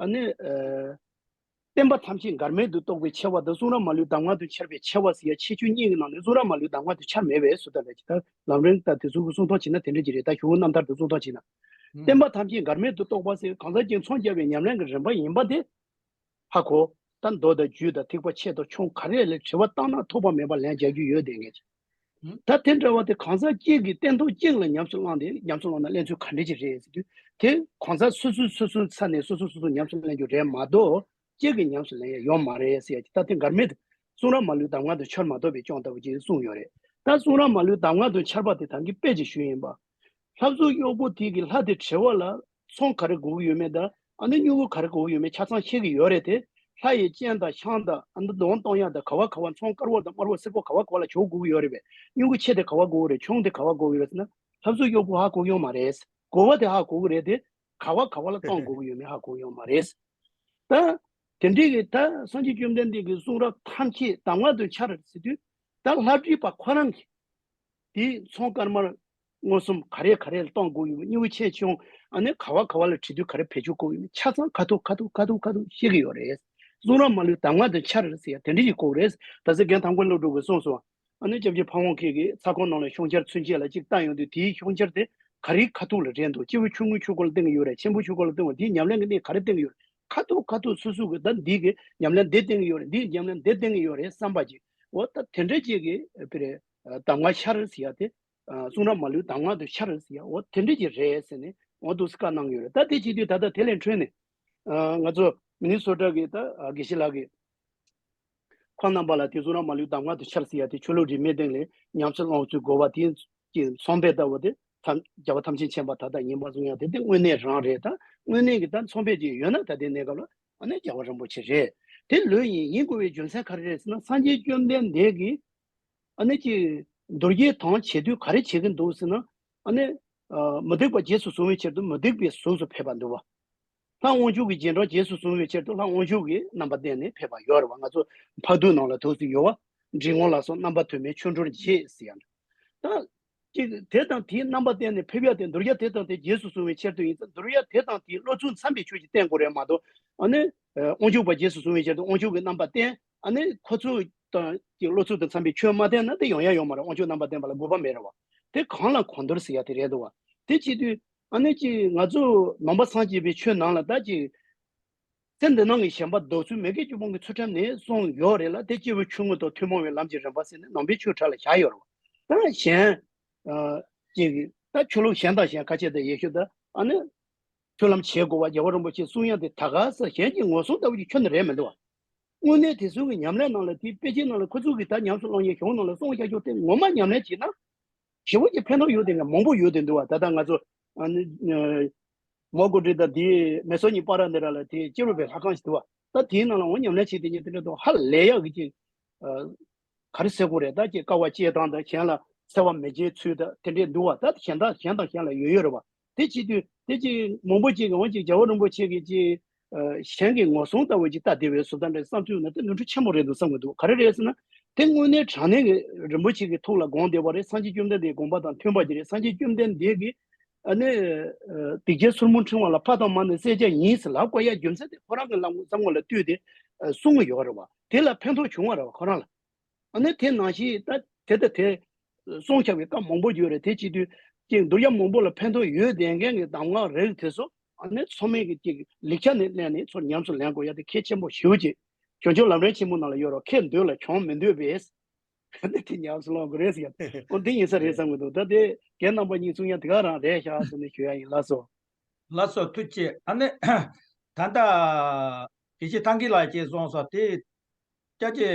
ཨ་ནི། ཨ། བསྟན་པ་ཐམས་ཅད་འགལ་མེད་དུ་རྟོགས་པའི་ཆེ་བ་དང་། གསུང་རབ་མ་ལུས་གདམས་ངག་ཏུ་འཆར་བའི་ཆེ་བ་ཟེར་ཡ་ཁྱད་ཆོས་གཉིས་ཀྱི་ནང་ནས་གསུང་རབ་མ་ལུས་གདམས་ངག་ཏུ་འཆར་མེད་པའི་བཟོ་ལྟ་ལ་ཅིག་ད་ལམ་རིམ་ད་དེ་ཚོ་གི་གསུང་སྟངས་བྱས་ན་དེ་འདྲ་ཅིག་རེད། ད་གཞུང་རྣམ་ཐར་དུ་གསུང་སྟངས་བྱས་ན། ཨང་། བསྟན་པ་ཐམས་ཅད་འགལ་མེད་དུ་རྟོགས་པ་ཟེར། གང་ཟག་གཅིག་མཚོན་རྒྱག་པའི་ཉམས་ལེན་གྱི་རིམ་པ་ཡིན་པ་དེ་ཧ་གོ། ད་མདོ་དང་རྒྱུད་དང་ཐེག་པ་ཆེ་མཐོ་ཆུང་ག་རེ་ལ་དྲི་བ་བཏང་ན་ཐོགས་པ་མེད་པར་ལན་རྒྱག་རྒྱུ་ཡོད་དེ་ངེས། ཨང་། ད་དེ་འདྲ་བ་དེ་གང་ཟག་གཅིག་གིས་སྟན་ཐོག་གཅིག་ལ་ཉམས་སུ་བླངས་ཏེ། ཉམས་སུ་བླངས་ན་ལེན་ཚུལ་ག་འདྲ་ཅིག་རེད་ཟེར་དུས། དེ་གང་ཟག་སོ་སོའི་སོ་སོའི་ས་ནས་སོ་སོ་སོ་སོ་ཉམས་སུ་ལེན་རྒྱུ་རེད་མ་གཏོགས། གཅིག་གིས་ཉམས་སུ་ལེན་ཡ་ཡོད་མ་རེད་ཟེར་ཡ་ཅིག་ད་དེ་འགལ་མེད་དུ་གསུང་རབ་མ་ལུས་གདམས་ངག་ཏུ་འཆར་མ་གཏོགས་པའི་སྐྱོན་ལྟ་བུ་ཅིག་གསུངས་ཡོད་རེད། ད་གསུང་རབ་མ་ལུས་གདམས་ངག་ཏུ་འཆར་པ་དེ་ད་གིན་དཔེ་ཅིག་ཞུས་ཡིན་པ། ལྷ་བཟོ་གཡོག་པོ་དེ་གིས་ལྷ་དེ་བྲི་བ་ལ་ཚོང་ག་རེ་དགོས་ཀྱི་ཡོད་མེད་དང་། ཨ་ནི་སྨྱུ་གུ་ག་རེ་དགོས་ཀྱི་ཡོད་མེད་ཆ་ཚང་ཤེས་ཀྱི་ཡོད་རེད་དེ། ལྷ་ཡི་སྤྱན་དང་ཤངས་དང་། ཨ་ནི་གདོང་གཏོང་ཡག་དང་། ག་བ་ག་བ་ཚོང་དཀར་པོ་དང་དམར་པོ་སེར་པོ་ག་བ་ག་བ་ལ་བྱུག་དགོས་ཀྱི་ཡོད་རེད་པས། སྨྱུ་གུ་ཆེ་དེ་ག་བ་དགོས་ཀྱི་རེད། ཆུང་དེ་ག་བ་དགོས་ཀྱི་རེད་ཟེར་ན། ལྷ་བཟོ་གཡོག་པོ་ཧ་གོ་གི་ཡོད་མ་རེད། དགོས་པ་དེ་ཧ་གོ་གི་རེད་དེ། ག་བ་ག་བ་ལ་གཏོང་དགོས་ཀྱི་ཡོད་མེད་ཧ་གོ་གི་ཡོད་མ་རེད། ད་དེ་འདྲའི་གི་ད་སངས་རྒྱས་བཅོམ་ལྡན་འདས་ཀྱི་གསུང་རབ་ཐམས་ཅད་གདམས་ངག་ཏུ་འཆར་ཟེར་དུས། ད་ལྷ་བྲིས་པ་ཁོ་རང་གིས་དེའི་ཚོང་དཀར་དམར་མངོན་སུམ་ག་རེ་ག་རེ་ལ་གཏོང་དགོས་ཡོད་མེད། སྨྱུ་གུ་ཆེ་ཆུང་། ཨ་ནི་ག་བ་ག་བ་ལ་བྲིས་དུས་ག་རེ་བེད་སྤྱོད་དགོས་ཡོད་མེད་ཆ་ཚང་ཁ་ཐུག་ཁ་ཐུག་ཁ་ཐུག་ཁ་ཐུག་ཤེས་ཀྱི་ཡོད་རེད། གསུང་རབ་མ་ལུས་གདམས་ངག་ཏུ་འཆར་ཟེར་ཡ་དེ་འདྲ་ཞིག་དགོས་རེད། ད་ཟེར་རྒན་དམ་མགོན་བློ་གྲོས་ཀྱིས་གསུངས་སོང་། ཨ་ནི་སྐྱབས་རྗེ་ཕ་བོང་ཁ་གིས་ཚ་ཁོང་ནང་ལ་ཤོང་འཆར་ཚུན་ཆད་ལ་གཅིག་བཏང་ཡོང་དུས། དེའི་ཤོང་འཆར་དེ་ག་རེའི་ཁ་ཐུག་ལ་རེད་འདུག་སྐྱེས་བུ་ཆུང་ངུའི་ཆོས་སྐོར་ལ་བསྟན་གྱི་ཡོད་རེད། ཆེན་པོའི་ཆོས་སྐོར་ལ་བསྟན་པ། དེའི་ཉམས་ལེན་གྱི་གནས་ག་རེ་བསྟན་གྱི་ཡོད་རེད། ཁ་ཐུག་ཁ་ཐུག་སོ་སོ་གིས་ད་འདི་གི་ཉམས་ལེན་འདི་བསྟན་གྱི་ཡོད་རེད། འདིའི་ཉམས་ལེན་འདི་བསྟན་གྱི་ཡོད་རེད་བསམ་པ་ཅིག་འོ་ད་དེ་འདྲ་ཅིག་གི་དཔེ་རེད། གདམས་ངག་འཆར་ཟེར་ཡ་དེ། གསུང་རབ་མ་ལུས་གདམས་ངག་ཏུ་འཆར་ཟེར་ཡ། འོ་དེ་འདྲ་ཅིག་རེད་ཟེར་ནས་འོ་འདུག་སེ་བཀའ་གནང་གི་ཡོད་རེད། ད་དེ་བྱེད་དུས་ད་ལྟ་དེ་ལས་འཕྲོས་ནས། ཨ། ང་ཚོ་མི་ནི་སོ་ཊ་གི་ད་དགེ་བཤེས་ལགས་ཀྱིས། ཁོང་རྣམ་པ་ལ་དེ་གསུང་རབ་མ་ལུས་གདམས་ངག་ཏུ་འཆར་ཟེར་ཡ་དེ་ཆོས་ལུགས་རིས་མེད་སྟེང་ལ་ཉམས་སུ་བླང་ཚུལ་དགོས་པ་དེ་གི་མཚོན་དཔེ་ལྟ་བུ་དེ། ཐམས་རྒྱལ་བ་ཐམས་ཅད་མཁྱེན་པ་མཐའ་དག་ཡིན་པ་གསུང་ཡ་དེ་དེ་དངོས་གནས་རང་རེད། ད་དངོས་གནས་ཀྱི་ད་མཚོན་དཔེ་ཅིག་ཡོད་ན་ད་ལྟའི་གནས་སྐབས་ལ་ཨ་ནི་རྒྱལ་བ་རིན་པོ་ཆེ་རེད། དེ་ལོས་ཡིན། ཡིན་དགོས་པའི་རྒྱུ་མཚན་ག་རེ་རེད་ཟེར་ན། སངས་རྒྱས་བཅོམ་ལྡན་འདས་ཀྱིས་ཨ་ནི་ཅིག་མདོ་རྒྱུད་དང་བྱེད་དུས་ག་རེ་བྱེད་ཀྱི་འདུག་ཟེར་ན། ཨ་ནི། ཨ། མུ་སྟེགས་པ་རྗེས་སུ་བཟུང་བའི་ཕྱིར་དུ་མུ་སྟེགས་པའི་གཟུགས་སུ་ཕེབས་པ་འདུག་བ། ལྷ་དབང་ཕྱུག་གི་རྗེས་འབྲང་རྗེས་སུ་བཟུང་བའི་ཕྱིར་དུ་ལྷ་དབང་ཕྱུག་གི་རྣམ་པ་བསྟན་ནས་ཕེབས་པ་ཡོད་རེད་བ། ང་ཚོ་ཕག་གྲུའི་ནང་ལ་འདུག་སེ་ཡོད་བ། འབྲི་གུང་ལ་སོགས་རྣམ་པ་དུ་མས་ཆོ་འཕྲུལ་བྱེད་ཟེར་ཡ། ད་ཅིག་དེ་དང་དེའི་རྣམ་པ་བསྟན་ནས་ཕེབས་ཡ་དེ། མདོ་རྒྱུད་དེ་དང་དེ་རྗེས་སུ་བཟུང་བའི་ཕྱིར་དུ་ཡིན་ཙང་། མདོ་རྒྱུད་དེ་དང་དེའི་བློ་ཚུལ་འཚམ་པའི་ཆོས་ཅིག་བསྟན་དགོས་རེད་མ་གཏོགས། ཨ་ནི། ཨ། དབང་ཕྱུག་པ་རྗེས་སུ་བཟུང་བའི་ཕྱིར་དུ་དབང་ཕྱུག་གི་རྣམ་པ་བསྟན། ཨ་ནི་ཁོ་ཚོ་དང་ཀྱི་བློ་ཚུལ་དང་འཚམ་པའི་ཆོས་མ་བསྟན་ན་དེ་ཡོང་ཡ་ཡོད་མ་རེད། དབང་ཕྱུག་རྣམ་པ་བསྟན་པ་ལ་དགོས་པ་མེད་རེད་བ། དེ་གང་ལ་གང་འདུལ་ཟེར་ཡ་དེ་རེད་འདུག་བ། དེ་བྱེད་དུས་ཨ་ནི་ཅིག་ང་ཚོ་ནང་པ་སངས་རྒྱས་པའི་ཆོས་ནང་ལ་ད་ཅིག་ཚེ་འདི་སྣང་གི་ཞེན་པ་ལྡོག་ཚུལ་མི་དགེ་བཅུ་སྤོང་གི་ཚུལ་ཁྲིམས་ནས་གསུངས་ཡོད་རེད་ལ། དེ་སྐྱེས་བུ་ཆུང་ངུ་དང་ཐུན་མོང་བའི་ལམ་གྱི་རིམ་པ་ཟེར་ནས་ནང་པའི་ཆོས་གྲྭ་ལ་བཞག་ཡོད་རེད་བ། ད་གཞན། ཨ། ཅིག་ད་ཆོས་ལུགས་གཞན་དང་གཞན་ཁ་ཆེ་དང་ཡེ་ཤུ་དང་། ཨ་ནི། མཐུན་ལམ་བྱེད་དགོས་པ་རྒྱལ་བ་རིན་པོ་ཆེས་གསུང་ཡ་དེ་ད་ག་ས་གཞན་གྱི་ངོ་སྲུང་ལྟ་བུ་ཞིག་ཁྱོན་ནས་རེད་མི་འདུག་བ། དངོས་གནས་དེ་ཚོའི་གི་ཉམས་ལེན་ནང་ལ། དེའི་དཔེ་ཆའི་ནང་ལ་ཁོ་ཚོ་གི་ད་ཉམས་སུ་བླང་ཡའི་གཞུང་ནང་ལ་གསུངས་བཞག་རྒྱུ་དེ་ངོ་མ་ཉམས་ལེན་བྱས་ན། ཞེ་པོ་ཅིག་ཕན་ཐོགས་ཡོད་དེ་འདྲ་མང་པོ་ཡོད་དེ་འདུག་བ། ད་ལྟ་ང་ཚོ། ཨ་ནི། ཨ། མོན་གྷོ་དེ་དང་དེའི་མེ་སོ་གཉིས་པ་ར་འདི་ར་ལ་དེ་སྐྱེས་རབས་པའི་ལྷ་ཁང་ཞིག་འདུག་བ། ད་དེའི་ནང་ལ་འོ་ཉམས་ལེན་བྱས་དེ་ཉིད་དེ་འདྲ་འདུག་ཧ་ལས་ཡག་གི་ཅིག་ཨ། ག་རེ་ཟེར་དགོས་རེད། ད་ཅིག་དཀའ་བ་སྤྱད་སྟངས་དང་། གཞན་ལ་འཚེ་བ་མི་བྱེད་ཚུལ་དང་དེ་འདྲས་འདུག་བ། ད་གཞན་དག་གཞན་དང་གཞན་ལ་ཡོད་ཡོད་རེད་བ། དེ་བྱེད་དུས་དེ་ཅིག་མང་པོ་ཅིག་གི་འོ་ཅིག་རྒྱལ་བ་རིན་པོ་ཆེ་གིས་ཅིག་ཨ། གཞན་གྱི་ངོ་སྲུང་ལྟ་བུ་ཅིག་ལྟ་བསྡད་པའི་བཟོ་ལྟ་འདྲ་བསམ་ཚུལ་ནི་དེ་ནོར་འཁྲུལ་ཆེན་པོ་རེད་འདུག་བསམ་གྱི་འདུག་ག་རེ་རེད་ཟེར་ན། དེ་དངོས་གནས་དྲང་གནས་ཀྱི་རིན་པོ་ཆེ་གི་ཐུགས་ལ་དགོངས་བསྡད་པ་རེད། སངས་རྒྱས་བཅོམ་ལྡན་འདས་ཀྱི་དགོངས་པ་དང་མཐུན་པ་ཅིག་རེད། སངས་རྒྱས་བཅོམ་ལྡན་འདས་ཀྱིས་ཨ་ནི། ཨ། སྡིག་བྱས་ཚུལ་མུན་ཕྲེང་བ་ལ། ཕ་དང་མ་ནི་བསད་བྱ་ཡིན་ཟེར་ལབ་དགོས་ཡ་རྒྱུ་མཚན་དེ་ཁོ་རང་གི་ལམ་བསམ་བློ་ལ་ལྟོས་ཏེ། གསུང་གི་ཡོད་རེད་བ། དེ་ལ་ཕན་ཐོགས་བྱུང་བ་རེད་བ་ཁོ་རང་ལ། ཨ་ནི་དེ་ནང་བཞིན་ད་དེ་ལྟ་དེ་གསུང་བྱ་བའི་སྐབས་མང་པོ་ཡོད་རེད། དེ་བྱེད་དུས་ཀྱི་འདུལ་བྱ་མང་པོ་ལ་ཕན་ཐོགས་ཡོད་བསྡད་མཁན་གྱི་གདམས་ངག་རིགས་དེ་ཚོ་ཨ་ནི་ཚང་མས་ཀྱི་ཀྱི་ལེགས་ཆ་ནས་ལེན་ནས་ཚུར་ཉམས་སུ་ལེན་དགོས་ཡ་དེ་གལ་ཆེན་པོ་ཞེ་པོ་ཅིག་བྱང་ཆུབ་ལམ་རིམ་ཆེན་མོ་ནང་ལ་ཡོད་རེད། ཁེ་འདོད་ལ་གྱོང་མི་འདོད་པས། ཨ་ནི་དེ་ཉམས་སུ་ལེན་དགོས་རེད་ཟེར་ཡ། འོ་འདི་ཡིན་ས་རེད་བསམ་གྱི་འདུག་ད་དེ་རྒན་རྣམ་པ་གཉིས་གསུང་ཡ་དེ་ག་རང་རེད་ཤག་ཟེར་ནས་ཞུ་ཡ་ཡིན། ལགས་སོ། ལགས་སོ། ཐུགས་རྗེ་ཆེ། ཨ་ནི་ད་ལྟ་དགེ་བཤེས་ཐང་གི་ལགས་ཀྱིས་གསུངས་ས་དེ་སྐྱ་ཀྱི་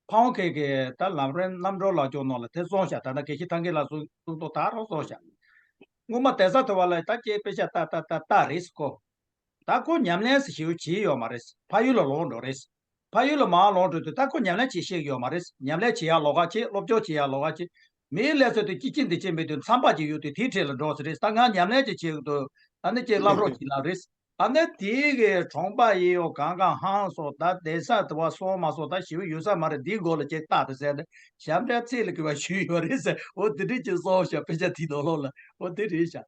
ཕ་ཝང་ཁེ་གི་ད་ལམ་རིམ་རྣམ་གྲོལ་ལག་འཁྱོག་ནང་ལ་དེ་གསུངས་ཤག་ད་ལྟ་དགེ་བཤེས་ཐང་གི་ལགས་གསུང་གསུང་ཐོག་ད་རང་གསུངས་ཤག་སྔོན་མ་གདན་ས་ཐོས་པ་ལ་ད་ཀྱི་དཔེ་ཆ་ལྟ་ལྟ་ལྟ་ལྟ་རེད་ཁོ། ད་ཁོ་ཉམས་ལེན་ཞིག་བྱེད་ཡོད་མ་རེད། ཕ་ཡུལ་ལ་ལོག་འགྲོ་རེད། ཕ་ཡུལ་ལ་མར་ལོག་འགྲོ་དུས་ད་ཁོ་ཉམས་ལེན་བྱེད་ཤེས་ཡོད་མ་རེད། ཉམས་ལེན་བྱེད་ཡག་ལོགས་ཀ་བྱེད། སློབ་སྦྱོང་བྱེད་ཡག་ལོགས་ཀ་བྱེད། མིའི་ལས་ཚོད་དུ་ཅི་ཅི་འདི་ཅི་མི་འདུག་མཚམས་པ་ཅིག་ཡོད་དུས་དེའི་གྲས་ལ་འགྲོ་ས་རེད། ད་ང་ཉམས་ལེན་ཅིག་བྱེད་དགོས་འདུག་ཨ་ནི་ཅིག་བསླབ་རོགས་བྱེད་ལབ་རེད། ཨ་ནི་དེའི་གི་གྲོང་པ་ཡི་ཡོ་གང་གང་ཧང་སོ་ད་གདན་ས་དུ་བ་སོང་མ་སོང་ད་ཞིབ་ཡོད་ས་མ་རེད། འདིའི་མགོ་ལ་ཅིག་བཏགས་ཏེ་ཟེར་ནས་ཞབས་འདྲ་ཚིག་ལ་གི་བ་ཞུས་ཡོད་རེད་ཟེར། འོ་དེ་འདྲས་ཅིག་གསུངས་ཤག་དཔེ་ཆ་དེའི་ནང་ལོགས་ལ། འོ་དེ་རེད་ཤག་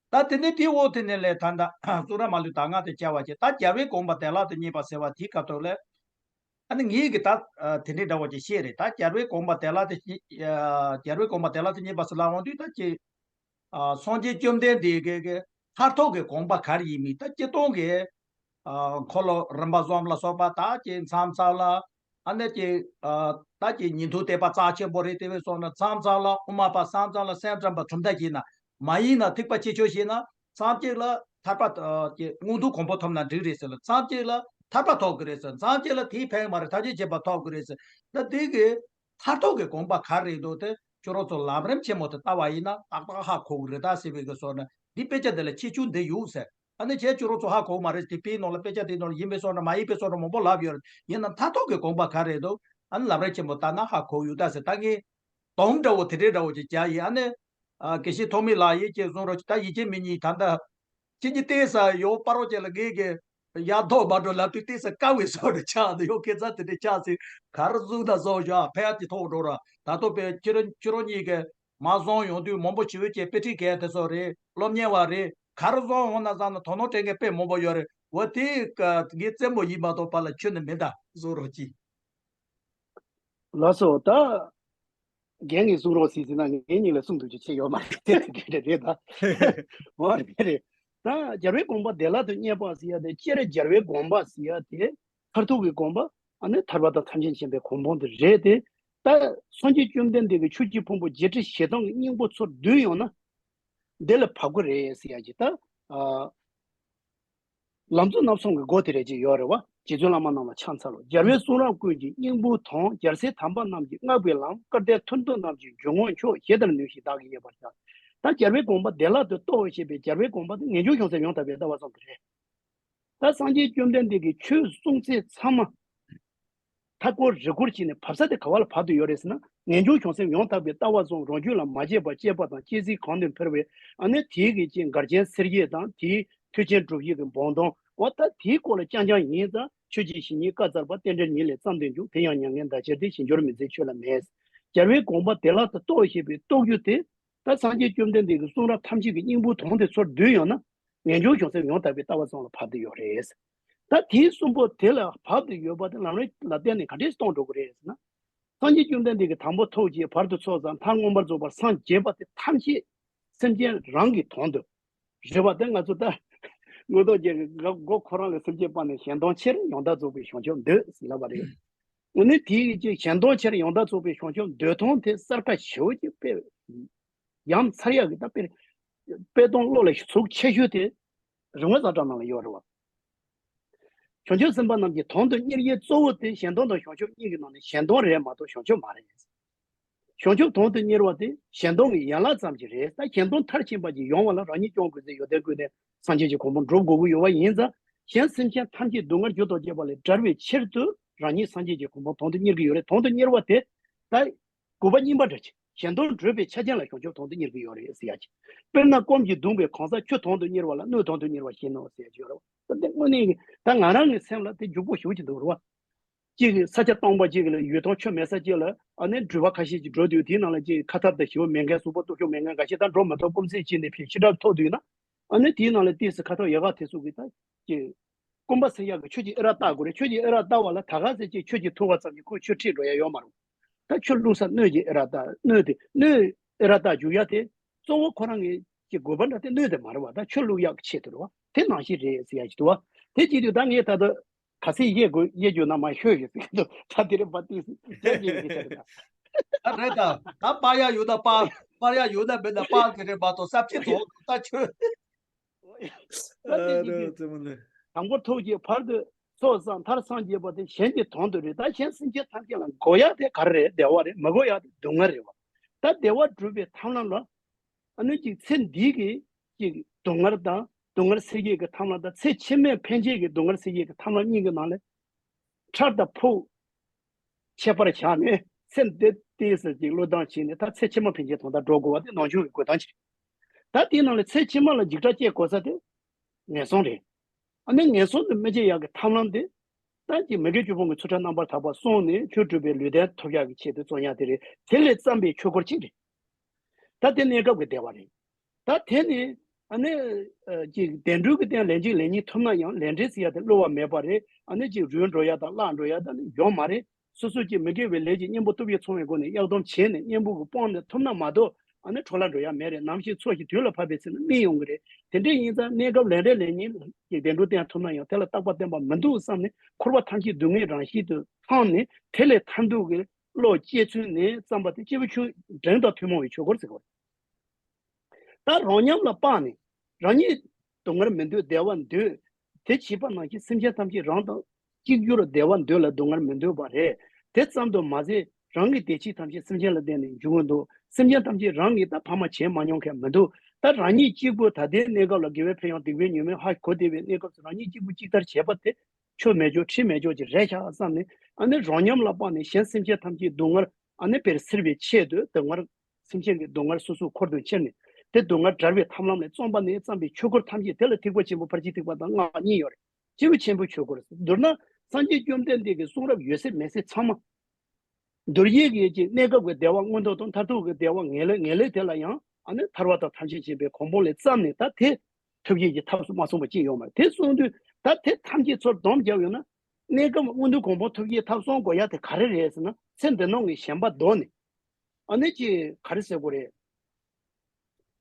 ད་དེ་ནས་དེའི་འོག་དེ་ནས་ལས་ད་ལྟ་གཙུག་ར་མ་ལུས་གདམས་ངག་དེ་བྱ་བ་བྱེད། ད་རྒྱལ་བའི་དགོངས་པ་བདེ་བླག་ཏུ་བརྙེས་པ་ཟེར་བ་དེའི་སྐབས་ཐོག་ལས། ཨ་ནི་ངེད་ཀྱི་ད་དེ་འདྲའི་འདྲ་བོ་ཅིག་བཤད་རེད། ད་རྒྱལ་བའི་དགོངས་པ་བདེ་བླག་ཏུ་རྒྱལ་བའི་དགོངས་པ་བདེ་བླག་ཏུ་བརྙེས་པ་ཟེར་ལབ་འོང་དུས་ད་ཅི། སངས་རྒྱས་བཅོམ་ལྡན་འདས་ཀྱི་གི་མཐར་ཐུག་གི་དགོངས་པ་ག་རེ་ཡིན་མིན་ད་སྤྱིར་བཏང་གི་འཁོར་ལོ་རིམ་པ་གསུམ་ལ་སོགས་པ་ད་ཅི་མཚམས་མཚམས་ལ། ཨ་ནི་ཅི། ད་ཅི་ཉན་ཐོས་སྡེ་པ་རྩ་ཆེན་པོ་རེད། དེ་བས་སོང་ན་མཚམས་མཚམས་ལ་དབུ་མ་པ། མཚམས་མཚམས་ལ་སེམས་ཙམ་པ། གྲུབ་མཐའ་བྱས་ན། མ་ཡིན་ན་ཐེག་པ་ཆེ་ཆུང་བྱས་ན། མཚམས་གཅིག་ལ་ཐར་པ་ཅི་མངོན་མཐོ་གོ་འཕང་ཐོབ་ན་འགྲིག་རེད་ཟེར་ལ། མཚམས་གཅིག་ལ་ཐར་པ་ཐོབ་གི་རེད་ཟེར། མཚམས་གཅིག་ལ་དེའི་ཕན་མ་རེད། ཐམས་ཅད་མཁྱེན་པ་ཐོབ་གི་རེད་ཟེར། ད་དེ་གི་མཐར་ཐུག་གི་དགོངས་པ་ག་རེ་འདུག་དེ་ཁྱོད་རང་ཚོ་ལམ་རིམ་ཆེན་མོ་དེ་ལྟ་བ་ཡིན་ན་ཏག་ཏག་ཧ་གོ་གི་རེད་ད་ཟེར་བའི་གི་སོགས་ནས་འདི་དཔེ་ཆ་འདི་ལ་ཁྱད་ཆོས་འདི་ཡོད་ཟེར། ཨ་ནི་ཁྱེད་ཁྱོད་རང་ཚོ་ཧ་གོ་མ་རེད། དེ་དཔེའི་ནང་ལ་དཔེ་ཆ་དེའི་ནང་ལ་ཡིན་པའི་སོགས་ནས་མ་ཡིན་པའི་སོགས་ནས་མང་པོ་ལབ་ཡོད་རེད། ཡིན་ན་མཐར་ཐུག་གི་དགོངས་པ་ག་རེ་འདུག་ཨ་ནི་ལམ་རིམ་ཆེན་མོ་ལྟ་ན་ཧ་གོ་ཡོད་ད་ཟེར། ད་ངས་དོམ་འདྲ་བོ་དེ་འདྲའི་འདྲ་བོ་ཅིག་བྱ་ཡིན། ཨ་ནི་དགེ་བཤེས་ཐོགས་མེད་ལགས་ཡིན་ཅེས་གསུང་རོགས་ད་ཡིན་གཅིག་མིན་གཉིས་ད་ལྟ་ཁྱེད་ཀྱིས་བལྟས་ས་ཡོད་པ་རོགས་ཅེས་ལ་ངས་གི་ཡར་ཐོག་མ་འགྲོ་ལབ་དུས་བལྟས་ས་དཀའ་བའི་བཟོ་འདྲ་ཆགས་འདུག་ཡོད་ཁྱེད་ཚ་དེ་འདྲ་ཆགས་ཟིན་ག་རེ་བཟུང་ད་བཟོ་བཞག་ཕན་ཡག་ཅིག་ཐོགས་འགྲོ་ར། ད་ཐོག་པའི་ཁྱེད་རང་ཁྱེད་རང་གཉིས་ཀྱི་མ་བཟང་ཡོང་དུས་མང་པོ་ཞེ་པོ་ཅིག་དཔེ་ཁྲིད་མཁན་དེ་ཚོ་རེད། སློབ་གཉེར་བ་རེད། ག་རེ་བཟང་འོང་ན་བཟང་ན་དོ་སྣང་སྤྲད་མཁན་དཔེ་མང་པོ་ཡོད་རེད། འོ་དེ་ངའི་རྩེད་མོ་ཡིན་མ་གཏོགས་པ་ལ་ཁྱོན་ནས་མེད་ད་བཟོ་རོགས་གྱིས། ལགས་སོ། ད་རྒན་གྱིས་གསུང་རོགས་ཟེར་ཟེར་ན་ངའི་གཉིས་ལ་གསུང་ཐུབ་རྒྱུ་ཅི་ཡོད་མ་རེད། དེ་དེ་ག་རེ་རེད་ད། འོ་རེད་རེད། ད་རྒྱལ་བའི་དགོངས་པ་བདེ་བླག་ཏུ་བརྙེས་པ་ཟེར་ཡ་དེ་སྤྱིར་རྒྱལ་བའི་དགོངས་པ་ཟེར་ཡ་དེ་མཐར་ཐུག་གི་དགོངས་པ་ཨ་ནི་ཐར་པ་དང་ཐམས་ཅད་མཁྱེན་པའི་གོ་འཕང་དེ་རེད་དེ། ད་སངས་རྒྱས་བཅོམ་ལྡན་འདས་ཀྱིས་ཆོས་ཀྱི་ཕུང་པོ་བརྒྱད་ཁྲི་བཞི་སྟོང་གི་སྙིང་པོ་ཚུར་བསྡུས་ཡོང་ན་འདི་ལ་བབ་དགོས་རེད་ཟེར་ཡ་ཅིག་ད། ལམ་གཙོ་རྣམ་གསུམ་གྱི་སྒོ་དེ་རེད་ཅེས་ཡོད་རེད་བ། རྗེ་བཙུན་བླ་མ་རྣམས་ལ་ཕྱག་འཚལ་ལོ། རྒྱལ་བའི་གསུང་རབ་ཀུན་གྱི་སྙིང་པོ་དང་། རྒྱལ་སྲས་དམ་པ་རྣམས་ཀྱིས་བསྔགས་པའི་ལམ། སྐལ་ལྡན་ཐུབ་རྡུགས་རྣམས་ཀྱི་འཇུག་ངོགས་མཆོག་ཞེས་དེར་ནུས་ཤིང་བདག་གིས་མཉེས་པར་བྱ། ད་རྒྱལ་བའི་དགོངས་པ་བདེ་བླག་ཏུ་རྟོགས་ཞེས་པའི་རྒྱལ་བའི་དགོངས་པ་དེ་ངེས་འབྱུང་བྱང་སེམས་ཡང་དག་པའི་ལྟ་བ་ཙམ་དུ་རེད། ད་སངས་རྒྱས་བཅོམ་ལྡན་འདས་ཀྱིས་ཆོས་གསུངས་ཚད་ཚང་མ། མཐའ་སྐོར་རི་སྐོར་བྱས་ནས་བབས་ས་དེ་ག་བ་ལ་བབས་ཏེ་ཡོད་རེད་ཟེར་ན། ངེས་འབྱུང་བྱང་སེམས་ཡང་དག་པའི་ལྟ་བ་གསུམ་རང་རྒྱུད་ལ་མ་སྐྱེས་པ་སྐྱེས་པ་དང་སྐྱེ་ཚིག་གང་དུ་འཕེལ་བའི་ཨ་ནི་དེའི་གི་ཅིག་འགལ་རྐྱེན་སེལ་ཡས་དང་དེའི་མཐུ་རྐྱེན་སྒྲུབ་ཡས་ཀྱི་འབངས་དོན་འོ་ད་དེའི་སྐོར་ལ་རྐྱང་རྐྱང་ཡིན་ཙང་ཆོས་ཀྱི་གཞི་ཉིད་བཀའ་སྩལ་པ། རྟེན་འབྲེལ་ཉིད་ལས་བརྩམས་ཏེ་འཇུག་དེ་ཡང་མྱ་ངན་འདའ་ཕྱིར་ཏེ། གཞན་འགྱུར་མི་འཛིན་ཆོས་ལ་མེད། རྒྱལ་བའི་དགོངས་པ་བདེ་བླག་ཏུ་རྟོགས་ཞེས་པའི་རྟོགས་རྒྱུ་དེ། ད་སངས་རྒྱས་བཅོམ་ལྡན་འདས་ཀྱི་གསུང་རབ་ཐམས་ཅད་ཀྱི་སྙིང་པོ་དོན་དེ་ཚུར་བསྡུས་ཡོང་ན། ངེས་འབྱུང་བྱང་སེམས་ཡང་དག་པའི་ལྟ་བ་ཙམ་ལ་བབས་ཏེ་ཡོད་རེད། ད་དེའི་གསུམ་པོ་དེ་ལ་བབས་ཏེ་ཡོད་པ་དེ་ལམ་རིམ་ལ་བརྟེན་ནས་ག་འདྲས་སྟོང་འགྲོ་གི་རེད་ཟེར་ན། སངས་རྒྱས་བཅོམ་ལྡན་འདས་ཀྱིས་དང་པོ་ཐུགས་རྗེ་བར་དུ་ཚོགས་བསགས་མཐར་མངོན་པར་རྫོགས་པར་སངས་རྒྱས་པ་དེ་ཐམས་ཅད་སེམས་ཅན་རང་གི་དོན་དུ་རེད་བ། དེ་ང་ཚོ་ད་མངོན་རྟོགས་རྒྱན་གྱི་མགོ་ཁོ་རང་ལ་སེམས་བསྐྱེད་སྤངས་ནས་གཞན་དོན་ཕྱིར་ཡང་དག་རྫོགས་པའི་བྱང་ཆུབ་འདོད་ཟེར་ལབ་པ་རེད། དངོས་གནས་དེའི་ཅིག་གཞན་དོན་ཕྱིར་ཡང་དག་རྫོགས་པའི་བྱང་ཆུབ་འདོད་སྟངས་དེ་གསལ་ཁ་ཞེ་པོ་ཅིག་དཔེ་ཡ་མཚར་ཡག་གི་ད་དཔེ་དཔེ་སྟོང་བློ་ལ་ཟུག་ཆེ་ཤོས་དེ་རིག་དངོས་གསལ་བསྒྲགས་ནང་ལ་ཡོད་རེད་བ། བྱང་ཆུབ་སེམས་དཔའ་རྣམས་ཀྱི་དོན་དུ་གཉེར་ཡས་གཙོ་བོ་དེ་གཞན་དོན་དང་བྱང་ཆུབ་གཉིས་ཀྱི་ནང་ནས་གཞན་དོན་རེད་མ་གཏོགས་བྱང་ཆུབ་མ་རེད། བྱང་ཆུབ་དོན་དུ་གཉེར་བ་དེ་གཞན་དོན་གྱི་ཡན་ལག་ཙམ་ཞིག་རེད། ད་གཞན་དོན་མཐར་ཕྱིན་པ་ཞིག་ཡོང་བ་ལ་རང་ཉིད་སྐྱོང་དགོས་ཚེ་ཡོན་ཏན་ཀུན་ལྡན་སངས་རྒྱས་ཀྱི་གོ་འཕང་སྒྲུབ་དགོས་ཀྱི་ཡོད་པ་ཡིན་ཙང་གཞན་སེམས་ཅན་ཐམས་ཅད་སྡུག་བསྔལ་རྒྱུ་དང་བཅས་པ་ལས་བསྒྲལ་བའི་ཕྱིར་དུ་རང་ཉིད་སངས་རྒྱས་ཀྱི་གོ་འཕང་དོན་དུ་གཉེར་གྱི་ཡོད་རེད། དོན་དུ་གཉེར་བ་དེ་ད་དགོས་པ་གཉིས་པ་འདྲ་ཅིག་གཞན་དོན་སྒྲུབ་པའི་ཆ་རྐྱེན་ལ་བྱང་ཆུབ་དོན་དུ་གཉེར་གྱི་ཡོད་རེད་ཟེར་ཡ་ཅིག་དཔེར་ན་སྐོམ་གྱིས་གདུངས་པའི་གང་ཟག་ཆུ་དོན་དུ་གཉེར་བ་ལ་སྣོད་དོན་དུ་གཉེར་བ་བཞིན་ནོ་ཟེར་ཡ་ཅིག་ཡོད་རེད། ད་དེ་དངོས་གནས་ཀྱི་ད་ང་རང་གི་སེམས་ལ་དེ་འཇུག་པོ་ཞེ་པོ་ཅིག་འདུག་རེད་བ། གཅིག་གིས་ས་ཆ་སྟོང་པ་གཅིག་ལ་ཡོད་དོ་ཅོག་མེད་ས་གཅིག་ལ་ཨ་ནི་འགྲུལ་པ་ཁ་ཤས་ཀྱིས་འགྲོ་དུས་དེའི་ནང་ལ་གཅིག་ཁ་ཐབ་དང་ཞེ་པོ་མེད་མཁན་གཟུགས་པོ་སྟོབས་ཤུགས་མེད་མཁན་འགའ་ཤས་ད་འགྲོ་མི་ཐུབ་སྐུམ་སེ་བྱས་ནས་ཕྱིན་ཕྱི་དྲགས་ཐུག་དུས་ན་ཨ་ནི་དེའི་ནང་ལ་ཏོག་ཙམ་ཁ་ཐབ་ཡག་ག་དེ་ཚོ་གིས་ད་གཅིག་ སྐོམ་པ་སེལ་ཡག་གི་ཆོས་ཀྱི་ཨེ་རག་བཏགས་དགོས་རེད། ཆོས་ཀྱི་ཨེ་རག་བཏགས་པ་ལ་ད་ག་ཟེ་ཅིག་ཆོས་ཀྱི་ཐུག་པ་ཙམ་གྱིས་ཁོ་ཆོས་ཁྲིད་འགྲོ་ཡ་ཡོད་མ་རེད། ད་ཆོས་བླུགས་ས་སྣོད་ཀྱི་ཨེ་རག་བཏགས། སྣོད་དེ་སྣོད་ཨེ་རག་བཏགས་འཇུག་ཡ་དེ་གཙོ་བོ་ཁོ་རང་གི་ཀྱི་དགོས་པ་འདྲ་དེ་སྣོད་དེ་མ་རེད་བ། ད་ཆོས་བླུགས་ཡག་གི་ཆེད་དུ་རེད་བ། དེ་ནང་བཞིན་རེད་ཟེར་ཡ་ཞིག་འདུག་བ། དེ་བྱེད་དུས་ད་ངས་ད་ལྟ་ག་ཚད་དབྱེ་དགོས། དབྱེ་རྒྱུ་ན་མ་ཤོད་ཡོད་ཟེར་གྱི་འདུག་ད་དེ་རིང་བར་ཏིག་ཟེར་རྒྱག་གི་ཡིན་གྱི་ད། ད་རེད་ད། ད་སྤར་ཡ་ཡོད་ན་སྤར། སྤར་ཡ་ཡོད་ན་མེད་ན་སྤར་གྱི་རེད་མ་གཏོགས་ས་ཕྱི་ཐོག་ད་ཆོས། ཨ་རོ་ཙེ་མོ་ལེ། དང་པོ་ཐུགས་རྗེ་བར་དུ་ཚོགས་བསགས་མཐར་སངས་རྒྱས་པ་དེ་གཞན་གྱི་དོན་དུ་རེད། ད་གཞན་སེམས་ཅན་ཐམས་ཅད་ལ་དགོས་ཡ་དེ་ག་རེ་རེད། བདེ་བ་རེད། མི་དགོས་ཡ་དེ་སྡུག་བསྔལ་རེད་བ། ད་བདེ་བ་སྒྲུབ་པའི་ཐབས་ལམ་ལ་ཨ་ནི་ཅིག་ཚེ་འདིའི་གི་ཅིག་སྡུག་བསྔལ་དང་སྡུག་བསྔལ་སེལ་ཡས་ཀྱི་ཐབས་ལམ་དང་ཚེ་ཕྱི་མའི་ཕན་ཆད་ཀྱི་སྡུག་བསྔལ་སེལ་ཡས་ཀྱི་ཐབས་ལམ་གཉིས་ཀྱི་ནང་ལས་ཁྲར་དང་ཕུག་ཁྱད་པར་བཞག་ནས་ཚེ་འདི་ཏོག་ཙམ་ཅིག་བློས་བཏང་བྱས་ནས་ད་ཚེ་ཕྱི་མ་ཕན་ཆད་དོན་དག་འགྲོ་དགོས་པ་དེ་ནང་ཆོས་ཀྱི་དགོས་དོན་ཅིག་རེད། ད་དེའི་ནང་ལས་ཚེ་ཕྱི་མ་ལ་འཇིགས་སྐྲག་སྐྱེ་དགོས་ས་དེ་ངན་སོང་རེད། ཨ་ནི་ངན་སོང་དུ་མི་སྐྱེ་ཡག་གི་ཐབས་ལམ་དེ་ད་ཅིག་མི་དགེ་བཅུ་སྤོང་གི་ཚུལ་ཁྲིམས་རྣམ་པར་དག་པ་བསྲུངས་ནས་ཆོས་སྒྲུབ་པའི་ལུས་རྟེན་ཐོབ་ཡག་གི་ཆེད་དུ་བརྩོན་ཡག་དེ་རེད། དེ་ལས་བརྩམས་པའི་ཆོས་སྐོར་གཅིག་རེད། ད་དེ་གནས་སྐབས་ཀྱི་བདེ་བ་རེད། ད་དེ་ནི་ཨ་ནི་ཨ་ཅིག་བདེ་འགྲོའི་གི་རྟེན་ལན་གཅིག་ལན་གཉིས་ཐོབ་ན་ཡང་ལས་འབྲས་ཟེར་ཡ་དེ་བསླུ་བ་མེད་པ་རེད། ཨ་ནི་ཅིག་རུལ་འགྲོ་ཡ་དང་བརླག་འགྲོ་ཡ་དང་ནི་ཡོད་མ་རེད། སོ་སོ་ཅིག་མི་དགེ་བའི་ལས་ཀྱི་གཉེན་པོ་སྟོབས་ཀྱིས་ཚོང་བའི་སྒོ་ནས་གཡག་སྡོམ་བྱས་ནས་གཉེན་པོ་གི་སྤོང་ནས་ཐོབ་ན་མ་གཏོགས་ཨ་ནི་འཕྲོ་བརླག་འགྲོ་ཡ་མེད་རེད། ནམ་ཞིག་འཚོ་ཞིང་དུས་ལ་བབ་པའི་ཚེ་ན་རྨིས་ཡོང་གི་རེད། དེ་འདྲ་ཡིན་ཙང་གནས་སྐབས་ལས་འབྲས་ལན་གཉིས་ཀྱི་བདེ་འགྲོ་རྟེན་ཐོབ་ན་ཡང་དེ་ལ་རྟག་པ་བརྟན་པ་མི་འདུག་བསམ་ནས་འཁོར་བ་ཐམས་ཅད་སྡུག་བསྔལ་རང་བཞིན་དུ་མཐོང་ནས་དེ་ལས་ཐར་འདོད་ཀྱི་བློ་སྐྱེས་ཚུལ་ནས་བརྩམས་པ་དེ་སྐྱེས་བུ་ཆུང་འབྲིང་དང་ཐུན་མོང་བའི་ཆོས་སྐོར་ཟེར་གོ། ད་རང་ཉམས་ལ་དཔག་ནས་རང་ཉིད་སྡུག་བསྔལ་མི་འདོད་བདེ་བ་འདོད། དེ་བྱས་པ་ནང་བཞིན་སེམས་ཅན་ཐམས་ཅད་རང་དང་གཅིག་གྱུར་བདེ་བ་འདོད་ལ་སྡུག་བསྔལ་མི་འདོད་པ་རེད། དེ་ཙམ་དུ་མ་ཟད་རང་གི་བདེ་སྐྱིད་ཐམས་ཅད་སེམས་ཅན་ལ་བརྟེན་ནས་འབྱུང་གི་འདུག་སེམས་ཅན་ཐམས་ཅད་རང་གིས་ད་ཕ་མ་བྱས་མ་མྱོང་མཁན་མི་འདུག་ད་རང་ཉིད་གཅིག་པུ་ད་ལྟའི་གནས་སྐབས་ལ་དགེ་བའི་ཕན་ཡོན་སྡིག་པའི་ཉེས་དམིགས་ཧ་གོ་བདེ་བའི་གནས་སྐབས་སུ་རང་ཉིད་གཅིག་པུ་གཅིག་ལྟར་བྱས་པ་དེ་ཆོས་མེད་ཆོས་ཁྲིམས་མེད་ཆོས་ཀྱི་རེད་ཤག་བསམ་ནས་ཨ་ནི་རང་ཉམས་ལ་དཔག་ནས་གཞན་སེམས་ཅན་ཐམས་ཅད་སྡུག་བསྔལ་ཨ་ནི་དཔེར་སེལ་བའི་ཆེད་དུ་སྡུག་བསྔལ་སེམས་ཅན་གྱི་སྡུག་བསྔལ་སོ་སོའི་འཁོར་དུ་འཁྱེར་ནས་དེ་སྡུག་བསྔལ་བྲལ་བའི་ཐབས་ལམ་ལ་བརྩོན་པ་ནས་བརྩམས་པའི་ཆོས་སྐོར་ཐམས་ཅད་དེ་ལ་ཐེག་པ་ཆེན་པོ་ཕར་ཕྱིན་ཐེག་པ་དང་སྔགས་གཉིས་ཡོད་རེད། སྐྱེས་བུ་ཆེན་པོའི་ཆོས་སྐོར་ཟེར། མདོར་ན་སངས་རྒྱས་བཅོམ་ལྡན་འདས་ཀྱི་གསུང་རབ་ཡོད་ཚད་མེད་ཚད་ཚང་མ་མདོར་བསྡུས་ཀྱི་ཅིག་གནས་སྐབས་ཀྱི་བདེ་བ་མངོན་མཐོ་དང་མཐར་ཐུག་གི་བདེ་བ་ངེས་ལེགས་ངེས་ལེགས་དེ་ལ་ཡང་ཨ་ནི་ཐར་པ་དང་ཐམས་ཅད་མཁྱེན་པའི་གོ་འཕང་ལས་བརྩམས་ནས་ད་དེ་ཐོབ་ཡས་ཀྱི་ཐབས་སུ་མ་གསུངས་པ་ཅི་ཡོད་མ་རེད། དེ་གསུངས་དུས་ད་དེ་ཐམས་ཅད་ཚུར་སྡོམ་རྒྱབ་ཡོང་ན་གནས་སྐབས་མངོན་མཐོའི་གོ་འཕང་ཐོབ་ཡས་ཐབས་གསུང་དགོས་ཡ་དེ་ག་རེ་རེད་ཟེར་ན། ཚེ་འདི་ནང་གི་ཞེན་པ་བཟློག་ནས་ཨ་ནི་ཅིག་ག་རེ་ཟེར་དགོས་རེད།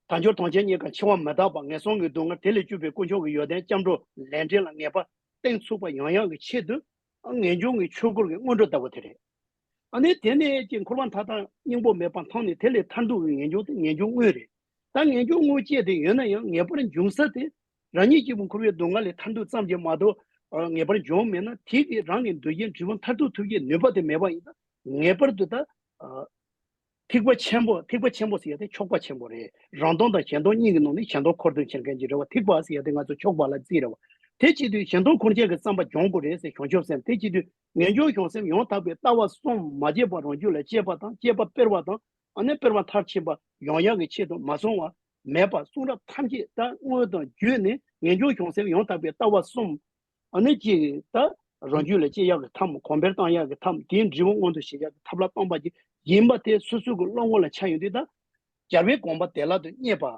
དལ་འབྱོར་དོན་ཆེན་རྙེད་དཀའ་འཆི་བ་མི་རྟག་པ་ངན་སོང་གི་སྡུག་བསྔལ་དེ་ལས་སྐྱོབ་པའི་དཀོན་མཆོག་གི་ཡོན་ཏན་སྐྱབས་འགྲོ་ལས་འབྲས་ལ་ངེས་པ་གཏིང་ཚུགས་པ་ཡོང་ཡག་གི་ཆེད་དུ་ངེས་འབྱུང་གི་ཆོས་སྐོར་གྱི་སྔོན་འགྲོ་ལྟ་བུ་དེ་རེད། ཨ་ནི་དེ་ནས་ཀྱི་འཁོར་བ་མཐའ་དག་སྙིང་པོ་མེད་པ་མཐོང་ནས་དེ་ལས་ཐར་འདོད་ཀྱི་ངེས་འབྱུང་དེ་ངེས་འབྱུང་དངོས་རེད། ད་ངེས་འབྱུང་དངོས་སྐྱེས་དེ་ཡོད་ན་ཡང་ངེས་པར་འབྱུང་ས་དེ་རང་ཉིད་གཅིག་པུ་འཁོར་བའི་སྡུག་བསྔལ་ལས་ཐར་འདོད་ཙམ་གྱིས་མ་གཏོགས་ངེས་པར་འབྱུང་མེད་ན་དེ་གིས་རང་གི་འདོད་ཀྱི་འབྲས་བུ་མཐར་ཐུག་ཐུབ་ཀྱི་ནུས་པ་དེ་མེད་པ་ཡིན་ན་ངེས་པར་དུ་ད། ཐེག་པ་ཆེན་པོ། ཐེག་པ་ཆེན་པོ་ཟེར་ཡ་དེ་ཆོག་པ་ཆེན་པོ་རེད། རང་སྟོང་དང་གཞན་སྟོང་གཉིས་ཀྱི་ནང་ནས་གཞན་སྟོང་འཁོར་དུ་འཁྱེར་མཁན་གྱི་རེད་བ། ཐེག་པ་ཟེར་ཡ་དེ་ང་ཚོ་ཆོག་པ་ལ་བརྩིས་རེད་བ། དེ་བྱེད་དུས་གཞན་སྟོང་འཁོར་འཁྱེར་གྱི་བསམ་པ་སྦྱོང་དགོས་རེད་ཟེར་བྱང་ཆུབ་སེམས། དེ་བྱེད་དུས་ངེས་འབྱུང་བྱང་སེམས་ཡང་དག་པའི་ལྟ་བ་གསུམ་མ་བརྗེད་པ་རང་རྒྱུད་ལ་སྐྱེས་པ་དང་། སྐྱེས་པ་སྤེལ་བ་དང་། ཨ་ནི་སྤེལ་བ་མཐར་ཕྱིན་པ་ཡོང་ཡག་གི་ཆེད་དུ་མ་སོང་བ་མེད་པ་གསུང་རབ་ཐམས་ཅད་ད་དངོས་དང་བརྒྱུད་ནས་ངེས་འབྱུང་བྱང་སེམས་ཡང་དག་པའི་ལྟ་བ་གསུམ། ཨ་ནི་ཅིག་ད་རང་རྒྱུད་ལ་སྐྱེ་ཡག་གི་ཐབས། གོང་འཕེལ་བཏང་ཡག་གི་ཐབས། དེའི་འབྲས་བུ་མངོན་དུ་བྱེད་ཡག་གི་ཐབས་ལ་སྟོན་པ་ཅིག་ཡིན་པ་དེ་སོ་སོ་གི་བློ་ངོ་ལ་འཆར་ཡོང་དུས། ད་རྒྱལ་བའི་དགོངས་པ་བདེ་བླག་ཏུ་རྙེད་པ།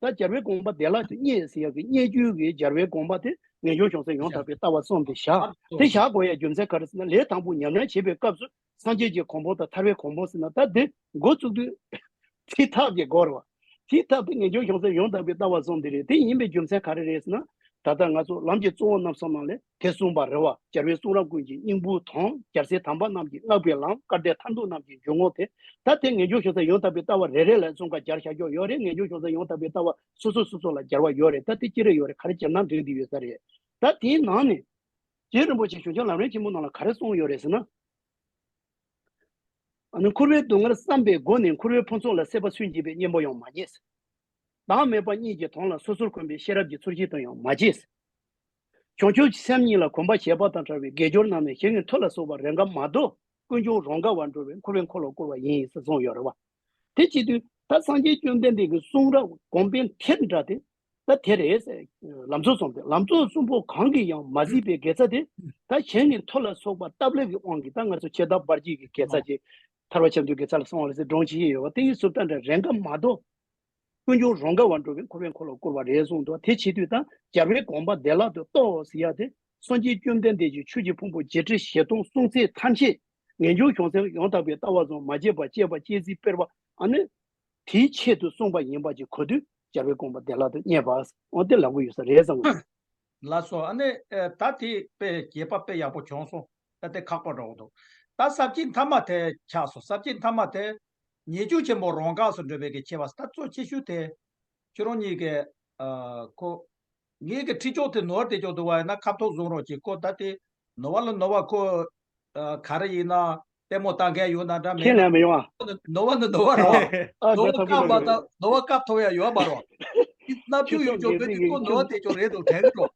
ད་རྒྱལ་བའི་དགོངས་པ་བདེ་བླག་ཏུ་རྙེད་ཟེར་ཡག་གི་རྙེད་རྒྱུ་གི་རྒྱལ་བའི་དགོངས་པ་དེ་ངེས་འབྱུང་བྱང་སེམས་ཡང་དག་པའི་ལྟ་བ་གསུམ་དེ་བཞག་དེ་བཞག་དགོས་ཡག་རྒྱུ་མཚན་ག་རེ་ཟེར་ན། ལས་དང་པོ་ཉམས་ལེན་བྱེད་པའི་སྐབས་སུ་སངས་རྒྱས་ཀྱི་གོ་འཕང་དང་ཐར་པའི་གོ་འཕང་ཟེར་ན། ད་དེ་འགོ་བཙུགས་དུས་དེའི་ཐབས་དེ་དགོས་རེད་བ། དེའི་ཐབས་དེ་ངེས་འབྱུང་བྱང་སེམས་ཡང་དག་པའི་ལྟ་བ་གསུམ་དེ་རེད། དེ་ཡིན་པའི་རྒྱུ་མཚན་ག་རེ་རེད་ཟེར་ན། ད་ལྟ་ང་ཚོ་ལམ་གྱི་གཙོ་བོ་རྣམ་གསུམ་ནང་ལས་དེ་གསུངས་པ་རེད་བ། རྒྱལ་བའི་གསུང་རབ་ཀུན་གྱི་སྙིང་པོ་དང་། རྒྱལ་སྲས་དམ་པ་རྣམས་ཀྱིས་བསྔགས་པའི་ལམ། སྐལ་ལྡན་ཐར་འདོད་རྣམས་ཀྱི་འཇུག་ངོགས་དེ། ད་དེ་ངེས་འབྱུང་བྱང་སེམས་ཡང་དག་པའི་ལྟ་བ་རེ་རེ་ལ་གསུམ་ཀ་སྦྱར་བཞག་རྒྱུ་ཡོད་རེད། ངེས་འབྱུང་བྱང་སེམས་ཡང་དག་པའི་ལྟ་བ་སོ་སོ་སོ་སོ་ལ་སྦྱར་བ་ཡོད་རེད། ད་དེ་ཅི་རེ་ཡོད་རེད། ག་རེ་སྦྱར་ན་འགྲིག་འདི་ཡོད་ས་རེད། ད་དེའི་ནང་ནས་རྗེ་རིན་པོ་ཆེ་གཞུང་ཆེན་ལམ་རིམ་ཆེན་མོ་ནང་ལ་ག་རེ་གསུངས་ཡོད་རེད་ཟེར་ན། ཨ་ནི་འཁོར་བའི་སྡུག་བསྔལ་བསམ་པའི་སྒོ་ནས་འཁོར་བའི་ཕུན་ཚོགས་ལ་སྲེད་པ་སུན་འབྱིན་པའི་གཉེན་པོ་ཡང་མ་རྙེད། བདག་མེད་པ་གཉིས་ཀྱི་དོན་ལ་སོ་སོར་འཁོར་བའི་ཤེས་རབ་ཀྱི་ཚུལ་ཤིང་དུ་ཡང་མ་སྐྱེས། བྱང་ཆུབ་སེམས་གཉིས་ལ་གོམས་པ་བྱས་པ་དང་བྲལ་བའི་དགེ་སྦྱོར་རྣམས་ནི་ཞིང་གི་མཐུ་ལ་སོགས་པ་རེས་འགའ་མ་གཏོགས་ཀུན་འབྱུང་རང་ག་བར་འགྲོ་བའི་འཁོར་བའི་འཁོར་ལོ་བསྐོར་བ་ཡིན་ཟེར་གསུངས་ཡོད་རེད་བ། དེ་བྱེད་དུས་ད་སངས་རྒྱས་བཅོམ་ལྡན་འདས་ཀྱི་གསུང་རབ་གོང་འཕེལ་ཐེབས་འདྲ་དེ་ད་དེ་རེད་ཟེར། ལམ་གཙོ་གསུམ་དེ། ལམ་གཙོ་གསུམ་པོ་གང་གིས་ཡང་མ་གཟིགས་པའི་དགེ་རྩ་དེ་ད་གཞན་གྱི་མཐུ་ལ་སོགས་པ་སྟབས་ལེགས་ཀྱི་དབང་གིས། ད་ང་ཚོ་ཆེ་ཐབས་སྤར་སྐྱེས་ཀྱི་དགེ་རྩ་ཅིག་ཐར་པ་ཆེན་པོའི་དགེ་རྩ་ལ་སོང་བ་ལ་ཟེར་སྒྲུང་ཅིག་ཡོད་པ་དེ་ཡི་ཟུར་ལྟ་འདྲ་རེས་འགའ་མ་གཏོགས། ཀུན་འབྱུང་རང་ག་བར་འགྲོ་བའི་འཁོར་བའི་འཁོར་ལོ་བསྐོར་བ་རེད་གསུངས་འདུག་དེ་བྱེད་དུས་ད་རྒྱལ་བའི་དགོངས་པ་བདེ་བླག་ཏུ་རྟོགས་ཟེར་ཡ་དེ་སངས་རྒྱས་བཅོམ་ལྡན་འདས་ཀྱི་ཆོས་ཀྱི་ཕུང་པོ་བརྒྱད་ཁྲི་བཞི་སྟོང་གསུང་ཚད་ཐམས་ཅད་ངེས་འབྱུང་བྱང་སེམས་ཡང་དག་པའི་ལྟ་བ་བཟུང་མ་སྐྱེས་པ་སྐྱེས་པ་སྐྱེས་ཚུལ་སྤེལ་བ་ཨ་ནི་དེའི་ཆེད་དུ་གསུངས་པ་ཡིན་པ་ཅིག་གོ་དུས་རྒྱལ་བའི་དགོངས་པ་བདེ་བླག་ཏུ་རྙེད་པ་འོ་དེ་ལབ་གི་ཡོད་ས་རེད་བསམ་གི་འདུག་ལགས་སོ། ཨ་ནི་ཨེ་ད་དེ་དཔེ་རྒྱས་པ་དཔེ་ཡག་པོ་བྱུང་སོང་། ད་དེ་ཁག་པོ་འདྲ་བོ་འདུག་ད་ས་བཅད་མཐའ་མ་དེ་ཆགས་སོང་། ས་བཅད་མཐའ་མ་དེ་ཉེས་སྤྱོད་ཆེན་པོ་རང་འགགས་སུ་འགྲོ་བའི་གི་ཆེ་བ་ད་གཙོ་ཆེ་ཤོས་དེ་ཁྱོད་རང་གཉིས་ཀྱི་ཨ་ཁོ་ངེད་ཀྱི་ཁྲིད་ཕྱོགས་དེ་ནོར་བསྡད་ཀྱོག་འདུག་བ་ཡིན་ན་ཁ་ཐོག་བཟུང་རོགས་གྱིས། ཁོ་ད་དེ་ནོར་བ་ལ་ནོར་བ་ཁོ་ཨ་ག་རེ་ཡིན་ན་ལྟད་མོ་ལྟ་མཁན་ཡོད་ན་འདྲ་མེད་ཁས་ན་ལེན་མི་ཡོང་ཨ། ནོར་བ་ནི་ནོར་བ་རེད་བ། ཨ་ནོར་བ་བཀག་པ་དང་ནོར་བ་བཀག་ཐུབ་ཡ་ཡོད་མ་རེད་བ། རྣམ་འགྱུར་ཡོད་ཅོག་བོད་དེ་ཁོ་ནོར་བ་དེ་ཅོག་རེད་འདུག་དྲན་གི་འགྲོ།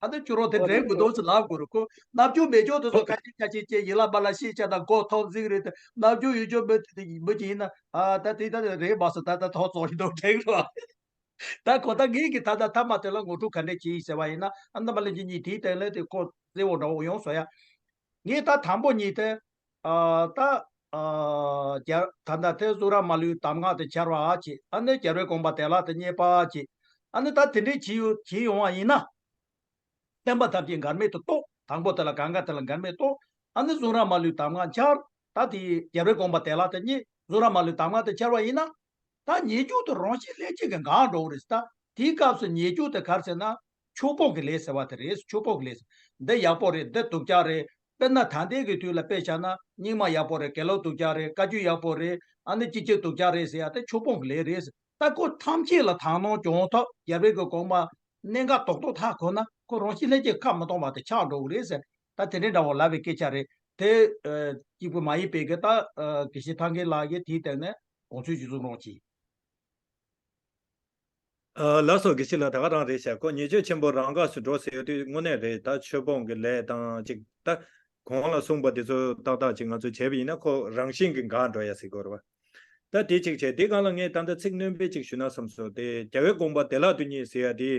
ཨ་ནི་ཁྱོད་རང་དེ་དྲན་དགོས་འདུག་ཟེར་ལབ་དགོས་རེད། ཁོ་རྣམ་འགྱུར་མེད་ཅོག་དེ་ཚོ་ཁ་ཤས་ཁ་ཤས་ཀྱིས་ཡིད་ལ་མ་ལ་ཤེས་བྱ་དང་མགོ་ཐོག་འཛིག་རེད་དེ་རྣམ་འགྱུར་ཡོད་ཅོག་མི་དེ་མི་གྱི་ཡིན་ན་ཨ་ད་དེ་ད་རེད་མ་སོང་ད་ད་ཐོག་བཙོག་ཡིན་འདུག་དྲན་གི་འགྲོ། ད་གོ་ད་ངེད་ཀྱིས་ད་ལྟ་ཐ་མ་དེ་ལ་ངོ་སྤྲོད་ག་འདྲས་བྱེད་ཡིན་ཟེར་བ་ཡིན་ན་ཨ་ནི་མ་ལེན་གྱི་གཉིས་དེའི་སྟེང་ལ་དེ་ཁོ་གསལ་བོ་འདྲ་བོ་ཡོང་སོང་ཡ། ངས་ད་དང་པོ་གཉིས་དེ་ཨ་ད་ཨ་རྒྱ་ད་ལྟ་དེ་གཙུག་ར་མ་ལུས་གདམས་ངག་དེ་འཆར་བ་ཅེས་ཨ་ནི་རྒྱལ་བའི་དགོངས་པ་བདེ་བླག་ཏུ་རྙེད་པ་ཅེས་ཨ་ནི་ད་དེ་འདྲས་བྱེད་ཡོང་བ་ཡིན་ན། བསྟན་པ་ཐམས་ཅད་འགལ་མེད་དུ་རྟོགས། དང་པོ་དེ་ལ་གང་ག་དེ་ལ་འགལ་མེད་རྟོགས། ཨ་ནི་གཙུག་ར་མ་ལུས་གདམས་ངག་འཆར། ད་དེ་རྒྱལ་བའི་དགོངས་པ་བདེ་བླག་ཏུ་རྙེད། གཙུག་ར་མ་ལུས་གདམས་ངག་དེ་འཆར་བ་ཡིན་ན། ད་ཉེས་སྤྱོད་དེ་རང་བཞིན་ལྷན་སྐྱེས་ཀྱི་འགག་འགྲོ་གི་རེད་ད། དེའི་སྐབས་སུ་ཉེས་སྤྱོད་དེ་ག་རེ་ཟེར་ན། ཆོས་སྤོང་གི་ལས་ཟེར་བ་དེ་རེད། ཆོས་སྤོང་གི་ལས། འདི་ཡག་པོ་རེད། འདི་སྡུག་ཅག་རེད། དཔེར་ན་ད་ལྟའི་གི་དུས་ལ་དཔེ་བཞག་ན་སྙིགས་མ་ཡག་པོ་རེད། དགེ་སློང་སྡུག་ཅག་རེད། བཀའ་བརྒྱུད་ཡག་པོ་རེད། ཨ་ནི་ཅི་བྱེད་སྡུག་ཅག་རེད་ཟེར་ཡ་དེ་ཆོས་སྤོང་གི་ལས་རེད། ད་ཁོ་ཐམས་ཅད་ལ་དག་སྣང་བྱུང་ཐོག་རྒྱལ་བའི་གི་དགོངས་པ་གནད་འགག་རྡོག་རྡོག་ཐག་གོ་ན་ཁོ་རང་བཞིན་ལྷན་སྐྱེས་ཁ་མི་གཏོང་བ་དེ་ཆགས་འགྲོ་གི་རེད་ཟེར། ད་དེ་འདྲའི་འདྲ་བོ་ལབ་པའི་སྐད་ཆ་རེད་དེ། ཨ་གཅིག་པུ་མ་ཡིན་པའི་གི་ད་ཨ་དགེ་བཤེས་ཐང་གའི་ལགས་ཀྱིས་དེའི་སྟེང་ནས་དགོངས་ཚུལ་ཞུ་གསུང་རོགས་གྱིས། ཨ་ལགས་སོ། དགེ་བཤེས་ལགས་ད་ག་རང་རེད་ཤག་ཁོ་ཉེས་སྤྱོད་ཆེན་པོ་རང་འགགས་སུ་འགྲོ་ཟེར་ཡོད་དུས་དངོས་གནས་རེད། ད་ཆོས་སྤོང་གི་ལས་དང་ཅིག་ད་གོང་ལ་གསུངས་པ་དེ་ཚོ་ཏག་ཏག་ཅིག་ང་ཚོས་བྱས་པ་ཡིན་ན་ཁོ་རང་བཞིན་གྱིས་འགག་འགྲོ་ཡ་ཟེར་དགོས་རེད་བ། ད་དེ་གཅིག་བྱས་དེ་སྒང་ལ་ངས་ད་ལྟ་ཚིག་སྣོན་པ་གཅིག་ཞུས་ན་བསམ་སོང་། དེ་རྒྱལ་བའི་དགོངས་པ་བདེ་བླག་ཏུ་རྙེད་ཟེར་ཡ་དེ།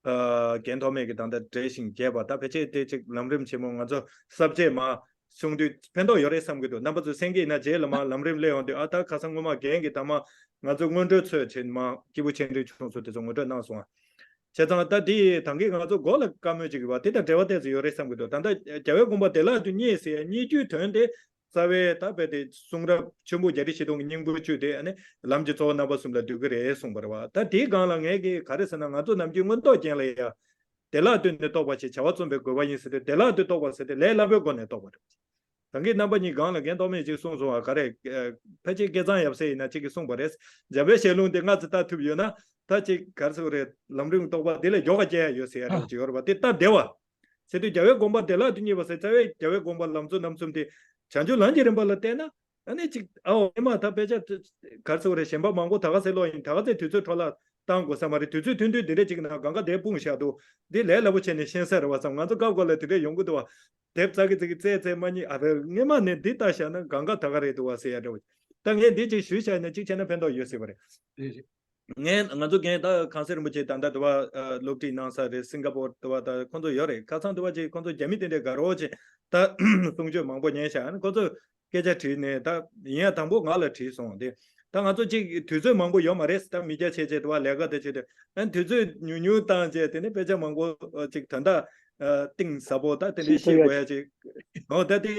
ཨ་རྒན་ཐོགས་མེད་ཀྱིས་ད་ལྟ་འགྲེལ་ཞིང་རྒྱས་པ་ད་ཕལ་ཆེར་དེ་གཅིག་ལམ་རིམ་ཆེན་མོ་ང་ཚོ་ས་བཅད་མ་གསུང་དུས་ཕན་ཐོགས་ཡོད་རེད་བསམ་གྱི་འདུག་རྣམ་པ་ཚོ་གསན་གྱི་ཡིན་ན་རྗེས་ལ་མ་ལམ་རིམ་སླེབས་ཡོང་དུས་ཨ་ད་ཁ་སང་སྔོན་མ་རྒན་གྱིས་ད་མ་ང་ཚོ་སྔོན་འགྲོའི་ཚོད་བྱས་མ་སྐྱེས་བུ་ཆེ་འབྲིང་ཆུང་གསུམ་དེ་ཚོ་ངོ་སྤྲོད་གནང་སོང་ང་། བྱས་ཙང་ད་དེ་ད་གིན་ང་ཚོ་མགོ་ལ་བཀའ་མོལ་ཅིག་ཡོད་པ་དེ་དང་འབྲེལ་བ་ཏོག་ཙམ་ཡོད་རེད་བསམ་གྱི་འདུག་ད་ལྟ་རྒྱལ་བའི་དགོངས་པ་བདེ་བླག་ཏུ་རྙེད་ཟེར་ཡ་རྙེད་རྒྱུའི་དོན་དེ། རྩ་བའི་ད་དཔེ་དེ་གསུང་རབ་ཆེན་པོ་བརྒྱད་ཁྲི་བཞི་སྟོང་གི་སྙིང་པོ་བཅུ་དེ་ཨ་ནི་ལམ་གྱི་རྩ་བ་རྣམ་པ་གསུམ་ལ་འདུས་ཀྱི་རེད་གསུངས་པ་རེད་བ། ད་དེའི་སྒང་ལ་ངས་ཀྱི་ག་རེ་ཟེར་ན་ང་ཚོ་ནམ་རྒྱུན་མངོན་རྟོགས་རྒྱན་ལ་ཡ་བདེ་བླག་ཏུ་ནི་རྟོགས་པ་ཞེས་བྱ་བ་རྩོམ་པའི་དགོས་པ་ཡིན་ཟེར་ཏེ་བདེ་བླག་ཏུ་རྟོགས་པ་ཟེར་ཏེ་ལས་སླ་པོའི་སྒོ་ནས་རྟོགས་པ་རེད། ད་གིན་རྣམ་པ་གཉིས་སྒང་ལ་རྒན་ཐོགས་མེད་ཅིག་གསུངས་སོང་བ་ག་རེ། ཕལ་ཆེར་སྐལ་བཟང་ཡབ་སྲས་ཡིན་ན་གཅིག་གིས་གསུངས་པ་རེད། འཇམ་དཔལ་ཞལ་ལུང་དེ་སྔ་ཙམ་ལྟ་ཐུབ་ཡོད་ན་ད་ཅིག་ག་རེ་ཟེར་དགོས་རེད། ལམ་རིམ་རྟོགས་པ་དེ་ལས་མགྱོགས་པ་སྐྱེ་ཡ་ཡོད་ཟེར་ཡ་འདྲ་བོ་ཅིག་ཡོད་རེད་བ། དེ་ལྟ་བདེ་བ། ཟེར་དུས་རྒྱལ་བའི་དགོངས་པ་བདེ་བླག་ཏུ་རྙེད་པ་ཟེར་རྩ་བའི་རྒྱལ་བའི་དགོངས་པ་ལམ་གཙོ་རྣམ་གསུམ་དེ་བྱང་ཆུབ་ལམ་གྱི་རིམ་པ་ལ་བལྟས་ན་ཨ་ནི་ཅིག་ཨའོ་ཨེ་མ་ད་དཔེ་ཆ་ག་རེ་ཟེར་དགོས་རེད། གཞན་པ་མང་པོ་ད་ག་ཚོད་ཀློག་ཡིན། ད་ག་ཚོད་དུས་ཚོད་འཕྲོ་བརླག་བཏང་དགོས་ས་མ་རེད། དུས་ཚོད་ཐུང་ཐུང་འདི་འདྲ་ཅིག་ནང་གང་ག་དེ་སྤུངས་བཞག་འདུག་འདི་ལས་སླ་པོ་བྱས་ནས་ཤེས་ས་རེད་བ་བསམ། ང་ཚོ་སྐབས་འགོ་ལ་དེ་འདྲ་ཡོང་གི་འདུག་བ། དེབ་ཙག་གི་ཙག་གི་བཙལ་བཙལ་མ་རྙེད། ཨ་རེ་སྔས་མ་ནས་འདི་ལྟ་བཞག་ན་གང་ག་ད་ག་རེད་འདུག་བ་ཟེར་ཡ་འདྲ་བ། ད་ངས་འདི་ཅིག་ཞུས་བཞག་ན་གཅིག་བྱས་ན་ཕན་ཐོགས་ཡོད་སྲིད་པ་རེད། རེད་རེད། ངས་ང་ཚོ་རྒན་ད་གངས་སེང་རིན་པོ་ཆེ་ད་ལྟ་དུ་བ་ཨ་སློབ་ཁྲིད་གནང་ས་རེད། སིང་ག་པོར་དུ་བ་ད་ཁོང་ཚོ་ཡོད་རེད། ཁ་སང་དུ་བ་ཅིག་ཁོང་ཚོ་རྒྱ་མི་དེ་འདྲའི་དགའ་རོགས་ཅིག་ད་གསུང་ཆོས་མང་པོ་ཉན་ཤག་ཨ་ནི་ཁོང་ཚོས་སྐད་ཆ་དྲིས་ནས་ད་ཡིན་ཡ་དང་པོ་ང་ལ་དྲིས་སོང་། དེ་ད་ང་ཚོ་ཅིག་དུས་ཚོད་མང་པོ་ཡོད་མ་རེད། ད་མི་སྐྱ་ཆེ་ཆེ་དུ་བ་ལས་ཀ་དེ་བྱེད་དུས་ཨ་ནི་དུས་ཚོད་ཉུང་ཉུང་བཏང་བྱས་དེ་ནས་དཔེ་ཆ་མང་པོ་ཅིག་ད་ལྟ་གཏིང་ཟབ་པོ་ད་དེ་འདྲའི་ཤེས་དགོས་ཡ་ཅིག་ཨོ་ད་དེ་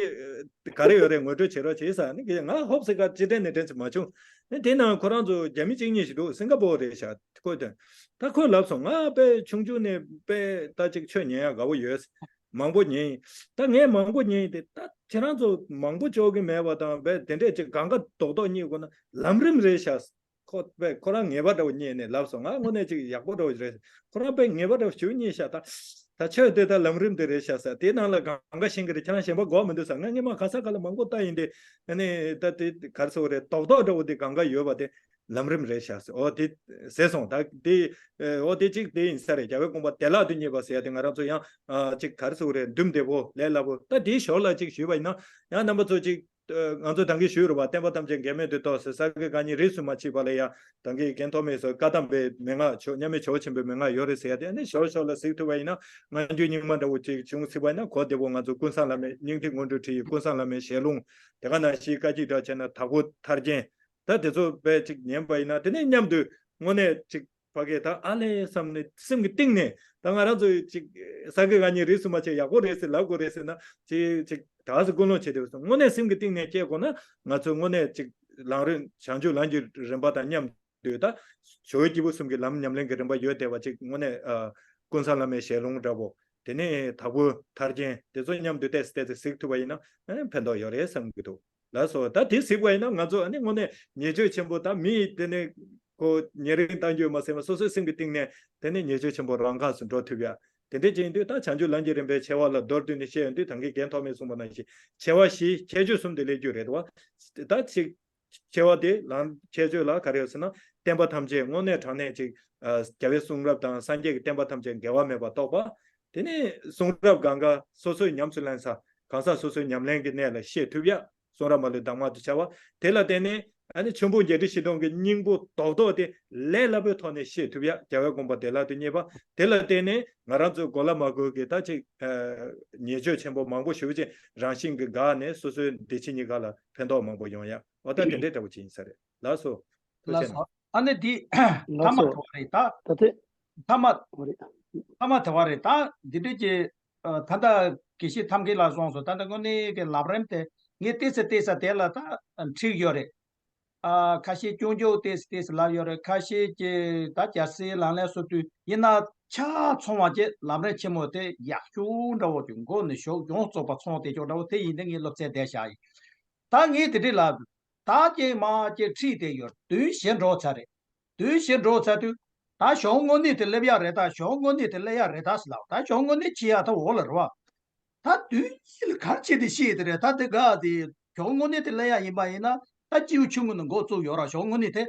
ག་རེ་ཡོད་རེད། ངོ་སྤྲོད་བྱེད་རོགས་བྱེད་ས་ནི་ང་ཧོབ་སེ་ཀ་ཅི་དྲན་ནས་དྲན་ཚུལ་མ་བྱུང་། ནི་དེ་ནང་ཁོ་རང་ཚོ་རྒྱ་མི་གཅིག་གཉིས་ཤིག་འདུག་སིང་ག་པོར་རེད་ཤག་ཁོས་དོན་ད་ཁོས་ལབ་སོང་། ང་དཔེ་ཆུང་ཆུང་ནས་དཔེ་ད་ཅིག་ཆོས་ཉན་ཡ་དགའ་བོ་ཡོད། མང་པོ་ཉན་ཡིན། ད་ངས་མང་པོ་ཉན་ཡིན་དེ་ད་ཁྱེད་རང་ཚོ་མང་པོ་ལྕོགས་ཀྱི་མེད་པ་དང་དཔེ་དེ་འདྲས་ཅིག་གང་ག་རྡོག་རྡོག་རྙེད་དགོས་ན་ལམ་རིམ་རེད་ཤག་ཁོ་དཔེ་ཁོ་རང་ངེས་པ་འདྲ་བོ་རྙེད་ནས་ལབ་སོང་། ང་དངོས་གནས་ཅིག་ཡག་པོ་འདྲ་བོ་རེད། ཁོ་རང་དཔེ་ངེས་པ་འདྲ་བོ་ཞིག་རྙེད་ཤག་ད་ད་ཆོས་དེ་ད་ལམ་རིམ་དེ་རེད་ཤག་ཟེར། དེ་ནང་ལ་གང་ག་ཤེས་ཀྱི་རེད། ཁྱེད་རང་གཞན་པ་དགོས་མི་འདུག་ཟེར། ང་སྔས་མ་ག་ས་ག་ལ་མང་པོ་ལྟ་ཡིན་ཏེ། ཨ་ནི་ད་དེ་ག་རེ་ཟེར་དགོས་རེད། རྡོག་རྡོག་འདྲ་བོ་དེ་གང་ག་ཡོད་པ་དེ་ལམ་རིམ་རེད་ཤག་ཟེར། ཨོ་དེ་ཟེར་སོང་། ད་དེ་ཨོ་དེ་གཅིག་དེ་ཡིན་ས་རེད། རྒྱལ་བའི་དགོངས་པ་བདེ་བླག་ཏུ་རྙེད་པ་ཟེར་ཡ་དེ་ང་རང་ཚོ་ཡང་ཨ་གཅིག་ག་རེ་ཟེར་དགོས་རེད། འདུམ་བདེ་པོ་ལས་སླ་པོ། ད་དེའི་ཞོར་ལ་གཅིག་ཞུས་པ་ཡིན་ན་ཡང་རྣམ་པ་ཚོ་གཅིག་ང་ཚོ་ད་གིན་ཞུས་རེད་བ། བསྟན་པ་ཐམས་ཅད་འགལ་མེད་དུ་རྟོགས་ཟེར། ས་དགེ་བཀའ་རྙིང་རིས་སུ་མ་མཆིས་པ་ལ་ཡང་ད་གིན་རྒན་ཐོགས་མེད་ཚོ་བཀའ་གདམས་པའི་མན་ངག་ཆོས་མཉམ་མེད་ཇོ་བོ་ཆེན་པོའི་མན་ངག་ཡོད་རེད་ཟེར་ཡ་དེ་ཨ་ནི་ཞོར་ཞོར་ལ་གཟིགས་ཐུབ་པ་ཡིན་ན་སྔ་འགྱུར་རྙིང་མ་འདྲ་བོ་ཅིག་བྱུང་སྲིད་པ་ཡིན་ན་གོ་བདེ་པོ། ང་ཚོ་ཀུན་བཟང་བླ་མའི་སྙིང་ཐིག་སྔོན་འགྲོའི་ཁྲིད་ཡིག་ཀུན་བཟང་བླ་མའི་ཞལ་ལུང་དེ་ག་ནང་བཞིན་བཀའ་བརྒྱད་གྲགས་ཆེན་ན་དྭགས་པོ་ཐར་རྒྱན་ད་དེ་ཚོ་དཔེ་ཅིག་ཉན་པ་ཡིན་ན་དེ་ནས་མཉམ་དུ་ དངོས་གནས་ཅིག་ཕ་གིར་ད་ཨ་ལས་བསམ་ནས་སེམས་ཀྱི་གཏིང་ནས་ད་ང་རང་ཚོ་ཅིག་ས་དགེ་བཀའ་རྙིང་རིས་སུ་མ་ཆད་ཡག་པོ་རེད་ཟེར་ལབ་དགོས་རེད་ཟེར་ན་ཅིག་ཅིག་ད་ག་སེ་ཀུན་སློང་བྱེད་དེ་སོང་། དངོས་གནས་སེམས་ཀྱི་གཏིང་ནས་སྐྱེ་དགོས་ན་ང་ཚོ་དངོས་གནས་ཅིག་ལམ་རིམ་བྱང་ཆུབ་ལམ་གྱི་རིམ་པ་དང་མཉམ་དུ་ད་ཇོ་བོའི་སྐྱེས་བུ་གསུམ་གྱི་ལམ་ཉམས་ལེན་གྱི་རིམ་པ་ཡོད་བསྡད་པ་ཅིག་དངོས་གནས་ཨ་ཀུན་བཟང་བླ་མའི་ཞལ་ལུང་འདྲ་པོ་དེ་ནས་དྭགས་པོའི་ཐར་རྒྱན་དེ་ཚོ་མཉམ་དུ་བལྟས་སེ་བལྟས་སེ་གཟིགས་ཐུབ་པ་ཡིན་ན་ཨ་ཕན་ཐོགས་ཡོད་རེད་བསམ་གྱི་འདུག་ལགས་སོ། ད་དེ་གཟིགས་པ་ཡིན་ན་ང་ཚོ་ཨ་ནི་དངོས་གནས་ཉེས་སྤྱོད་ཆེན་པོ་ད་མི་དེ་ནི་ཁོ་ཉེ་རིང་བཏང་རྒྱུ་མ་ཟད་པ་སོ་སོའི་སེམས་ཀྱི་གཏིང་ནས་དེ་ནི་ཉེས་སྤྱོད་ཆེན་པོ་རང་འགགས་སུ་འགྲོ་ཐུབ་ཡ། དེ་འདྲ་ཅིག་ཡིན་དུས་ད་བྱང་ཆུབ་ལམ་གྱི་རིམ་པའི་ཆེ་བ་ལ་མདོར་བསྡུས་ནས་བཤད་ཡོང་དུས་ད་གིན་རྒན་ཐོགས་མེད་གསུངས་པ་ནང་བཞིན་ཆེ་བ་བཞི་ཁྱད་ཆོས་གསུམ་དེ་སླེབས་རྒྱུ་རེད་བ། ད་ཅིག་ཆེ་བ་དེ་ལམ་ཁྱད་ཆོས་ལ་ག་རེ་ཡོད་ཟེར་ན་བསྟན་པ་ཐམས་ཅད་དངོས་གནས་དྲང་གནས་ཅིག་རྒྱལ་བའི་གསུང་རབ་དང་སངས་རྒྱས་ཀྱི་བསྟན་པ་ཐམས་ཅད་འགལ་བ་མེད་པར་རྟོགས་པ། དེ་ནས་གསུང་རབ་གང་ག་སོ་སོས་ཉམས་སུ་ལེན་ས་གང་ཟག་སོ་སོའི་ཉམས་ལེན་གྱི་གནས་ལ་ཤེས་ཐུབ་ཡ། གསུང་རབ་མ་ལུས་གདམས་ངག་ཏུ་བྱ་བ་དེ་ལ་བརྟེན་ནས་ཨ་ནི་ཆོས་ཕུང་བརྒྱད་ཁྲི་བཞི་སྟོང་གི་སྙིང་པོ་རྡོག་རྡོག་དེ་ལས་སླ་པོའི་ཐོག་ནས་ཤེས་ཐུབ་ཡ། རྒྱལ་བའི་དགོངས་པ་བདེ་བླག་ཏུ་རྙེད་པ་དེ་ལ་བརྟེན་ནས་ང་རང་ཚོའི་གོ་ལ་མ་གོ་གི་ད་ཅིག་ཉེས་སྤྱོད་ཆེན་པོ་མང་པོ་ཞེ་པོ་ཅིག་རང་བཞིན་གྱིས་འགག་ནས་སོ་སོའི་བདེ་སྐྱིད་གཉིས་ཀ་ལ་ཕན་ཐོགས་མང་པོ་ཡོང་ཡ། འོ་ད་དེ་འདྲའི་འདྲ་པོ་ཅིག་ཡིན་ས་རེད། ལགས་སོ། ཐུགས་རྗེ་ལགས་སོ། ཨ་ནི་འདི་ལགས་མཐའ་མ་སོ། དེ་བ་རེད་ད། ད་ཐེ་མཐའ་མ་འོ་རེད། མཐའ་མ་དེ་བ་རེད་ད། འདི་འདྲ་ཅིག་ཨ་ད་ལྟ་དགེ་བཤེས་ཐབས་མཁས་ལགས་གསུངས་སོང་། ད་ལྟ་དངོས་གནས་ཀྱི་ལམ་རིམ་དེ་ངས་ཏོག་ཙམ་ཏོག་ཙམ་དེ་ལ་ད་འཁྲིད་ཡོད་རེད། ཨ་ཁ་ཤས་སྐྱོན་བརྗོད་ཏོག་ཙམ་ཏོག་ཙམ་ལབ་ཡོད་རེད། ཁ་ཤས་ཀྱིས་ད་རྒྱལ་སྲས་ལག་ལེན་སོ་བདུན་ཡིན་ན་ཆ་ཚང་བ་ཅིག་ལམ་རིམ་ཆེན་མོ་དེ་ཡག་ཤོས་འདྲ་བོ་ཅིག་མགོ་ནས་གཞུག་ཡོངས་རྫོགས་པ་ཚང་བསྡད་ཀྱོག་འདྲ་བོ་དེ་ཡིན་དེ་ངས་སློབ་ཚན་བསྡད་བཞག་ཡིན། ད་ངས་དེ་འདྲའི་ལབ་ད་ཅིག་མ་ཅིག་ཁྲིད་དེ་ཡོད། དུས་ཞེ་འགྲོ་ཚར་རེད། དུས་ཞེ་འགྲོ་ཚར་དུས་ད་གཞུང་དངོས་གནས་དེ་སླེབས་ཡག་རེད། ད་གཞུང་དངོས་གནས་དེ་སླེབས་ཡག་རེད་ད་ཟེར་ལབ། ད་གཞུང་དངོས་གནས་ཁྲིད་ཡག་ད་འོག་ལ་རེད་བ། ད་དུས་གཉིས་ལ་གར་བྱེད་དེ་ཤེས་དེ་རེད། ད་དེ་ག་དེ་གཞུང་དངོས་གནས་དེ་སླེབས་ཡག་ཡིན་པ་ཡིན་ན་ད་སྤྱི་བོ་ཆུང་ངུ་ནས་འགོ་བཙུགས་ཡོད་ར། གཞུང་དངོས་གནས་དེ་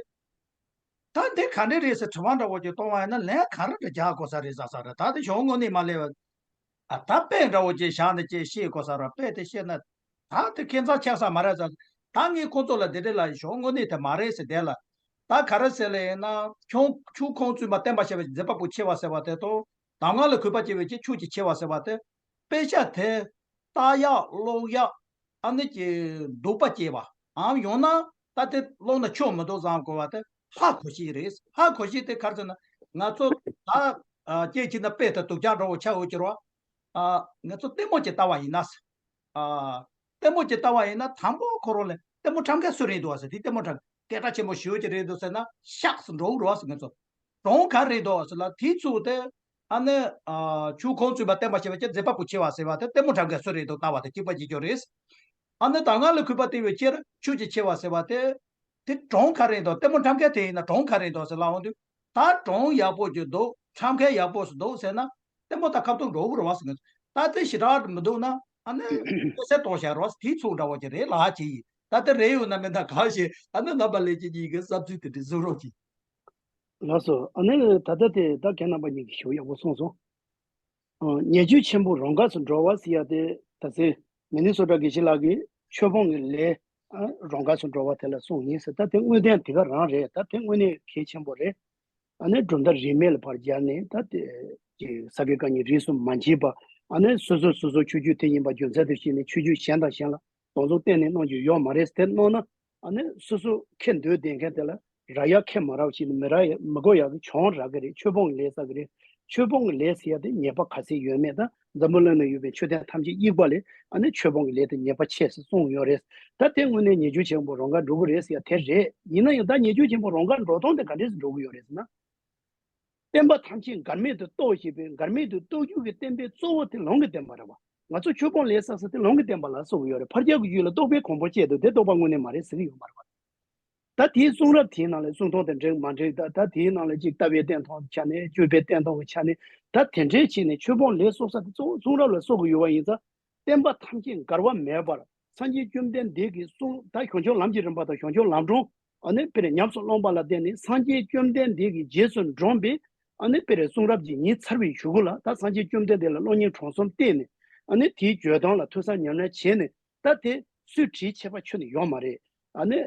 ད་འདི་ག་འདྲ་རེད་ཟེར་དྲི་བ་འདྲ་བོ་ཅིག་གཏོང་བ་ཡིན་ན་ལན་ག་རེ་འདྲ་རྒྱག་དགོས་ས་རེད་ཟེར་ས་རེད། ད་དེ་གཞུང་དངོས་གནས་མ་སླེབས་པ། ཨ་ད་དཔེ་འདྲ་བོ་ཅིག་བཞག་ནས་ཅིག་བཤད་དགོས་ས་རེད། དཔེ་དེ་བཤད་ན་ད་དེ་ཁྱད་མཚར་ཆགས་ས་མ་རེད་ཟེར། ད་ངས་ཁོང་ཚོ་ལ་འདི་འདྲ་ལ་གཞུང་དངོས་གནས་དེ་མ་རེད་ཟེར་བསྡད་ལ། ད་ག་རེ་ཟེར་ལ་ཡིན་ན་ཁྱོད་ཆུ་ཁོང་བཙུན་པ་བསྟན་པ་བྱེ་བའི་མཛད་པ་པོ་ཆེ་བ་ཟེར་བ་དེ་དང་གདམས་ངག་ལ་གུས་པ་བྱེད་པའི་ཆོས་ཀྱི་ཆེ་བ་ཟེར་བ་དེ། དཔེ་ཆ་དེ་ལྟ་ཡག་ཀློག་ཡག་ཨ་ནི་ཀྱི་འདོད་པ་སྐྱེས་པའམ་ཡང་ན་ད་དེ་ཀློག་ན་ཆོ་མི་འདུག་བསམ་དགོས་པ་དེ་ཧ་གོ་ཤེས་རེད། ཧ་གོ་ཤེས་དེ་ག་རེ་ཟེར་ན་ང་ཚོ་ད་སྐད་ཅིག་ན་དཔེ་དང་སྡུག་ཅག་འདྲ་བོ་ཆགས་འོས་ཀྱི་རེད་བ། ང་ཚོ་ལྟད་མོ་ཅིག་ལྟ་བ་ཡིན་ན། ལྟད་མོ་ཅིག་ལྟ་བ་ཡིན་ན་དང་པོ་ཁོ་རང་ལ་ལྟད་མོ་འཁྲབ་མཁན་སུ་རེད་འདུག་ཟེར། དེ་ལྟད་མོ་འཁྲབ་སྐད་གྲགས་ཆེན་པོ་ཞེ་པོ་ཅིག་རེད་འདུག་ཟེར་ན་ཤག་སུ་འགྲོ་གི་རེད་བ་ཟེར། ང་ཚོ་གྲོང་ག་རེད་འདུག་ཟེར་ལ་དེའི་ཚུལ་དེ་ཨ་ནི་ཆུ་ཁོང་བཙུན་པ་བསྟན་པ་ཞེས་པ་ཅིག་མཛད་པ་པོ་ཆེ་བ་ཟེར་བ་དེ་ལྟད་མོ་འཁྲབ་མཁན་སུ་རེད་འདུག་ལྟ་བ་དེ་གཅིག་པ་གཅིག་རྐྱང་རེད། ཨ་ནི་ད་ང་ལ་གུས་པ་བསྟན་པའི་ཕྱིར་ཆོས་ཀྱི་ཆེ་བ་ཟེར་བ་དེ་དེ་གྲོང་ག་རེད་འདུག་ལྟད་མོ་འཁྲབ་མཁན་དེ་ཡིན་ན་གྲོང་ག་རེད་འདུག་ཟེར་ལབ་འོང་དུས། ད་གྲོང་ཡག་པོ་ཅིག་འདུག་འཁྲབ་མཁན་ཡག་པོ་ཞིག་འདུག་ཟེར་ན་ལྟད་མོ་ད་ཁ་ཐུག་འགྲོ་གི་རེད་བ་ཟེར། ད་དེ་ཞེ་དྲག་མི་འདུག་ན་ཨ་ནི་ལྟོས་ཟེར་གཏོང་བྱ་རོགས་དེའི་ཚུལ་འདྲ་བོ་ཅིག་རེད་ལགས་ཀྱི་ཡིན། ད་དེ་རེད་ཡོད་ན་མེད་ན་གང་ཤེས། ཨ་ནི་རྣམ་པ་ལྷན་རྒྱས་གཉིས་ཀྱི་བསམ་ཚུལ་དེ་འདྲ་གསུང་རོགས་གྱིས། ལགས་སོ། ཨ་ནི་ད་ལྟ་དེ་ད་ཁྱེད་རྣམ་པ་གཉིས་ཀྱིས་ཞེ་པོ་ཡག་པོ་གསུངས་སོང་། ཨ་ཉེས་སྤྱོད་ཆེན་པོ་རང་འགགས་སུ་འགྲོ་བ་ཟེར་ཡ་དེ་ད་ཚེ་མི་ནི་སོ་ཊ་དགེ་བཤེས་ལགས་ཀྱིས་ཆོས་སྤོང་གི་ལས་ཨ་རང་འགགས་སུ་འགྲོ་བ་དེ་ལ་གསུངས་ཡིན་ཟེར། ད་དེ་དངོས་བསྟན་དེ་ག་རང་རེད། ད་དེ་དངོས་གནས་གལ་ཆེན་པོ་རེད། ཨ་ནི་གྲུབ་མཐའ་རིས་མེད་ལ་ཕར་སྦྱར་ནས་ད་དེ་ཅིག་ས་དགེ་བཀའ་རྙིང་རིས་སུ་མ་ཆད་པ། ཨ་ནི་སོ་སོ་སོ་སོ་ཆོས་བརྒྱུད་དེ་ཡིན་པ་རྒྱུ་མཚན་དུ་བྱས་ནས་ཆོས་བརྒྱུད་གཞན་དང་གཞན་ལ་སྡང་ཟུག་གཏན་ནས་གནང་རྒྱུ་ཡོད་མ་རེད། དེ་གནང་ན་ཨ་ནི་སོ་སོ་ཁེ་འདོད་ལྡན་མཁན་དེ་ལ་རག་ཡ་ཁེ་མ་རག་བྱས་ནས་མི་རག་ཡ་མི་དགོས་ཡག་གི་གྱོང་རག་གི་རེད། ཆོས་སྤོང་གི་ལས་བསགས་གི་རེད། ཆོས་སྤོང་གི་ལས་ཟེར་ཡ་དེ་ཉེས་པ་ག་ཚད་ཡོད་མེད་དང་འཛམ་བུ་གླིང་ན་ཡོད་པའི་ཆོས་ལྡན་ཐམས་ཅད་དབྱིག་པ་ལས་ཨ་ནི་ཆོས་སྤོང་གི་ལས་དེ་ཉེས་པ་ཆེ་ཟེར་གསུངས་ཡོད་རེད། ད་དེ་དངོས་གནས་ཉེས་སྤྱོད་ཆེན་པོ་རང་འགགས་འགྲོ་གི་རེད་ཟེར་ཡ་དེ་རེད། ཡིན་ན་ཡང་ད་ཉེས་སྤྱོད་ཆེན་པོ་རང་འགགས་འགྲོ་སྟངས་དེ་ག་འདྲས་སེ་འགྲོ་གི་ཡོད་རེད་ཟེར་ན། བསྟན་པ་ཐམས་ཅད་འགལ་མེད་དུ་རྟོགས་ཞེས་པའི་འགལ་མེད་དུ་རྟོགས་རྒྱུ་གི་བསྟན་པའི་གཙོ་བོ་དེ་ལུང་གི་བསྟན་པ་རེད་བ། ང་ཚོ་ཆོས་སྤོང་ལས་བསགས་ས་དེ་ལུང་གི་བསྟན་པ་ལ་སོགས་ཡོད་རེད། ཕར་རྒྱག་གི་རྒྱུད་ལ་རྟོགས་པའི་གོང་བུར་བཤད་འདུག་དེ་རྟོགས་པ་དངོས་གནས་མ་རེད་ཟེར་གྱི་ཡོད་མ་རེད་བ། ད་དེའི་གསུང་རབ་དེའི་ནང་ལ་གསུང་སྟངས་དེ་འགྲིག་མ་འགྲིག་ད་ད་དེའི་ནང་ལ་ཅིག་ལྟ་བའི་བསྟན་སྟངས་ཆ་ནས་སྤྱོད་པའི་བསྟན་སྟངས་ཀྱི་ཆ་ནས་ད་དེ་འདྲའི་ཆེད་ནས་ཆོས་སྤོང་ལས་བསགས་ས་དེ་གཙོ་བོ་གསུང་རབ་ལ་སོགས་ཀྱི་ཡོད་པ་ཡིན་ཙང་། བསྟན་པ་ཐམས་ཅད་འགལ་བ་མེད་པར་སངས་རྒྱས་བཅོམ་ལྡན་འདས་ཀྱིས་གསུངས། ད་ཞང་ཞུང་ལམ་གྱི་རིམ་པ་དང་ཞང་ཞུང་ལམ་སྒྲོན་ཨ་ནི་དཔེར་ཉམས་སུ་བླངས་པ་ལ་བརྟེན་ནས་སངས་རྒྱས་བཅོམ་ལྡན་འདས་ཀྱི་རྗེས་སུ་འབྲངས་པའི་ཨ་ནི་དཔེར་གསུང་རབ་ཀྱི་ཉིན་ཚར་བའི་གཞུག་གུ་ལ་ད་སངས་རྒྱས་བཅོམ་ལྡན་འདས་ལ་གློག་བརྙན་གྲངས་གསུམ་བསྟན་ནས་ཨ་ནི་དེའི་བརྗོད་དོན་ལ་ཐོས་བསམ་ཉམས་ལེན་བྱས་ནས་ད་དེ་སུས་བྲིས་ཆད་པ་ཁྱོན་ནས་ཡོད་མ་རེད། ཨ་ནི་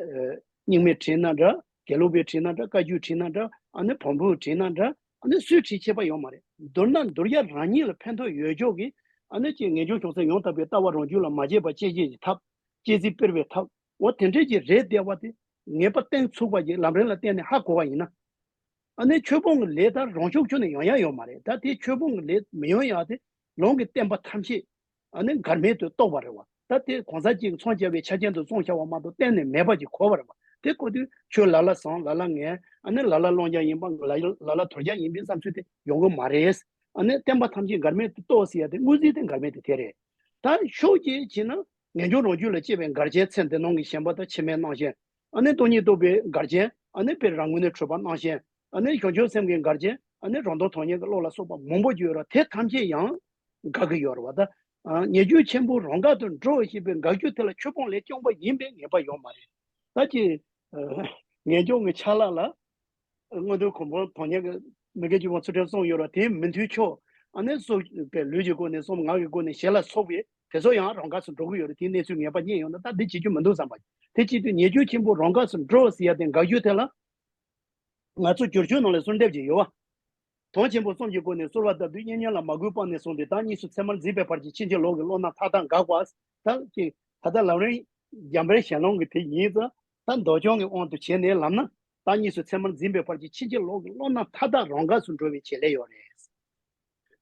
རྙིང་མས་བྲིས་ན་འདྲ། དགེ་ལུགས་པས་བྲིས་ན་འདྲ། བཀའ་བརྒྱུད་བྲིས་ན་འདྲ། ཨ་ནི་བོན་པོས་བྲིས་ན་འདྲ། ཨ་ནི་སུས་བྲིས་ཆད་པ་ཡོད་མ་རེད། མདོར་ན་མདོར་ཡ་རང་ཉིད་ལ་ཕན་ཐོགས་ཡོད་ཕྱོགས་ཀྱི་ཨ་ནི་ཅིག་ངེས་འབྱུང་བྱང་སེམས་ཡང་དག་པའི་ལྟ་བ་རང་རྒྱུད་ལ་མ་སྐྱེས་པ་སྐྱེ་བྱེད་ཀྱི་ཐབས། སྐྱེས་ཚིག་སྤེལ་བའི་ཐབས། འོ་དེ་འདྲས་ཀྱི་རེད་བསྡད་པ་དེ་ངེས་པ་གཏན་ཚུགས་པ་ཀྱི་ལམ་རིམ་ལ་བརྟེན་ནས་ཧ་གོ་བ་ཡིན་ན། ཨ་ནི་ཆོས་སྤོང་གི་ལས་ད་རང་ཕྱོགས་ཁྱོན་ནས་ཡོང་ཡ་ཡོད་མ་རེད། ད་དེ་ཆོས་སྤོང་གི་ལས་མི་ཡོང་ཡ་དེ་ལུང་གི་བསྟན་པ་ཐམས་ཅད་ཨ་ནི་འགལ་མེད་དུ་རྟོགས་པ་རེད་བ། ད་དེ་གང་ཟག་གཅིག་མཚོན་བྱ་བའི་ཆ་རྐྱེན་དུ་བཟུང་བྱ་བ་མ་གཏོགས་གཏན་ནས་མེད་པ་ཅིག་གོ་བ་རེད་བ། དེ་གོ་དུས་ཆོས་ལ་ལ་བཟང་ལ་ལ་ངན་ཨ་ནི་ལ་ལ་ལོ་རྒྱུས་ཡིན་པ་ལ་ལ་ལ་དོར་རྒྱུ་ཡིན་པའི་བསམ་ཚུལ་དེ་ཡོང་གི་མ་རེད། ཨ་ནི་བསྟན་པ་ཐམས་ཅད་འགལ་མེད་དུ་རྟོགས་ཟེར་ཡ་དེ་དངོས་རྫས་དེ་འགལ་མེད་དེ་དེ་རེད། ད་ཕྱོགས་གཅིག་བྱས་ན་ངེས་འབྱུང་རང་རྒྱུད་ལ་སྐྱེས་པའི་འགལ་རྐྱེན་ཚེ་འདི་སྣང་གི་ཞེན་པ་དང་ཕྱི་མའི་སྣང་ཞེན། ཨ་ནི་སྟོང་ཉིད་རྟོགས་པའི་འགལ་རྐྱེན། ཨ་ནི་དཔེར་རང་ངོས་ནས་འཁྲུལ་པ་སྣང་ཞེན། ཨ་ནི་བྱང་ཆུབ་སེམས་ཀྱི་འགལ་རྐྱེན། ཨ་ནི་རང་དོན་དོན་གཉེར་གྱི་བློ་ལ་སོགས་པ་མང་པོ་ཡོད་ར། དེ་ཐམས་ཅད་ཡང་འགལ་གྱི་ཡོད་རེད་བ། ད་ཨ་ཉེས་སྤྱོད་ཆེན་པོ་རང་དགར་དུ་འགྲོ་ཞེས་པའི་འགལ་རྒྱུ་དེ་ལ་ཆོས་སྤོང་ལས་སྐྱོང་བ་ཡིན་པའི་ངེས་པ་ཡོད་མ་རེད། ད་ཀྱི་ཨ་ངེས་སྦྱོང་གི་ཆ་ལག་ལ། མངོན་མཐོའི་གོ་འཕང་དོན་གཉེར་གྱི་མི་དགེ་བཅུ་སྤོང་ཚུལ་ཁྲིམས་གསུངས་ཡོད་ར། དེ་མི་མཐུན་ཕྱོགས་ཨ་ནི་སོ་པའི་ལུས་ཀྱི་སྒོ་ནས་གསུམ། ངག་གི་སྒོ་ནས་བཞི་ལ་སོགས་པའི་དེ་ཚོ་ཡང་རང་འགགས་སུ་འགྲོ་གི་ཡོད་རེད། དེའི་གནས་ཚུལ་ངེས་པ་རྙེད་ཡོང་ན་ད་འདི་བྱེད་རྒྱུ་མི་འདུག་བསམ་པ། དེ་བྱེད་དུས་ཉེས་སྤྱོད་ཆེན་པོ་རང་འགགས་སུ་འགྲོ་ཟེར་ཡ་དེ་འགལ་རྒྱུ་དེ་ལ། ང་ཚོ་བསྒྱུར་བཅོས་ནང་ལ་གསོལ་འདེབས་ཀྱི་ཡོད་བ། དོན་ཆེན་པོ་གསུམ་གྱི་སྒོ་ནས་གསོལ་བ་བཏབ་དུས་གཉེན་ཉེ་ལ་མ་གུས་པ་ནས་བཟུང་སྟེ་བདག་གཉིས་སུ་མཚན་མར་འཛིན་པའི་བར་གྱི་ཕྱིན་ཅི་ལོག་གི་བློ་སྣ་མཐའ་དག་འགག་པ། ད་ཀྱི་ད་ལྟ་ལམ་རིམ་འཇམ་དཔལ་ཞལ་ལུང་གི་དེ་ཡིན་ཙང་ད་མདོ་ཆུང་གི་དབང་དུ་བྱས་ནས་ལབ་ན། བདག་གཉིས་སུ་མཚན་མར་འཛིན་པའི་བར་གྱི་ཕྱིན་ཅི་ལོག་གི་བློ་སྣ་མཐའ་དག་རང་འགགས་སུ་འགྲོ་བའི་བྱེད་ལས་ཡོད་རེད།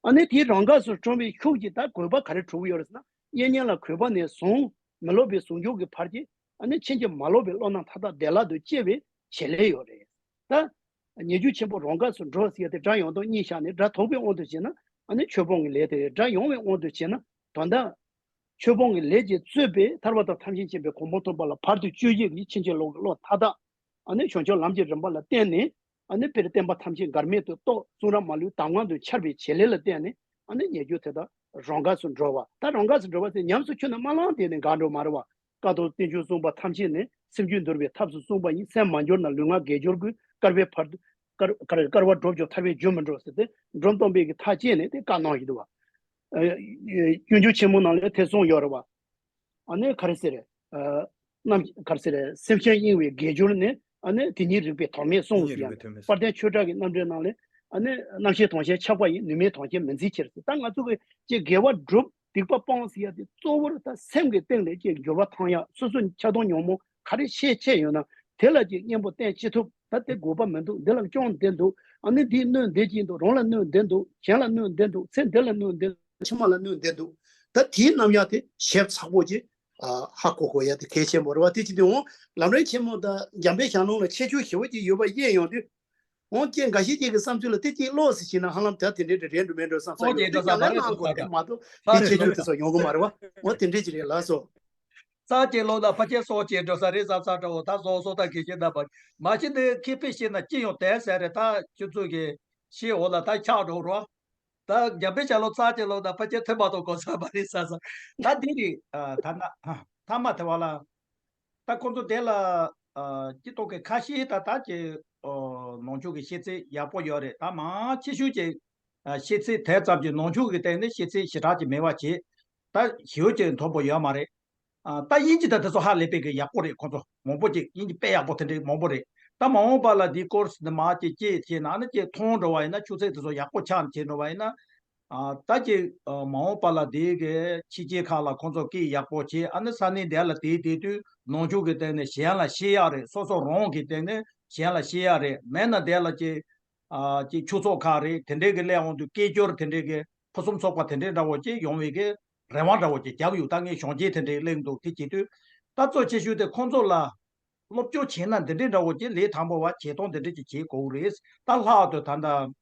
ཨ་ནི་དེའི་རང་འགགས་སུ་འགྲོ་བའི་ཤུགས་ཀྱིས་ད་གུས་པ་ག་རེ་གྲུབ་ཡོད་རེད་ཟེར་ན། གཉེན་ཉེ་ལ་གུས་པ་ནས་བཟུང་མི་སློབ་པའི་ཟུང་འཇུག་གི་བར་གྱི་ཨ་ནི་ཕྱིན་ཅི་མ་ལོག་པའི་བློ་སྣ་མཐའ་དག་བདེ་བླག་ཏུ་སྐྱེ་བའི་བྱེད་ལས་ཡོད་རེད། ད་ཉེས་སྤྱོད་ཆེན་པོ་རང་འགགས་སུ་འགྲོ་ཟེར་ཡ་དེ་སྒྲ་ཡང་དག་གཉིས་བཞག་ནས་སྒྲ་དག་པའི་དབང་དུ་བྱས་ན་ཨ་ནི་ཆོས་སྤོང་གི་ལས་དེ་རེད། སྒྲ་ཡངས་པའི་དབང་དུ་བྱས་ན་དོན་དག་ཆོས་སྤོང་གི་ལས་ཀྱིས་གཙོས་པའི་ཐར་པ་དང་ཐམས་ཅད་མཁྱེན་པའི་གོ་འཕང་ཐོབ་པ་ལ་བར་དུ་གཅོད་བྱེད་ཀྱི་ཕྱིན་ཅི་ལོག་གི་བློ་མཐའ་དག་ཨ་ནི་བྱང་ཆུབ་ལམ་གྱི་རིམ་པ་ལ་བརྟེན་ནས། ཨ་ནི་དཔེར་བསྟན་པ་ཐམས་ཅད་འགལ་མེད་དུ་རྟོགས། གསུང་རབ་མ་ལུས་གདམས་ངག་ཏུ་འཆར་བའི་བྱེད་ལས་ལ་བརྟེན་ནས་ཨ་ནི་ཉེས་སྤྱོད་དེ་དག་རང་འགགས་སུ་འགྲོ་བ། ད་རང་འགགས་སུ་འགྲོ་བ་ཟེར་ཉམས་སུ་ཆུད་ནས་མ་བླངས་དེ་ནས་འགག་འགྲོ་མ་རེད་བ། བཀའ་ཐོག་བསྟན་བཅོས་གསུངས་པ་ཐམས་ཅད་ནི་སེམས་རྒྱུད་འདུལ་བའི་ཐབས་སུ་གསུངས་པ་ཡིན། སེམས་མ་འགྱུར་ན་ལུས་ངག་དགེ་སྦྱོར་ཀུན། བསྐལ་པའི་བར་དུ་བསྐལ་བསྐལ་བསྐལ་བ་འགྲོ་བྱུང་ཐར་པའི་རྒྱུ་མི་འགྲོ་ཟེར་ཏེ་འབྲོམ་སྟོན་པའི་གི་ཐག་བཅད་ནས་དེ་བཀའ་གནང་ཡོད་འདུག་བ། ཨ་སྤྱོད་འཇུག་ཆེན་མོ་ནང་ལ་དེ་གསུངས་ཡོད་རེད་བ། ཨ་ནི་ག་རེ་ཟེར། ཨ་རྣམ་ག་རེ་ཟེར། སེམས་ཅན་གཡེང་བའི་དགེ་སྦྱོར་ནི་ཨ་ནི་དེ་ཉིད་རིག་པའི་དོན་མེད་གསུངས་ཟེར་ཡང་། དཔལ་ལྡན་ཆོས་གྲགས་ཀྱི་རྣམ་འགྲེལ་ནང་ལས་ཨ་ནི་རྣམ་ཤེས་དོན་ཞེན་ཆགས་པ་ཡིས། ནུས་མེད་དོན་ཞེན་མི་འཛིན་ཕྱིར་ཟེར། ད་ང་ཚོ་གི་ཅིག་དགེ་བ་སྒྲུབ་སྡིག་པ་སྤང་ཟེར་ཡ་དེ་གཙོ་བོར་ད་སེམས་ཀྱི་སྟེང་ལ་ཅིག་འགྱུར་བ་ཐང་ཡག་སོ་སོ་ཆགས་སྡང་ཉོན་མོངས་ག་རེ་ཤས་ཆེ་ཡོད་ན་དེ་ལ་ཅིག་གཉེན་པོ་བསྟེན་ཅི་ཐུབ། ད་དེ་དགོས་པ་མི་འདུག་འདི་ལ་སྐྱོན་འདི་འདུག་ཨ་ནི་འདིས་གནོད་འདི་བྱེད་འདུག་རང་ལ་གནོད་འདི་འདུག་གཞན་ལ་གནོད་འདི་འདུག་ཚེ་འདི་ལ་གནོད་འདི་འདུག་ཕྱི་མ་ལ་གནོད་འདི་འདུག་ད་དེའི་རྣམ་གཞག་དེ་ཞིབ་ཚགས་པོ་ཅིག་ཨ་ཧ་གོ་དགོས་ཡ་དེ་གལ་ཆེན་པོ་རེད་བ། དེ་ཅི་སྟེ་འོང་ལམ་རིམ་ཆེན་མོ་དང་འཇམ་དཔལ་ཞལ་ལུང་ལ་ཁྱད་ཆོས་ཞེ་པོ་ཅིག་ཡོད་པ་དབྱེ་ཡོང་དུས། འོང་ཅེས་འགའ་ཤས་ཅིག་གི་བསམ་ཚུལ་ལ་དེ་ཅིག་ཀློག་ཟེར་བྱས་ན་ཧ་ལམ་ད་དེ་འདྲའི་རེད་འགྲོ་མེད་འགྲོ་བསམ་ས་ཨོ་རེད། ཅེས་དེ་འགྲོ་ས་ཀྱང་ད་ལན་རེད་གནང་དགོས་རེད་མ་གཏོགས་དེ་ཁྱད་ཆོས་དེ་ཚོ་ཡོང་གི་མ་རེད་བ། འོ་དེ་འདྲས་ཅིག་རེད་ལགས་སོ། ས་ཅེས་ཀློག་ན་ཕལ་ཆེར་སོ་ཅེས་འགྲོ་ས་རེད་བསམ་ས་འདྲ་བོ་ད་བཟོ་བཟོ་ད་གལ་ཆེ་ད་པ་མ་གཞི་འདི་ཁེ་ཕི་ཤེས་ན་ཅི་ཡོང་དེ་ཟེར་རེད། ད་ཁྱོད་ཚོ་གི་ཤེས་འོ་ལ་ད་ཆགས་འགྲོ་རོགས། ད་རྒྱ་དཔེ་ཆ་ལོ་ཚར་ཅེས་ལོ་ད་ཕལ་ཆེར་ཐོན་མ་གཏོགས་གོ་ས་མ་རེད་ས་ས། ད་འདི་རེད། ད་ན་ཐ་མ་དེ་བ་ལ། ད་ཁོང་ཚོ་དེ་ལ་སྤྱི་ཚོགས་ཀྱི་ཁ་ཤས་ད་ད་ཀྱི་ནང་ཆོས་ཀྱི་ཤེས་ཚད་ཡག་པོ་ཡོད་རེད། ད་མང་ཆེ་ཤོས་ཀྱི་ཤེས་ཚད་དེ་ཙམ་གྱི་ནང་ཆོས་ཀྱི་སྟེང་ནས་ཤེས་ཚད་ཞེ་དྲག་ཅིག་མེད་པ་བྱས། ད་ཞེ་པོ་ཅིག་མཐོ་པོ་ཡོད་མ་རེད། ཨ་ད་དབྱིན་ཇི་དང་དེ་ཚོ་ཧ་ལས་པའི་གི་ཡག་པོ་རེད། ཁོང་ཚོ་མང་པོ་ཅིག་དབྱིན་ཇི་དཔེ་ཡག་པོ་དེ་འདྲའི་མང་པོ་རེད། ད་མ་འོངས་པ་ལ་འདིའི་ཀོར་སི་འདི་མར་ཅིག་སྐྱེས་བྱས་ན་ཨ་ནི་ཅིག་མཐོང་འགྲོ་བ་ཡིན་ན་ཆུ་ཚད་དེ་ཚོ་ཡག་པོ་ཆགས་བྱས་འགྲོ་བ་ཡིན་ན། ཨ་ད་ཅིག་ཨ་མ་འོངས་པ་ལ་དེའི་གི་ཕྱི་རྒྱལ་ཁག་ལ་ཁོང་ཚོ་སྐད་ཡག་པོ་བྱས་ཨ་ནི་ས་གནས་འདི་ལ་དེའི་དེ་དུས་ནང་ཆོས་ཀྱི་སྟེང་ནས་གཞན་ལ་བཤད་ཡག་རེད། སོ་སོ་རང་གི་སྟེང་ནས་གཞན་ལ་བཤད་ཡག་རེད། མེད་ན་དེ་ལ་ཅིག་ཨ་ཅིག་ཆོས་ཚོགས་ཁག་རེད། དེ་འདྲའི་གི་སླེབས་འོང་དུས་སྐད་སྒྱུར་དེ་འདྲའི་གི་ཕུན་སུམ་ཚོགས་པ་དེ་འདྲའི་འདྲ་བོ་ཅིག་ཡོང་བའི་གི་རེ་བ་འདྲ་བོ་ཅིག་བརྒྱབ་ཡོད། ད་ངས་གཞོན་སྐྱེས་དེ་འདྲའི་གླེང་འདུག་དེ་བྱེད་དུས་ད་གཙོ་ཆེ་ཤོས་དེ་ཁོང་ཚོ་ལ་སློབ་སྦྱོང་བྱས་ན་འདི་འདྲའི་འདྲ་བོ་ཅིག་ལས་དང་པོ་བ་བྱེད་སྟངས་འདི་འདྲའི་ཅིག་བྱེད་དགོས་རེད། ད་ལྷག་ཏུ་ད་ལྟ་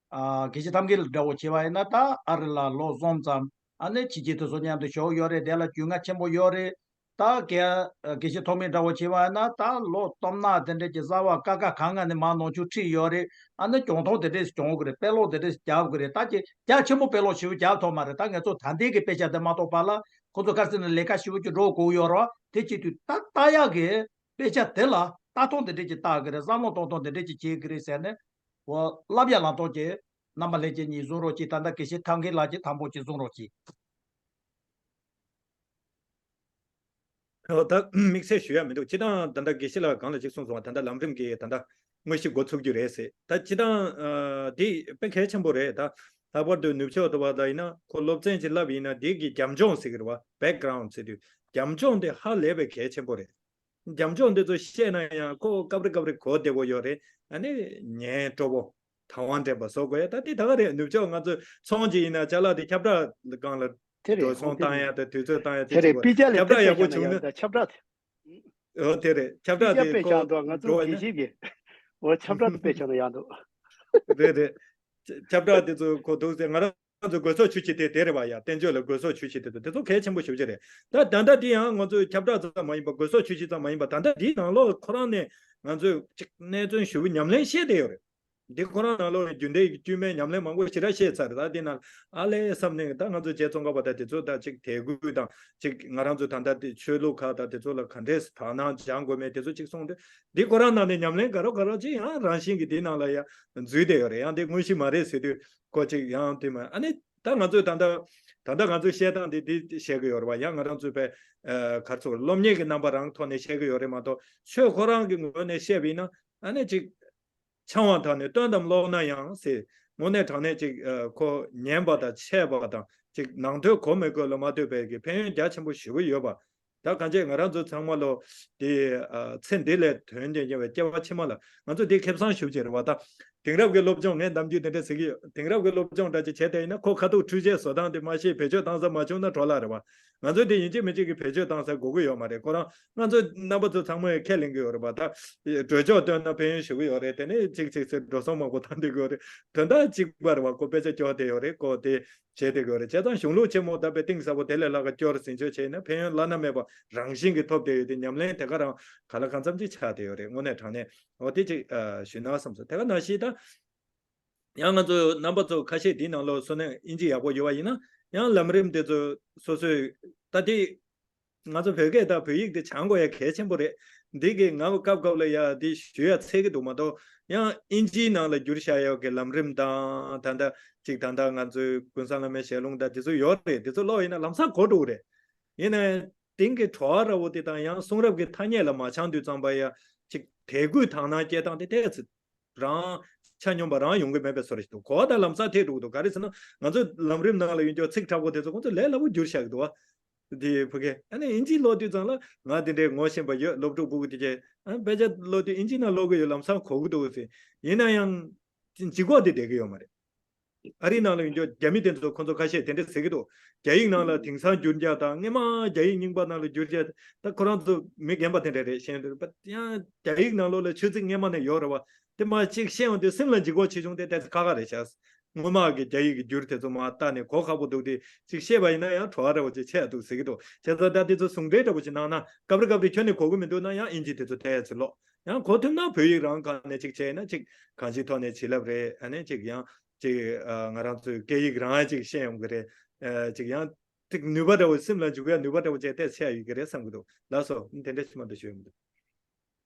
ཨ་དགེ་བཤེས་ཐབས་མཁས་ལ་འདྲ་བོ་བྱས་པ་ཡིན་ན་ད་ཨ་རི་ལ་ལོ་གསུམ་ཙམ་ཨ་ནི་ཕྱི་རྒྱལ་དེ་ཚོ་མཉམ་དུ་བཞུགས་ཡོད་རེད། དེ་ལ་རྒྱུས་མངའ་ཆེན་པོ་ཡོད་རེད། ད་དགེ་དགེ་བཤེས་ཐོགས་མེད་འདྲ་བོ་བྱས་པ་ཡིན་ན་ད་ལོ་སྟོབས་ན་དེ་འདྲ་ཅིག་གསར་བ་ཀ་ཁ་གང་ང་ནས་མར་ནང་ཆོས་ཁྲིད་ཡོད་རེད། ཨ་ནི་གྱོང་ཐོག་དེ་འདྲས་གྱོང་གི་རེད། དཔེ་ཀློག་དེ་འདྲས་རྒྱབ་གི་རེད། ད་ཅིག་རྒྱ་ཆེན་པོ་དཔེ་ཀློག་ཞེ་པོ་རྒྱབ་ཐུབ་མ་རེད། ད་ང་ཚོ་ད་ལྟའི་གི་དཔེ་ཆ་དེ་མ་གཏོགས་པ་ལ་ཁོ་ཚོ་ག་རེ་ཟེར་ན་ལས་ཀ་ཞེ་པོ་ཅིག་འགྲོ་དགོས་ཡོད་རེད་བ། དེ་བྱེད་དུས་ད་ལྟ་ཡག་གི་དཔེ་ཆ་དེ་ལ་ལྟ་སྟངས་དེ་འདྲས་ཅིག་ལྟ་གི་རེད། བསམ་བློ་གཏོང་སྟངས་དེ་འདྲས་ཅིག་བྱེད་གི་རེད་ཟེར་ནས་འོ་བསླབ་ཡ་ལ་ཐོག་གི་རྣམ་པ་ལྷན་རྒྱས་གཉིས་བཟུང་རོགས་གྱིས། ད་ལྟ་དགེ་བཤེས་ཐབས་མཁས་ལགས་ཀྱིས་དང་པོ་གཅིག་བཟུང་རོགས་གྱིས། ཨོ་ད་དམིགས་བསལ་ཞུ་ཡ་མི་འདུག་སྤྱིར་བཏང་ད་ལྟ་དགེ་བཤེས་ལགས་གང་ལ་ཅིག་གསུངས་སོང་བ། ད་ལྟ་ལམ་རིམ་གྱི་ད་ལྟ་དངོས་གཞི་འགོ་ཚུགས་རྒྱུ་རེད་ཟེར། ད་སྤྱིར་བཏང་ཨ་འདི་དཔེ་གལ་ཆེན་པོ་རེད། ད་ལྷག་པར་དུ་ནུབ་ཕྱོགས་དུ་བ་ད་ཡིན་ན་ཁོ་སློབ་ཚན་ཅིག་བསླབ་ཡིན་ན་འདི་གི་རྒྱབ་ལྗོངས་ཟེར་གི་རེད་བ། བེག་གྷ་རའུན་ཌ་ཟེར་དུས་རྒྱབ་ལྗོངས་དེ་ཧ་ལས་པའི་གལ་ཆེན་པོ་རེད། རྒྱབ་ལྗོངས་འདི་ཚོ་ཤེས་ན་ཡང་ཁོ་སྐབས་རེ་སྐབས་རེ་གོ་བདེ་པོ་ཡོད་རེད། ཨ་ནི་ཉན་སྤྲོ་པོ་དང་བ་འདྲེན་པ་བཟོ་དགོས་ཡ། ད་དེ་ད་ག་རེད། ནུབ་ཕྱོགས་ང་ཚོའི་ཚོང་ཅིག་ཡིན་ན་ཅ་ལག་དེ་ཁྱབ་བསྒྲགས་སྒང་ལ་དེ་རེད། འགྲོ་སོང་བཏང་ཡ་དང་དུས་ཚོད་བཏང་ཡ་དེ་དེ་རེད། གཅིག་པ་པི་ཅ་ལི་ཁྱབ་བསྒྲགས་ཡག་པོ་བྱུང་ན། ད་ཁྱབ་བསྒྲགས་དེ། ཨོ་དེ་རེད། ཁྱབ་པི་བསྒྲགས་ཅ་དེ་དཔེ་ཁོ་ཆགས་འདུག་ང་ཚོ་འགྲོ་བ་དགེ་ཡིན་ན། བཤེས་ཀྱིས། འོ་ཁྱབ་བསྒྲགས་དེ་དཔེ་ཆགས་ན་ཡག་འདུག་རེད་རེད། ཁྱབ་བསྒྲགས་དེ་ཚོ་ཁོ་འདུག་ཟེར། ང་རང་ཚོ་དགོས་ཚོགས་ཆུ་ཆེ་དེ་དེ་རེད་བ་ཡ། བསྟན་བཅོས་ལ་དགོས་ཚོགས་ཆུ་ཆེ་དེ་ཚོ་དེ་ཚོ་གལ་ཆེན་པོ་ཞེ་པོ་ཅིག་རེད། ད་ད་ལྟ་དེ་ཡང་ང་ཚོའི་ཁྱབ་བསྒྲགས་ཙམ་མ་ཡིན་པ། དགོས་ཚོགས་ཆུ་ཆེ་ཙམ་མ་ཡིན་པ། ད་ལྟ་དེའི་ནང་ལོགས་ཁོ་རང་ནས་ང་ཚོས་ཅིག་གནད་དོན་ཞེ་པོ་ཉམས་ལེན་བཤད་བསྡད་ཡོད་རེད། འདི་ཁོ་རང་ནང་ལོགས་རྒྱུན་ལྡན་གྱི་དཀྱུས་མའི་ཉམས་ལེན་མང་པོ་ཞེ་དྲག་བཤད་ཚར་རེད། ད་འདི་ནང་ཨ་ལས་བསམ་ནས་ད་ང་ཚོ་རྗེ་ཙོང་ཁ་པ་དང་དེ་ཚོ་ད་ཅིག་དད་གུས་དང་ཅིག་ང་རང་ཚོ་ད་ལྟ་དེ་ཆོས་ལུགས་ཁག་དང་དེ་ཚོ་ལ་ག་འདྲས་དག་སྣང་སྦྱང་དགོས་མེད་དེ་ཚོ་ཅིག་གསུངས་ཏེ། འདི་ཁོ་རང་ནང་ནས་ཉམས་ལེན་ག་རོ་ག་རོ་ཅིག་ཡང་རང་བཞིན་གྱིས་འདི་ནང་ལ་ཡང་འཛུལ་བསྡད་ཡོད་རེད། ཡང་འདི་དངོས་གཞི་མ་རེད་ཟེར་དུས་ཁོ་ཅིག་ཡང་དེ་མ། ཨ་ནི་ད་ང་ཚོས་ད་ལྟ་ད་ལྟ་ང་ཚོས་བཤད་སྟངས་འདི་འདི་བཤད་གི་ཡོད་རེད་བ། ཡང་ང་རང་ཚོས་པའི་ཨ་ག་རེ་ཟེར་དགོས་རེད། སློབ་གཉེར་གྱི་རྣམ་པ་རང་ཐོག་ནས་བཤད་གི་ཡོད་རེད་མ་གཏོགས། ཆོས་ཁོ་རང་གི་ངོས་ནས་བཤད་པ་ཡིན་ན་ཨ་ནི་ཅིག་འཆང་བ་དག་ནི་སྟོན་དང་ཀློག་ན་ཡང་ཟེར། དངོས་གནས་དྲང་གནས་ཅིག་ཨ་ཁོ་ཉན་པ་དང་འཆད་པ་དང་ཅིག་ནང་དོན་གོ་མི་དགོས་ལ་མ་ལྟོས་པའི་གི་ཕན་ཡོན་རྒྱ་ཆེན་པོ་ཞེ་པོ་ཡོད་པ། ད་གང་ཅི་ང་རང་ཚོ་ཚང་མ་ལོ་དེ་ཨ་ཚེ་འདི་ལས་དོན་ལྡན་ཡིན་པའི་སྐྱེ་བ་ཕྱི་མ་ལ་ང་ཚོ་དེ་ཁེ་བཟང་ཞེ་པོ་ཅིག་རེད་བ། ད་དེང་རབས་ཀྱི་སློབ་སྦྱོང་ངས་གཏམ་རྒྱུད་དེ་འདྲ་ཟེར་གི་ཡོད། དེང་རབས་ཀྱི་སློབ་སྦྱོང་འདྲ་ཅིག་བྱས་བསྡད་ཡིན་ན་ཁོ་ཁ་ཐུག་འཕྲུལ་ཆས་བཟོ་སྟངས་དེ་མ་ཤེས་བེད་སྤྱོད་བཏང་ས་མ་བྱུང་ན་འགྲོ་ལ་རེད་བ། ང་ཚོས་དེ་ཡིན་གཅིག་མིན་གཅིག་གི་བེད་སྤྱོད་བཏང་ས་དགོས་ཀྱི་ཡོད་མ་རེད། ཁོ་རང་ང་ཚོ་རྣམ་པ་ཚོ་ཚང་མས་ཁས་ལེན་གྱི་ཡོད་རེད་བ། ད་འགྲོས་ཆོག་བཏོན་ན་ཕན་ཡོན་ཞེ་པོ་ཡོད་རེད། དེ་ནས་ཅིག་ཅིག་ཟེར་འགྲོ་སོང་མང་པོ་བཏང་བསྡད་ཀྱི་ཡོད་རེད། དོན་དག་གཅིག་པ་རེད་བ། ཁོ་དཔེ་ཆ་སྐྱོར་བསྡད་ཡོད་རེད། ཁོ་དེ་བྱས་བསྡད་ཀྱི་ཡོད་རེད། བྱས་ཙང་གཞུང་ལུགས་ཆེན་མོ་ད་དཔེ་གཏིང་ཟབ་པོ་དེ་ལས་ལྷག་ག་སྐྱོར་ཟིན་བཅོས་བྱས་ན་ཕན་ཡོན་བླ་ན་མེད་པ་རང་བཞིན་གྱིས་ཐོབ་བསྡད་ཡོད་དེ། ཉམས་ལེན་དེ་ག་རང་ག་ལ་གང་འཚམ་ཅིག་ཆགས་བསྡད་ཡོད་རེད། དངོས་གནས་དྲང་གནས་འོ་དེ་ཅིག་ཨ་ཞུས་ན་བསམ་སོང་། དེ་ག་ནང་བཞིན་ད་ཡང་ང་ཚོ་རྣམ་པ་ཚོ་ཁ་ཤས་འདིའི་ནང་ལོགས་སུ་ནས་ཨིན་ཇི་ཡག་པོ་ཡོད་པ་ཡིན་ན་ཡང་ལམ་རིམ་དེ་ཚོ་སོ་སོས་ད་དེ་ང་ཚོ་བོད་སྐད་དང་བོད་ཡིག་དེ་སྦྱང་དགོས་ཡ་གལ་ཆེན་པོ་རེད། འདི་གི་ང་སྐབས་སྐབས་ལ་ཡ་དེ་ཞུ་ཡ་འཚལ་གི་འདུག་མ་གཏོགས། ཡང་ཨིན་ཇིའི་ནང་ལ་བསྒྱུར་བཞག་ཡོད་གི་ལམ་རིམ་དང་། ད་ལྟ་ཅིག་ད་ལྟ་ང་ཚོའི་ཀུན་བཟང་བླ་མའི་ཞལ་ལུང་དང་དེ་ཚོ་ཡོད་རེད། དེ་ཚོ་ཀློག་ཡིན་ན་ལམ་སང་གོ་འགྲོ་གི་རེད། ཡིན་ནའི་དེང་གི་བྲོ་བ་ར་བོ་དེ་དང་ཡང་གསུང་རབ་ཀྱི་ཐ་སྙད་ལ་མ་སྦྱང་དུས་ཙམ་པ་ཡ་ཅིག་དད་གུས་དག་སྣང་སྐྱེ་སྟངས་དེ་ཏོག་ཙམ་རང་ཆ་སྙོམས་པ་རང་ཡོང་གི་མེད་པའི་བཟོ་འདྲ་ཞིག་འདུག་གོ་བ་དང་ལམ་སང་ཐེག་འགྲོ་གི་འདུག་ག་རེ་ཟེར་ན་ང་ཚོ་ལམ་རིམ་ནང་ལ་ཡོད་རྒྱུ་ཚིག་དྲག་པོ་དེ་ཚོ་ཁོང་ཚོས་ལས་སླ་པོ་བསྒྱུར་བཞག་གི་འདུག་བ། དེ་ཕ་གི་ཨ་ནི་ཨིན་ཇི་ཀློག་དུས་ཙམ་ལ་ང་དེ་འདྲའི་ངོ་ཤེས་པ་ཡོད། སློབ་ཕྲུག་སྤུ་གུ་དེ་གས་ཨ་དཔེ་ཆ་ཀློག་དུས་ཨིན་ཇི་ནང་ཀློག་གི་ཡོད། ལམ་སང་གོ་གི་འདུག་ཟེར། ཡིན་ན་ཡང་ལྗིད་ཁོག་དེ་བསྡད་གི་ཡོད་མ་རེད། ཨ་རིའི་ནང་ལ་ཡོད་རྒྱུ་རྒྱ་མི་དེ་ཚོ་ཁོ་ཚོ་ཁ་ཤས་དེ་འདྲ་ཟེར་གི་འདུག་རྒྱ་ཡིག་ནང་ལ་དེང་སང་བསྒྱུར་རྒྱུ་དང་སྔོན་མ་རྒྱ་ཡིག་རྙིང་པ་ནང་ལ་བསྒྱུར་རྒྱུ་ད་ཁོ་རང་ཚོ་མི་རྒན་པ་དེ་འདྲ་རེད། ཤེས་འདུག་པ་ཡང་རྒྱ་ཡིག་ནང་ལོགས་ལ་ཆོས་ཚིག་སྔོན་མ་ནས་ཡོད་རེད་བ། དེ་མ་གཅིག་ཤེས་ཡོང་དུས་སེམས་ལ་འཇིགས་པ་ཆེ་ཆུང་དེ་ཏོག་ཙམ་ཁག་ཁག་རེད་ཤག་སྔོན་མ་གི་རྒྱ་ཡིག་གི་འགྱུར་དེ་ཚོ་མར་བལྟས་ནས་གོ་ཁག་པོ་འདུག་དེ་གཅིག་ཤེས་པ་ཡིན་ན་ཡང་བྲོ་བ་འདྲ་བོ་ཅིག་ཆགས་འདུག་ཟེར་གི་འདུག་བྱས་ཙང་ད་དེ་ཚོ་ཟུང་འབྲེལ་འདྲ་བོ་ཅིག་གནང་ན། སྐབས་རེ་སྐབས་རེ་ཁྱོན་ནས་གོ་གི་མི་འདུག་ན་ཡང་ཨིན་ཇི་དེ་ཚོ་ཏོག་ཙམ་ཀློག་ཡང་གོ་ཐུབ་ན་བོད་ཡིག་རང་སྒང་ནས་ཅིག་བྱས་ན་ཅིག་གང་ཅིའི་ཐོག་ནས་བྱིན་རླབས་རེད། ཨ་ནི་ཅིག་ཡང་ཅིག་ཨ་ང་རང་ཚོའི་སྐད་ཡིག་རང་ཅིག་ཤེས་ཡོང་གི་རེད། ཨ་ཅིག་ཡང་ཅིག་ནུས་པ་འདྲ་བོ་སེམས་ལ་འཇུག་ཡ་ནུས་པ་འདྲ་བོ་ཅིག་ཏོག་ཙམ་ཡོད་ཀྱི་རེད་བསམ་གི་འདུག་ལགས་སོ། དེ་འདྲ་ཞིག་མ་གཏོགས་ཞུ་ཡ་མི་འདུག་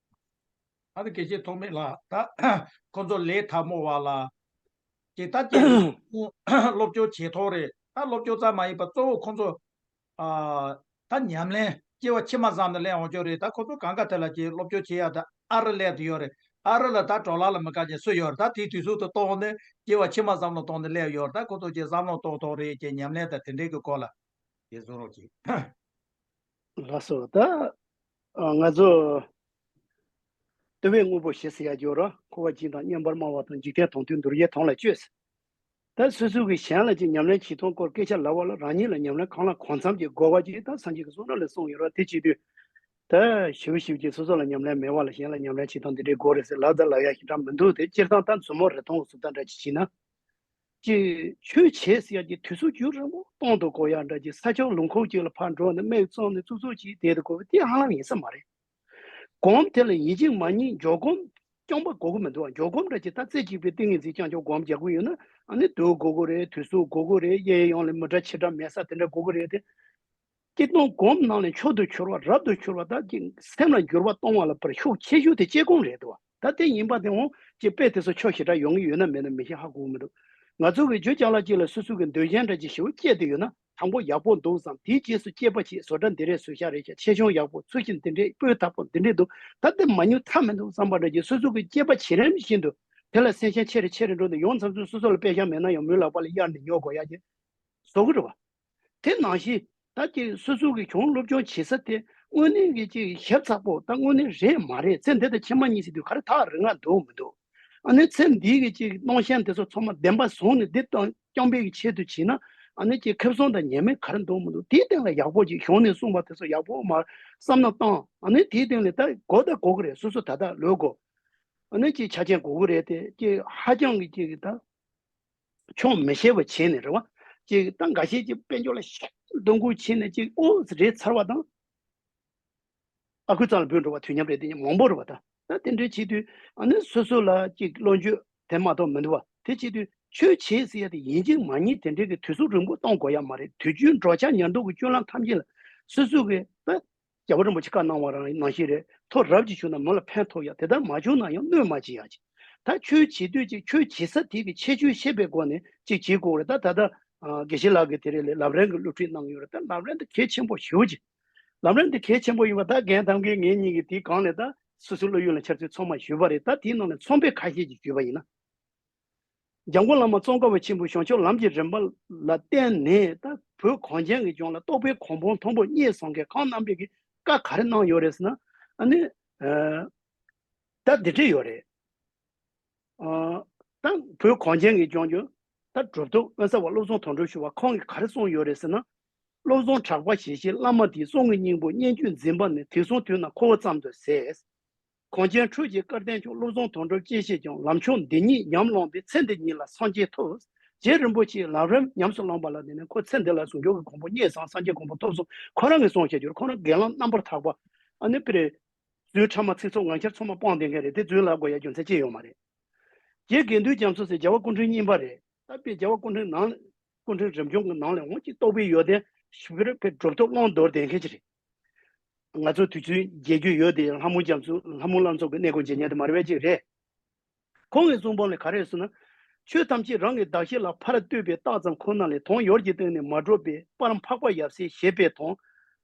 ཨ་ནི་དགེ་བཤེས་ཐོགས་མེད་ལགས། ད་ཁོ་ཚོ་ལས་དལ་མོ་བ་ལ་ཅིག་ད་ཅིག་སློབ་སྦྱོང་བྱེད་ཐོག་རེད། ད་སློབ་སྦྱོང་ཙམ་མ་ཡིན་པ་གཙོ་བོ་ཁོ་ཚོ་ཨ་ད་ཉམས་ལེན་སྐྱེ་བ་ཕྱི་མ་ཙམ་ལ་སླེབས་འོང་ཆོག་རེད། ད་ཁོ་ཚོ་གང་ག་དེ་ལ་ཅིག་སློབ་སྦྱོང་བྱེད་ཡ་ད་ཨ་རི་སླེབས་དུ་ཡོད་རེད། ཨ་རི་ལ་ད་བྲོ་ལ་ལ་མི་དགའ་ཅིག་སུ་ཡོད་རེད། ད་དེའི་དུས་ཚོད་དུ་གཏོང་ནས་སྐྱེ་བ་ཕྱི་མ་ཙམ་ལ་གཏོང་ནས་སླེབས་ཡོད་རེད། ད་ཁོ་ཚོ་ཅིག་བསམ་བློ་གཏོང་ཐོག་རེད་ཅིག་ཉམས་ལེན་དང་དེ་འདྲའི་གི་སྐོར་ལ་ཅིག་གསུང་རོགས་གྱིས། ལགས་སོ། ད་ང་ཚོ་ལྟེ་བའི་དངོས་པོ་ཞེས་ཟེར་ཡ་ཡོད་ར། འཁོར་བ་འཇིག་དང་མཉམ་པར་སྨྲ་བ་དང་། འཇིག་རྟེན་དོན་མཐུན་འདུལ་བའི་དོན་ལ་སྤྱོད་ཟེར། ད་སོ་སོ་གི་གཞན་ལ་ཅིག་ཉམས་ལེན་བྱེད་སྟངས་སྐོར་སྐད་ཆ་ལབ་པ་ལ་རང་ཉིད་ལ་ཉམས་ལེན་གང་ལ་གང་འཚམ་ཅིག་དགོས་པ་ཅིག་ད་སངས་རྒྱས་ཀྱི་གསུང་རབ་ལ་གསུངས་ཡོད་ར། དེ་བྱེད་དུས་ད་ཞིབ་ཞིབ་ཅིག་སོ་སོ་ལ་ཉམས་ལེན་མེད་པ་ལ་གཞན་ལ་ཉམས་ལེན་བྱེད་སྟངས་འདི་འདྲའི་དགོས་རེད་ཟེར་ལབ་ད་ལབ་ཡ་ཞེ་དྲག་མི་འདུག་དེ་སྤྱིར་བཏང་ད་མཛུབ་མོ་རེ་སྟོང་ཟུར་ལྟ་འདྲ་ཅིག་བྱས་ན། ཅིག་ཆོས་བྱེད་ཟེར་ཡ་ཅིག་དུས་སུ་རྒྱུན་རིང་པོ་གཏོང་དུ་དགོས་ཡ་འདྲ་ཅིག་ས་ཕྱོགས་ལུང་ཁུག་ཅིག་ལ་ཕར་འགྲོ་ནས་མིག་བཙུམ་ནས་ཙུག་ཙུག་ཅིག་བསྡད་དུ་དགོས་པ་དེ་ཧ་ལམ་ཡིན་ས་མ་རེད། སྒོམ་དེ་ལ་ཡིན་གཅིག་མ་ཉིད་འཇོག་སྒོམ་རྐྱང་པ་དགོས་ཀྱི་མི་འདུག་འཇོག་སྒོམ་འདྲ་ཅིག་ད་རྩེ་གཅིག་པའི་ཏིང་ངེ་འཛིན་རྐྱང་རྐྱང་སྒོམ་རྒྱག་གི་ཡོད་ན་ཨ་ནི་དུས་དགོས་ཀྱི་རེད། དུས་སུ་དགོས་ཀྱི་རེད། གཡས་གཡོན་ལ་མི་འདྲ་ཆེ་འདྲ་མེད་ས་དེ་འདྲ་དགོས་ཀྱི་རེད་དེ། སྐྱེ་སྟོང་སྒོམ་ནང་ལས་མཆོག་ཏུ་གྱུར་པ་རབ་ཏུ་གྱུར་པ་ད་ཅིག་སེམས་ལ་འགྱུར་བ་གཏོང་བ་ལ་བར་ཤུགས་ཆེ་ཤོས་དེ་དཔྱད་སྒོམ་རེད་འདུག་ད་དེ་ཡིན་པ་དེ་འོང་ཅིག་དཔེ་དེ་ཚོ་ཆོ་ཞེ་དྲག་ཡོང་གི་ཡོད་ན་མེད་ན་མི་ཤེས། ཧ་གོ་གི་མི་འདུག་ང་ཚོ་གི་རྒྱུ་ཅག་ལ་ཅིག་ལ་སོ་སོ་གི་འདོད་གཞན་འདྲ་ཅིག་ཞེ་པོ་སྐྱེས་དེ་ཡོད་ན་དང་པོ་ཡག་པོ་འདུག་བསམ། དེའི་རྗེས་སུ་སྐྱེས་པ་ཅིག་བཟོ་གྲྭ་འདི་རེད་བཟོ་ཤ་རེད་ཤག་ཆེ་ཆུང་ཡག་པོ་ཚུལ་ཤིང་འདི་འདྲས་སྤོས་དག་པོ་འདི་འདྲས་འདུག་ད་དེ་མ་ཉོ་ཐབས་མི་འདུག་བསམ་པ་འདྲ་ཅིག་སོ་སོ་གི་སྐྱེས་པ་བྱེད་རིམ་བཞིན་དུ་དེ་ལ་སེམས་ཤ་ཆེ་རེ་ཆེ་རེ་འགྲོ་ནས་ཡོང་མཚམས་སུ་སོ་སོ་ལ་དཔེ་ཤ་མེད་ན་ཡང་མོའི་ལག་པ་ལ་གཡར་ནས་ཉོ་དགོས་ཡ་ཅིག་བཟོ་གི་རེད་བ། དེ་ནང་བཞིན་ད་ཀྱི་སོ་སོ་གི་གཞུང་སློབ་སྦྱོང་བྱེད་ས་དེ་དངོས་གནས་ཀྱི་ཅིག་ཞིབ་ཚགས་པོ་ད་དངོས་གནས་རེད་མ་རེད་ཚེ་འདི་དང་ཕྱི་མ་གཉིས་ཟེར་དུས་ག་རེ་ཐག་རིང་ང་འདུག་མི་འདུག་ཨ་ནི་ཚེ་འདིའི་གི་ཅིག་སྣང་ཞེན་དེ་ཚོ་ཚང་མ་བདེན་པ་བཟུང་ནས་འདི་དང་རྐྱང་པའི་གི་ཆེད་དུ་བྱས་ན། ཨ་ནི་ཅིག་ཁེ་བཟང་དང་ཉེས་མེད་ག་རེ་འདུག་མི་འདུག་དེའི་སྟེང་ལ་ཡག་པོ་ཅིག་གཞུང་ནས་གསུངས་པ་དེ་ཚོ་ཡག་པོ་མར་བསམ་བློ་བཏང་། ཨ་ནི་དེའི་སྟེང་ལ་ད་དགོས་ད་དགོས་གི་རེད། སོ་སོ་ད་ལྟ་ལོས་དགོས། ཨ་ནི་ཅིག་ཆ་རྐྱེན་དགོས་གི་རེད་དེ། ཅིག་ཧ་ཅང་གི་ཅིག་ད་ཆུང་མི་ཤེས་པ་བྱས་ནས་རེད་བ། ཅིག་ད་འགའ་ཤས་ཅིག་དཔལ་འབྱོར་ལ་ཤ་འདོན་དགོས་བྱས་ནས་ཅིག་ཨོ་རེད་ཚར་བ་དང་། ཨ་ཁུ་རྩ་ལ་བུད་འགྲོ་བ་དུས་མཉམ་རེད། དེ་མང་པོ་རེད་བ། ད་ད་དེ་འདྲའི་བྱེད་དུས་ཨ་ནི་སོ་སོ་ལ་ཅིག་བློ་འགྱོད་དེ་མ་གཏོགས་མི་འདུག་བ། དེ་བྱེད་དུས་ཆོས་བྱེད་ཟེར་ཡ་དེ་ཡིན་གཅིག་མ་ཉིད་དེ་འདྲའི་གི་དུས་ཚོད་རིང་པོ་གཏོང་དགོས་ཡ་མ་རེད། དུས་རྒྱུན་འགྲོ་འཆག་ཉལ་འདུག་གི་སྤྱོད་ལམ་ཐམས་ཅད་ལ་སོ་སོ་གི་ད་རྒྱལ་བ་རིན་པོ་ཆེ་བཀའ་གནང་བ་རང་ནང་བཞིན་རེད། ཐོ་རབ་ཅིག་བྱུང་ན་མི་ལ་ཕན་ཐོགས་ཡ། དེ་ལྟར་མ་བྱུང་ན་ཡང་གནོད་མ་བྱེད་ཡ་ཅིག་ད་ཆོས་བྱེད་དུས་ཅིག་ཆོས་བྱེད་ས་དེ་གི་ཁྱད་ཆོས་ཤེས་པའི་སྒོ་ནས་ཅིག་བྱེད་དགོས་རེད། ད་ད་ལྟ་དགེ་བཤེས་ལགས་ཀྱིས་དེ་རིང་ལ་ལམ་རིམ་གྱི་སློབ་ཁྲིད་གནང་ཡོད་རེད། ད་ལམ་རིམ་དེ་གལ་ཆེན་པོ་ཞེ་པོ་ཅིག་ལམ་རིམ་དེ་གལ་ཆེན་པོ་ཡིན་པ་ད་རྒན་དམ་རྒན་ངེད་གཉིས་ཀྱིས་དེའི་སྒང་ལ་ད་སོ་སོའི་སློབ་ཡོན་ལ་འཆར་ཚུལ་ཚང་མ་ཞུས་པ་རེད། ད་དེའི་ནང་ནས་ཚོང་པས་ཁ་ཤས་ཀྱིས་ཞུས་པ་ཡིན་ན། འཇམ་མགོན་བླ་མ་ཙོང་ཁ་པ་ཆེན་པོས་བྱང་ཆུབ་ལམ་གྱི་རིམ་པ་ལ་བརྟེན་ནས་ད་བོད་གངས་ཅན་གྱི་ལྗོངས་ལ་རྟོགས་པའི་གོ་འཕང་མཐོན་པོ་བརྙེས་སོང་མཁན་གང་རྣམ་པས་ཀྱི་བཀའ་ག་རེ་གནང་ཡོད་རེད་ཟེར་ན། ཨ་ནི་ད་འདི་འདྲ་ཡོད་རེད། ད་བོད་གངས་ཅན་གྱི་ལྗོངས་ཀྱི་ད་གྲུབ་ཐོབ་དབེན་ས་པ་བློ་བཟང་དོན་གྲུབ་ཞུ་བ་ཁོང་གིས་ག་རེ་གསུངས་ཡོད་རེད་ཟེར་ན། བློ་བཟང་གྲགས་པ་ཞེས་བྱའི་བླ་མ་དེས་གསུང་གི་སྙིང་པོ་སྙན་བརྒྱུད་འཛིན་པ་ནི་དུས་གསུམ་དུས་ན་ཁོ་བོ་ཙམ་དུ་ཟད། གངས་ཅན་ཁྲོད་ཀྱི་སྐལ་ལྡན་མཆོག་བློ་བཟང་དོན་གྲུབ་ཅེས་བྱས་ཀྱང་ལམ་མཆོག་འདི་ཉིད་ཉམས་བླངས་པས་ཚེ་འདི་ཉིད་ལ་སངས་རྒྱས་ཐོབ། རྗེ་རིན་པོ་ཆེའི་ལམ་རིམ་ཉམས་སུ་བླངས་པ་ལ་བརྟེན་ནས་ཁོ་ཚེ་འདི་ལ་ཟུང་འཇུག་གི་གོ་འཕང་བརྙེས་སོང་། སངས་རྒྱས་གོ་འཕང་ཐོབ་སོང་། ཁོ་རང་གིས་གསུངས་བཞག་རྒྱུར་ཁོ་རང་སྒེར་ལམ་རྣམ་པར་དག་པ། ཨ་ནི་པིར། རྫུན་ཕྲ་མ་ཚིག་རྩུབ་ངག་འཁྱལ་ཚང་མ་སྤངས་བསྡད་མཁན་རེད། དེ་རྫུན་ལབ་དགོས་ཡ་རྒྱུ་མཚན་ཅི་ཡོད་མ་རེད། རྗེ་དགེ་འདུན་རྒྱ་མཚོ་ཟེར་རྒྱལ་བ་སྐུ་ཕྲེང་གཉིས་པ་རེད། ད་དཔེ་རྒྱལ་བ་སྐུ་ཕྲེང་ནང་། སྐུ་ཕྲེང་རིམ་བྱོན་གྱི་ནང་ལ་འོང་ཅིག་རྟོགས་པའི་ཡོན་ཏན་ཞིབ་ཕྲ་བའི་གྲུབ་ཐོབ་བླང་དོར་ལྡན་མཁན་ཅིག་རེད། ང་ཚོ་དུས་ཚོད་རྒྱས་རྒྱུ་ཡོད་དེ། ལྷ་མོ་རྒྱ་མཚོ་ལྷ་མོ་བླ་མཚོ་གི་གནས་སྐོར་མཇལ་མཁན་དེ་མ་རེད་པ་ཅིག་རེད། ཁོང་གིས་གསུངས་པ་ལ་ག་རེ་ཟེར་ན། ཆོས་ཐམས་ཅད་རང་གི་གདགས་གཞི་ལ་ཕར་ལྟོས་པའི་རྟགས་ཙམ་ཁོ་ན་ལས་དོན་ཡོར་གྱི་སྟེང་ནས་མ་གྲུབ་པས་པར་འཕགས་པ་ཡབ་སྲས་ཞེས་པའི་དོན།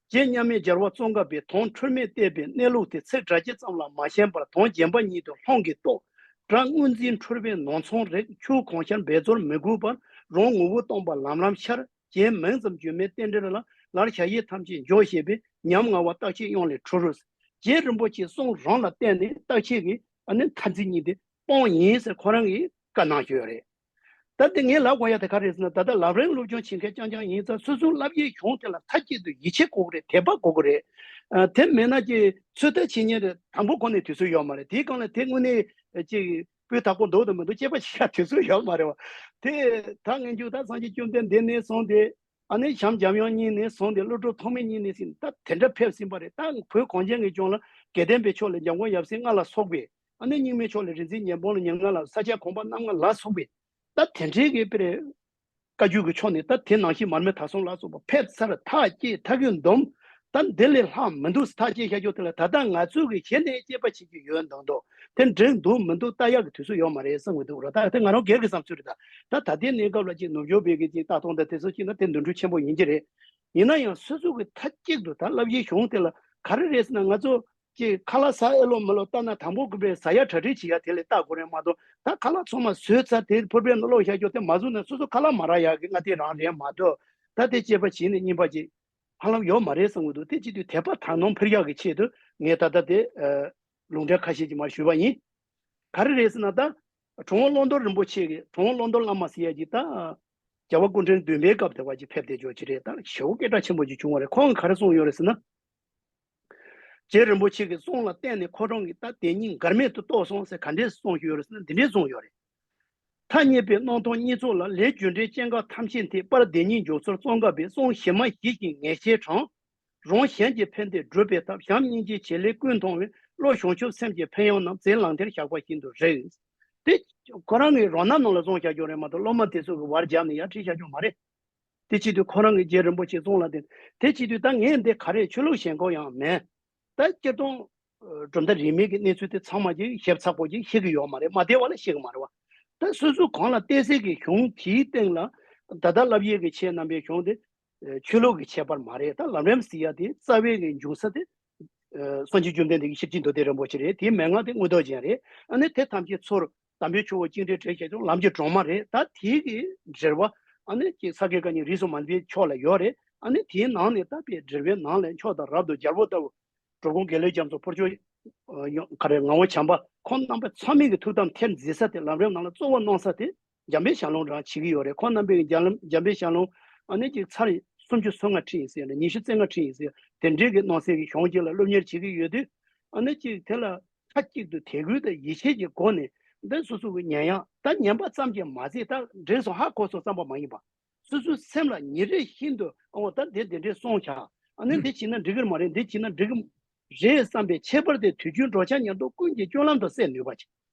རྗེ་མཉམ་མེད་རྒྱལ་བ་ཙོང་ཁ་པས་དོན་འཁྲུལ་མེད་བསྟན་པའི་གནས་ལུགས་དེ་ཚིག་སྒྲ་གཅིག་ཙམ་ལ་མ་ཞེན་པར་དོན་རྗེན་པ་ཉིད་དུ་ལྷུན་གྱིས་རྟོགས། སྒྲ་དངོས་འཛིན་འཁྲུལ་པའི་ནོར་མཚོན་རེག་ཆུ་གང་ཤར་འབད་རྩོལ་མི་དགོས་པར་རང་ངོ་བོ་སྟོང་པ་ལམ་རམ་ཤར། རྗེ་མིང་ཙམ་བརྗོད་མེད་རྟེན་འབྲེལ་ལ། ལར་བྱ་ཡི་ཐམས་ཅད་འཇོག་ཤེས་པས་ཉམ་ང་བ་རྟག་ཆད་ཡོངས་ལས་གྲོལ། རྗེ་རིན་པོ་ཆེའི་གསུང་རང་ལ་བརྟེན་ནས་རྟག་ཆད་ཀྱི་ཨ་ནི་མཐར་འཛིན་གཉིས་དེ་སྤོང་ཡིན་ཟེར་ཁོ་རང་གིས་བཀའ་གནང་ཡོད་རེད། ད་ལྟ་ངས་ལབ་དགོས་ཡ་དེ་ག་རེད་ཟེར་ན། ད་ལྟ་ལམ་རིམ་སློབ་སྦྱོང་བྱེད་མཁན་རྐྱང་རྐྱང་ཡིན་ཙང་སོ་སོའི་བསླབ་ཡའི་གཞུང་དེ་ལ་མཐའ་གཅིག་ཏུ་ཡིད་ཆེས་དགོས་ཀྱི་རེད། དད་པ་དགོས་ཀྱི་རེད། ཨ་དེ་མེད་ན་ཅིག་ཚོད་ལྟ་བྱེད་མཁན་རེད། དང་པོ་གོ་ནས་དུས་ཚོད་ཡོད་མ་རེད། དེའི་སྒང་ལ་དེ་དངོས་གནས་ཅིག་སྤུས་དག་པོ་འདུག་དང་མི་འདུག་དཔྱད་པ་བྱེད་ཡ་དུས་ཚོད་ཡོད་མ་རེད་བ། དེ་ད་ངས་འཇུག་ད་སངས་རྒྱས་བཅོམ་ལྡན་འདས་ནས་བཟུང་སྟེ། ཨ་ནི་བྱམས་འཇམ་དབྱངས་གཉིས་ནས་བཟུང་སྟེ་ཀླུ་སྒྲུབ་ཐོགས་མེད་གཉིས་ནས་ཟིན་ད་དེ་འདྲ་ཕེབས་ཟིན་པ་རེད། ད་བོད་གངས་ཅན་གྱི་ལྗོངས་ལ་དགེ་ལྡན་པའི་ཕྱོགས་ལ་འཇམ་མགོན་ཡབ་སྲས་ལྔ་ལ་སོགས་པའི། ཨ་ནི་རྙིང་མའི་ཕྱོགས་ལ་རིག་འཛིན་ཉན་ཕུན་ལ་ཉེར་ལྔ་ལ་ས་སྐྱ་གོང་མ་རྣམ་ལྔ་ལ་སོགས་པའི། ད་དེ་འདྲའི་གི་པིར། བཀའ་བརྒྱུད་ཀྱི་ཕྱོགས་ནས་ད་དེ་ནང་བཞིན་མར་མེ་མཐའ་སྲུང་ལ་སོགས་པ་ཕེབས་ཚར། ཐག་བཅད་ཐག་གིས་འདོམས། ད་འདི་ལས་ལྷག་མི་འདུག་ཐག་བཅད་བཞག་རྒྱུ་དེ་ལ་ད་ལྟ་ང་ཚོས་ཀྱི་གཞི་ནས་དཔྱད་པ་བྱེད་ཀྱི་ཡོད་མདོག་མདོག་དེ་འགྲིག་འདུག་མི་འདུག་ལྟ་ཡག་གི་དུས་ཚོད་ཡོད་མ་རེད་བསམ་གྱི་འདུག་ར། ད་དེ་ང་རང་སྒེར་གྱི་བསམ་ཚུལ་རེད། ད་ད་ལྟའི་གནས་སྐབས་ལ་ཅིག་ནུབ་ཕྱོགས་པའི་གི་ཅིག་ལྟ་སྟངས་དང་དེ་ཚོ་ཅིག་ན་དེ་འདུ་འགྲོ་ཆེན་པོ་ཡིན་གྱི་རེད། ཡིན་ན་ཡང་སོ་སོ་གི་མཐའ་གཅིག་ཏུ་ད་བསླབ་གཞིའི་གཞུང་དེ་ལ་ག་རེ་རེད་ཟེར་ན། ང་ཚོ་ཅིག་ཁ་ལག་ཟ་ཨེ་ལོ་མི་ལོ་ལྟ་ན་དང་པོ་གི་པིར་ཟ་ཡ་གྲ་སྒྲིག་བྱེད་ཡ་དེ་ལས་ལྟ་དགོས་རེད་མ་གཏོགས། ད་ཁ་ལག་ཚང་མ་ཟོས་ཚར་དེ་ཕོར་པའི་ནང་བླུགས་བཞག་རྒྱུ་དེ་མ་བཟོས་ན་སོ་སོ་ཁ་ལག་མ་རག་ཡ་གི་ང་དེ་རང་རེད་མ་གཏོགས། ད་དེ་དཔྱད་པ་བྱས་ནས་རྙིང་པ་ཅིག་ཧ་ལམ་ཡོད་མ་རེད་བསམ་གྱི་འདུག་དེ་བྱེད་དུས་དད་པ་དག་སྣང་འཕེལ་ཡག་གི་ཆེད་དུ་ངས་ད་ལྟ་དེ་ཨ་ལུང་འདྲེན་ཁ་ཤས་ཅིག་མར་ཞུས་པ་ཡིན། ག་རེ་རེད་ཟེར་ན། ད་གྲུབ་དབང་བླང་དོར་རིན་པོ་ཆེ་གི་གྲུབ་དབང་བླང་དོར་བླ་མ་ཟེར་ཡ་ཅིག་ད་རྒྱལ་བ་སྐུ་ཕྲེང་བདུན་པའི་སྐབས་དེ་བ་ཅིག་ཕེབས་བསྡད་ཆོག་ཅིག་རེད། ད་ཞེ་པོ་སྐད་གྲགས་ཆེན་པོ་ཅིག་བྱུང་བ་རེད། ཁོང་གིས་ག་རེ་གསུངས་ཡོད་རེད་ཟེར་ན། རྗེ་རིན་པོ་ཆེ་གི་གསུང་ལ་བརྟེན་ནས་ཁོ་རང་གིས་ད་དེ་ཉིད་འགལ་མེད་དུ་རྟོགས་སོང་ཟེར་ག་འདྲས་གསུངས་ཡོད་རེད་ཟེར་ན་འདི་འདྲས་གསུངས་ཡོད་རེད། ཐ་སྙད་པའི་སྣང་སྟོང་གཉིས་ཚོགས་ལ། ལས་རྒྱུ་འབྲས་སྐྱེ་འགག་ཐམས་ཅད་མཐས། པར་དེ་ཉིད་འཇོག་ཚུལ་ཙོང་ཁ་པའི། གསུང་ཞིབ་མ་ཞི་ཞིང་ངེས་ཤེས་དྲང་། རང་གཞན་གྱི་ཕན་བདེ་བསྒྲུབ་པའི་ཐབས། བྱམས་སྙིང་རྗེའི་བྱེད་ལས་ཀུན་མཐོང་བའི། བློ་བྱང་ཆུབ་སེམས་ཀྱི་ཕན་ཡོན་རྣམས། རྩལ་ལག་མཐིལ་ཞགས་པ་བཞིན་དུ་རེག་དེ་ཁོ་རང་གི་རང་སྣང་ནང་ལ་བཟུང་བཞག་རྒྱུ་རེད་མ་གཏོགས་སློབ་མ་དེ་ཚོ་གི་བར་སྦྱར་ནས་ཡར་ཁྲིད་བཞག་རྒྱུ་མ་རེད། དེ་བྱེད་དུས་ཁོ་རང་གི་རྗེ་རིན་པོ་ཆེ་གསུང་ལ་བརྟེན། དེ་བྱེད་དུས་ད་ངས་འདི་ག་རེ་ཆོས་ལུགས་ཞེན་ཁོག་ཡང་མེད། ད་སྤྱིར་བཏང་གྲུབ་མཐའ་རིས་མེད་ཀྱི་གནས་ཚུལ་དེ་ཚང་མ་ཅིག་ཞིབ་ཚགས་པོ་ཅིག་ཤེས་ཀྱི་ཡོད་མ་རེད། མ་བདེ་བ་ལ་ཤེས་ཀྱི་མ་རེད་བ། ད་སོ་སོ་གང་ལ་བལྟས་ཚད་ཀྱི་གཞུང་དེའི་སྟེང་ལ་ད་ལྟ་བསླབ་ཡས་ཀྱི་ཆེད་རྣམ་པའི་གཞུང་དེ་ཆོས་ལུགས་ཀྱི་ཁྱད་པར་མ་རེད། ད་ལམ་རིམ་ཟེར་ཡ་དེ་རྩ་བའི་གི་འཇུག་ས་དེ་སངས་རྒྱས་བཅོམ་ལྡན་འདས་ཀྱི་ཤེར་ཕྱིན་མདོ་སྡེ་རིན་པོ་ཆེ་རེད། དེའི་མན་ངག་དེ་མངོན་རྟོགས་རྒྱན་རེད། ཨ་ནི་དེ་ཐམས་ཅད་ཚུར་དམ་པའི་ཆོས་འཁོར་བཅིངས་འགྲོལ་བྲལ་བྱས་ཀྱང་ལམ་གྱི་སྒྲོན་མ་རེད། ད་དེའི་གི་འགྲེལ་བ་ཨ་ནི་ཅིག་ས་དགེ་བཀའ་རྙིང་རིས་སུ་མ་ཆད་པའི་ཕྱོགས་ལ་ཡོད་རེད། ཨ་ནི་དེའི་ནང་ནས་ད་དཔེ་འགྲེལ་པའི་ནང་ལ་མཆོག་དང་རབ་ཏུ་རྒྱལ་པོ་ལྟ་བུ་འབྲོབ་དགོན་དགེ་ལེགས་རྒྱ་མཚོ་ཕུར་ལྕོག་ ཨ་ཡོ་ག་རེ་ངག་དབང་བྱམས་པ་ཁོང་རྣམ་པ་ཚང་མས་ཀྱི་ཐུགས་དམ་ཐེར་འཛིན་ས་དེ་ལམ་རིམ་ནང་ལ་གཙོ་བོ་གནང་ས་དེ་འཇམ་དཔལ་ཞལ་ལུང་རང་བྱེད་ཀྱི་ཡོད་རེད། ཁོང་རྣམ་པས་ཀྱི་འཇམ་ལམ་འཇམ་དཔལ་ཞལ་ལུང་ཨ་ནི་ཅིག་ཚར་སུམ་ཅུ་སོ་ལྔ་ཁྲིད་ཡིན་ཟེར་ནས་ཉི་ཤུ་རྩ་ལྔ་ཁྲིད་ཡིན་ཟེར་དེ་འདྲའི་གི་གནང་སའི་གི་གཞུང་ཅིག་ལ་སློབ་གཉེར་བྱེད་ཀྱི་ཡོད་དུས། ཨ་ནི་ཅིག་དེ་ལ་མཐའ་གཅིག་ཏུ་དད་གུས་དང་ཡིད་ཆེས་ཀྱི་སྒོ་ནས་འདི་སོ་སོ་གི་ཉན་ཡག་ད་ཉན་པ་ཙམ་གྱིས་མ་ཟད། ད་འགྲིག་སོང་ཧ་གོ་སོང་བསམ་པ་མ་ཡིན་པ། སོ་སོའི་སེམས་ལ་ཉིན་རེ་བཞིན་དུ་ཨོ་ད་འདི་འདི་འདྲས་སོང་བྱ། ཨ་ནི་འདི་བྱས་ན་འགྲིག་གི་མ་རེད། འདི་བྱས་ན་འགྲིག་གི་རེད་བསམ་པའི་ཁྱད་པར་དེ་དུས་རྒྱུན་འགྲོ་འཆག་ཉལ་འདུག་ཀུན་གྱི་སྤྱོད་ལམ་དུ་སེལ་ནུས་པ་བྱེད།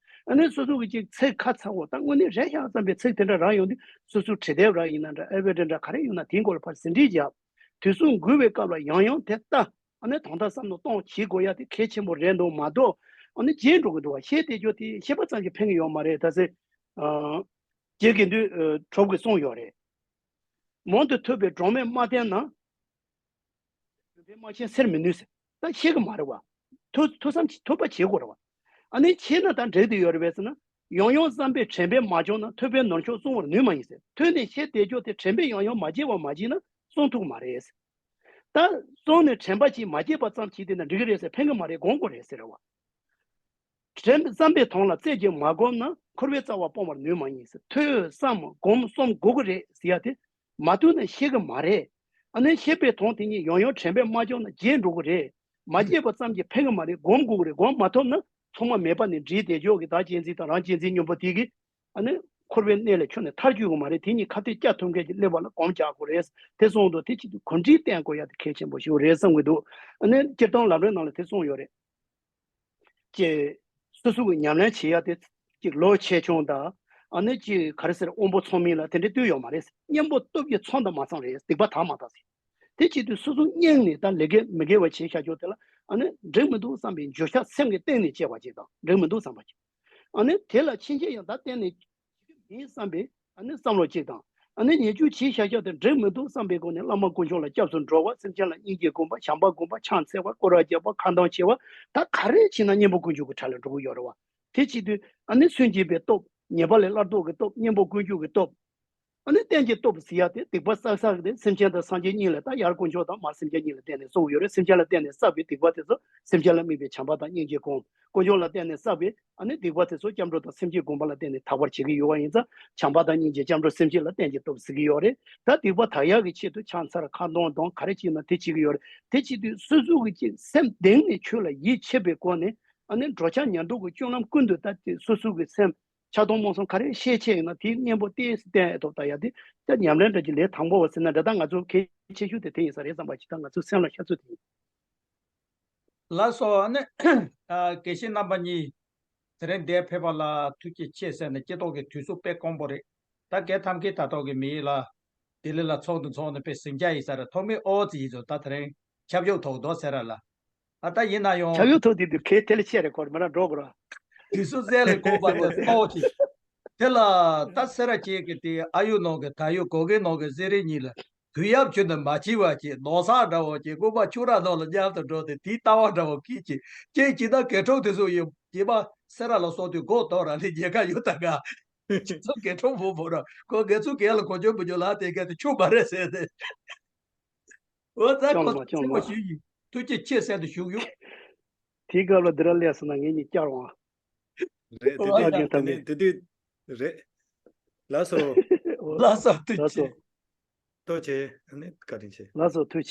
ཨ་ནི་སོ་སོ་གི་ཅིག་ཚིག་ཁ་ཚ་བོ་ད་དངོས་གནས་རེད་ཤག་བསམ་པའི་ཚིག་དེ་འདྲ་རང་ཡོང་དུས་སོ་སོའི་བྲིས་དེབ་རང་ཡིན་ན་འདྲ། ཨེ་ཝེ་འདྲ་འདྲ་ག་རེ་ཡོང་ན་དེའི་སྐོར་ལ་ཕར་ཟིན་བྲིས་བརྒྱབ། དུས་གསུམ་འགུལ་བའི་སྐབས་ལ་ཡང་ཡང་དེ་ལྟ། ཨ་ནི་དོན་དག་བསམ་བློ་གཏོང་བྱེད་དགོས་ཡ་དེ་གལ་ཆེན་པོ་རེད་འདུག་མ་གཏོགས། ཨ་ནི་བརྗེད་འགྲོ་གི་འདུག་བ། བཤད་བསྡད་རྒྱུ་དེ་བཤད་པ་ཙམ་གྱིས་ཕན་གི་ཡོད་མ་རེད། ད་ཚེ་ཨ་རྗེ་དགེ་འདུན་ཨ་གྲུབ་ཀྱིས་གསུངས་ཡོད་རེད། མང་དུ་ཐོས་པའི་སྒྲོན་མེ་མ་བསྟེན་ན། སྒྲོན་མེ་མ་ཆེན་སེལ་མི་ནུས་ཟེར། ད་ཤེས་གི་མ་རེད་བ། ཐོས་ཐོས་བསམ་ཐོས་པ་བྱེད་དགོས་རེད་བ། ཨ་ནི་བྱས་ན་ད་འགྲིག་དུ་ཡོད་རེད་པས་ཟེར་ན། ཡང་ཡང་བསམ་པས་དྲན་པས་མ་བསྐྱངས་ན། ཐོས་པས་ནོར་མཆོག་བསྲུང་བར་ནུས་མ་ཡིན་ཟེར། ཐོས་ནས་བཤད་བསྡད་རྒྱུ་དེ་དྲན་པས་ཡང་ཡང་མ་བརྗེད་པ་མ་བྱས་ན་བསྲུང་ཐུབ་མ་རེད་ཟེར། ད་བསྲུངས་ནས་དྲན་པ་གྱིས་མ་བརྗེད་པ་ཙམ་གྱིས་དེ་ན་འགྲིག་གི་རེད་ཟེར། ཕན་གི་མ་རེད། སྒོམ་དགོས་རེད་ཟེར་བ། དྲན་བསམ་པའི་དོན་ལ་རྩེ་གཅིག་མ་བསྒོམས་ན། འཁོར་བའི་རྩ་བ་སྤོང་བར་ནུས་མ་ཡིན་ཟེར། ཐོས་བསམ་སྒོམ་གསུམ་དགོས་ཀྱི་རེད་ཟེར་ཡ་དེ་མ་ཐུག་ན་ཤེས་གི་མ་རེད། ཨ་ནི་ཤེས་པའི་དོན་དེ་ཉིད་ཡང་ཡང་དྲན་པས་མ་བསྐྱངས་ན་བརྗེད་འགྲོ་གི་རེད། མ་བརྗེད་པ་ཙམ་གྱིས་ཕན་གི་མ་རེད། སྒོམ་དགོས་ཀྱི་རེད། སྒོམ་མ་ཐུབ་ན་མཚུངས་པ་མེད་པ་ནས་འདྲིས་བསྡད་ཆོག་གི། བདག་གཅེས་འཛིན་དང་རང་གཅེས་འཛིན་གཉིས་པོ་དེ་གིས་ཨ་ནི་འཁོར་བའི་གནས་ལས་ཁྱོན་ནས་ཐར་རྒྱུ་ཡོད་མ་རེད། དེ་གཉིས་ཁ་གཏད་བཅག་ཐུབ་མཁན་གྱི་སླེབས་པ་ལ་སྒོམ་རྒྱག་དགོས་རེད། དེ་གསུངས་འདུག་དེ་བྱེད་དུས་གོམས་འདྲིས་བསྟེན་དགོས་ཡ་དེ་གལ་ཆེན་པོ་ཞིག་རེད་བསམ་གྱི་འདུག་ཨ་ནི་སྤྱིར་བཏང་ལམ་རིམ་ནང་ལ་དེ་གསུངས་ཡོད་རེད། ཀྱི་སོ་སོ་གི་ཉམས་ལེན་བྱེད་ཡ་དེ་ཅིག་ལོ་ཆེ་ཆུང་དང་། ཨ་ནི་ཅིག་ག་རེ་ཟེར། དབང་པོ་ཚང་མིན་ལ་དེ་འདྲའི་ལྟོས་ཡོད་མ་རེད། གཉེན་པོ་སྟོབས་ཀྱིས་ཚང་དང་མ་ཚང་རེད། སྡིག་པ་དག་མ་དག་ཟེར། དེ་བྱེད་དུས་སོ་སོ་སྙིང་ནས་ད་ལས་ཀའི་མི་དགེ་བ་བྱེད་བཞག་ཆོག་དེ་ལ་ཨ་ནི་འགྲིག་མི་འདུག་བསམ་པའི་འགྱོད་བཤགས་སེམས་ཀྱི་གཏིང་ནས་སྐྱེ་བ་ཅིག་དང་། འགྲིག་མི་འདུག་བསམ་པ་ཅིག་ཨ་ནི་དེ་ལ་ཕྱིན་ཆད་ཡང་ད་གཏན་ནས་བྱེད་ཀྱི་མིན་བསམ་པའི་ཨ་ནི་བསམ་བློ་གཅིག་དང་། ཨ་ནི་ཉེས་སྤྱོད་བྱེད་བཞག་བཞག་དེ་འགྲིག་མི་འདུག་བསམ་པའི་སྒོ་ནས་བླ་མ་དཀོན་མཆོག་ལ་སྐྱབས་སུ་འགྲོ་བ། སེམས་ཅན་ལ་སྙིང་རྗེ་བསྒོམ་པ། བྱམས་པ་བསྒོམ་པ། ཕྱག་འཚལ་བ། སྐོར་ར་རྒྱབ་པ། ཁ་འདོན་བྱེད་པ། ད་ག་རེ་བྱེད་ན་གཉེན་པོ་དཀོན་མཆོག་གི་གྲལ་ལ་འགྲོ་གི་ཡོད་རེད་བ། དེ་བྱེད་དུས་ཨ་ནི་སུན་འབྱིན་པའི་སྟོབས། ཉེས་པ་ལས་སླར་ལྡོག་གི་སྟོབས། གཉེན་པོ་དཀོན་མཆོག་གི་སྟོབས། ཨ་ནི་རྟེན་གྱི་སྟོབས་ཟེར་ཡ་དེ་སྡིག་པ་བསགས་བསགས་ཀྱི་དེ་སེམས་ཅན་དང་སངས་རྒྱས་གཉིས་ལ། ད་ཡར་དཀོན་མཆོག་དང་མར་སེམས་ཅན་གཉིས་ལ་བརྟེན་ནས་བསགས་ཡོད་རེད། སེམས་ཅན་ལ་བརྟེན་ནས་བསགས་པའི་སྡིག་པ་དེ་ཚོ་སེམས་ཅན་ལ་དམིགས་པའི་བྱམས་པ་དང་སྙིང་རྗེ་སྒོམ། དཀོན་མཆོག་ལ་བརྟེན་ནས་བསགས་པའི་ཨ་ནི་སྡིག་པ་དེ་ཚོ་སྐྱབས་འགྲོ་དང་སེམས་བསྐྱེད་སྒོམ་པ་ལ་བརྟེན་ནས་དག་པར་བྱེད་ཀྱི་ཡོད་པ་ཡིན་ཙང་། བྱམས་པ་དང་སྙིང་རྗེ་སྐྱབས་འགྲོ་སེམས་བསྐྱེད་ལ་རྟེན་གྱི་སྟོབས་ཟེར་གྱི་ཡོད་རེད། ད་སྡིག་པ་དག་ཡག་གི་ཆེད་དུ་ཕྱག་འཚལ་ཁ་འདོན་དང་ག་རེ་བྱེད་ན་དེ་བྱེད་ཀྱི་ཡོད་རེད། དེ་བྱེད་དུས་སོ་སོ་གི་ཅིག་སེམས་གཏིང་ནས་ཆོས་ལ་ཡིད་ཆེས་པའི་སྒོ་ནས་ཨ་ནི་འགྲོ་འཆག་ཉལ་འདུག་གི་སྤྱོད་ལམ་ཀུན་ཏུ་ད་དེ་སོ་སོ་གི་སེམས་ཆགས་སྡང་རྨོངས་གསུམ་ག་རེ་ཤས་ཆེ་ཡིན་ན་དེའི་གཉེན་པོ་ཏོག་ཙམ་བསྟེན་ཐུབ་ད་ཡ་དེ། ད་ཉམས་ལེན་འདྲ་གྱི་ལས་དང་པོ་བ་ཟེར་ན་འདྲ། ད་ང་ཚོ་གལ་ཆེ་ཤོས་དེ་དེ་ཡིན་ས་རེད་བསམ་པ་ཅིག་ད་ང་ཚོའི་སེམས་ལ་ཤར་ཚུལ་དེ་ཡིན། ལགས་སོ། ཨ་ནི་ཨ་དགེ་བཤེས་རྣམ་པ་གཉིས་དེ་རིང་འདིར་ཕེབས་པ་ལ་ཐུགས་རྗེ་ཆེ་ཟེར་ནས་སྐྱེ་ཐོག་གི་དུས་སུ་དཔེ་དཀོན་པོ་རེད། ད་གལ་ཐམས་ཅད་ད་ཐོག་གི་མི་ཡིས་ལ་ལྡི་ལི་ལ་ཚོགས་འདུ་འཚོགས་ནས་དཔེ་ཟིང་ཆ་ཡིན་ས་རེད། ཐོག་མའི་ཨོ་ཙི་ཡིན་ཚོ་ད་དེ་རིང་ཆབ་ཡོག་ཐོག་རྡོ་ཟེར་ར་ལ། ཨ་ད་ཡིན་ན་ཡང་། ཆབ་ཡོག་ཐོག་དེ་དུས་གལ་དེ་ལས་ཆེ་རེད། ཁོར་མི་ར་འགྲོ་དགོས་ར། དུས་སུ་ཟས་ལས་འགོར་བ་དེ་ཏོག་ཅིག་དེ་ལ་ད་སེ་ར་བྱེས་ཀྱི་དེ་ཨ་ཡུ་ནང་གི་ད་ཡུ་གོ་གེ་ནང་གི་ཟས་རིགས་གཉིས་ལ་དུས་ཡབ་ཁྱོན་ནས་མ་བྱིས་པ་ཅིག་ནོར་ས་འདྲ་བོ་ཅིག་རྐུན་མ་ཆུ་ར་ནང་ལ་མཉམ་དུ་འགྲོ་དེ་དེའི་ལྟ་བ་འདྲ་བོ་སྐྱེས་ཅིག་ཅིག་ཅིག་ད་དགེ་ཕྲུག་དེ་ཚོ་ཡིན་རྗེས་མ་སེ་ར་ལ་སོང་དུས་སྒོ་ཐོག་ར་ལས་ཉེ་ཁ་ཡོད་ད་ག་ཚོ་དགེ་ཕྲུག་བུ་བུ་ར་ཁོ་དགེ་ཚུལ་གྱི་ལ་གོ་ཆོད་མི་འཇོག་ལ་དེ་ག་དེ་ཆུ་མ་རེད་ཟེར་ཏེ། འོ་ད་ཁོ་ཚོ་ཚེ་མ་ཞུ་ཡིན། ཐུགས་རྗེ་ཆེ་ཟེར་དུ་ཞུགས་ཡོད། དེའི་སྐབས་ལ་འདི་ར་སླེབས་སོང་ན་ངེད་གཉིས་བསྐྱར་འོང་། རེད། དེ་དུས་ཨ་རྒན་ཐམས་ཅད། དེ་དུས་རེད། ལགས་སོ། ལགས་སོ། ཐུགས་རྗེ་ཆེ། ལགས་སོ། ཐུགས་རྗེ་ཆེ། ཨ་ནི་བཀའ་དྲིན་ཆེ། ལགས་སོ། ཐུགས་རྗེ་ཆེ།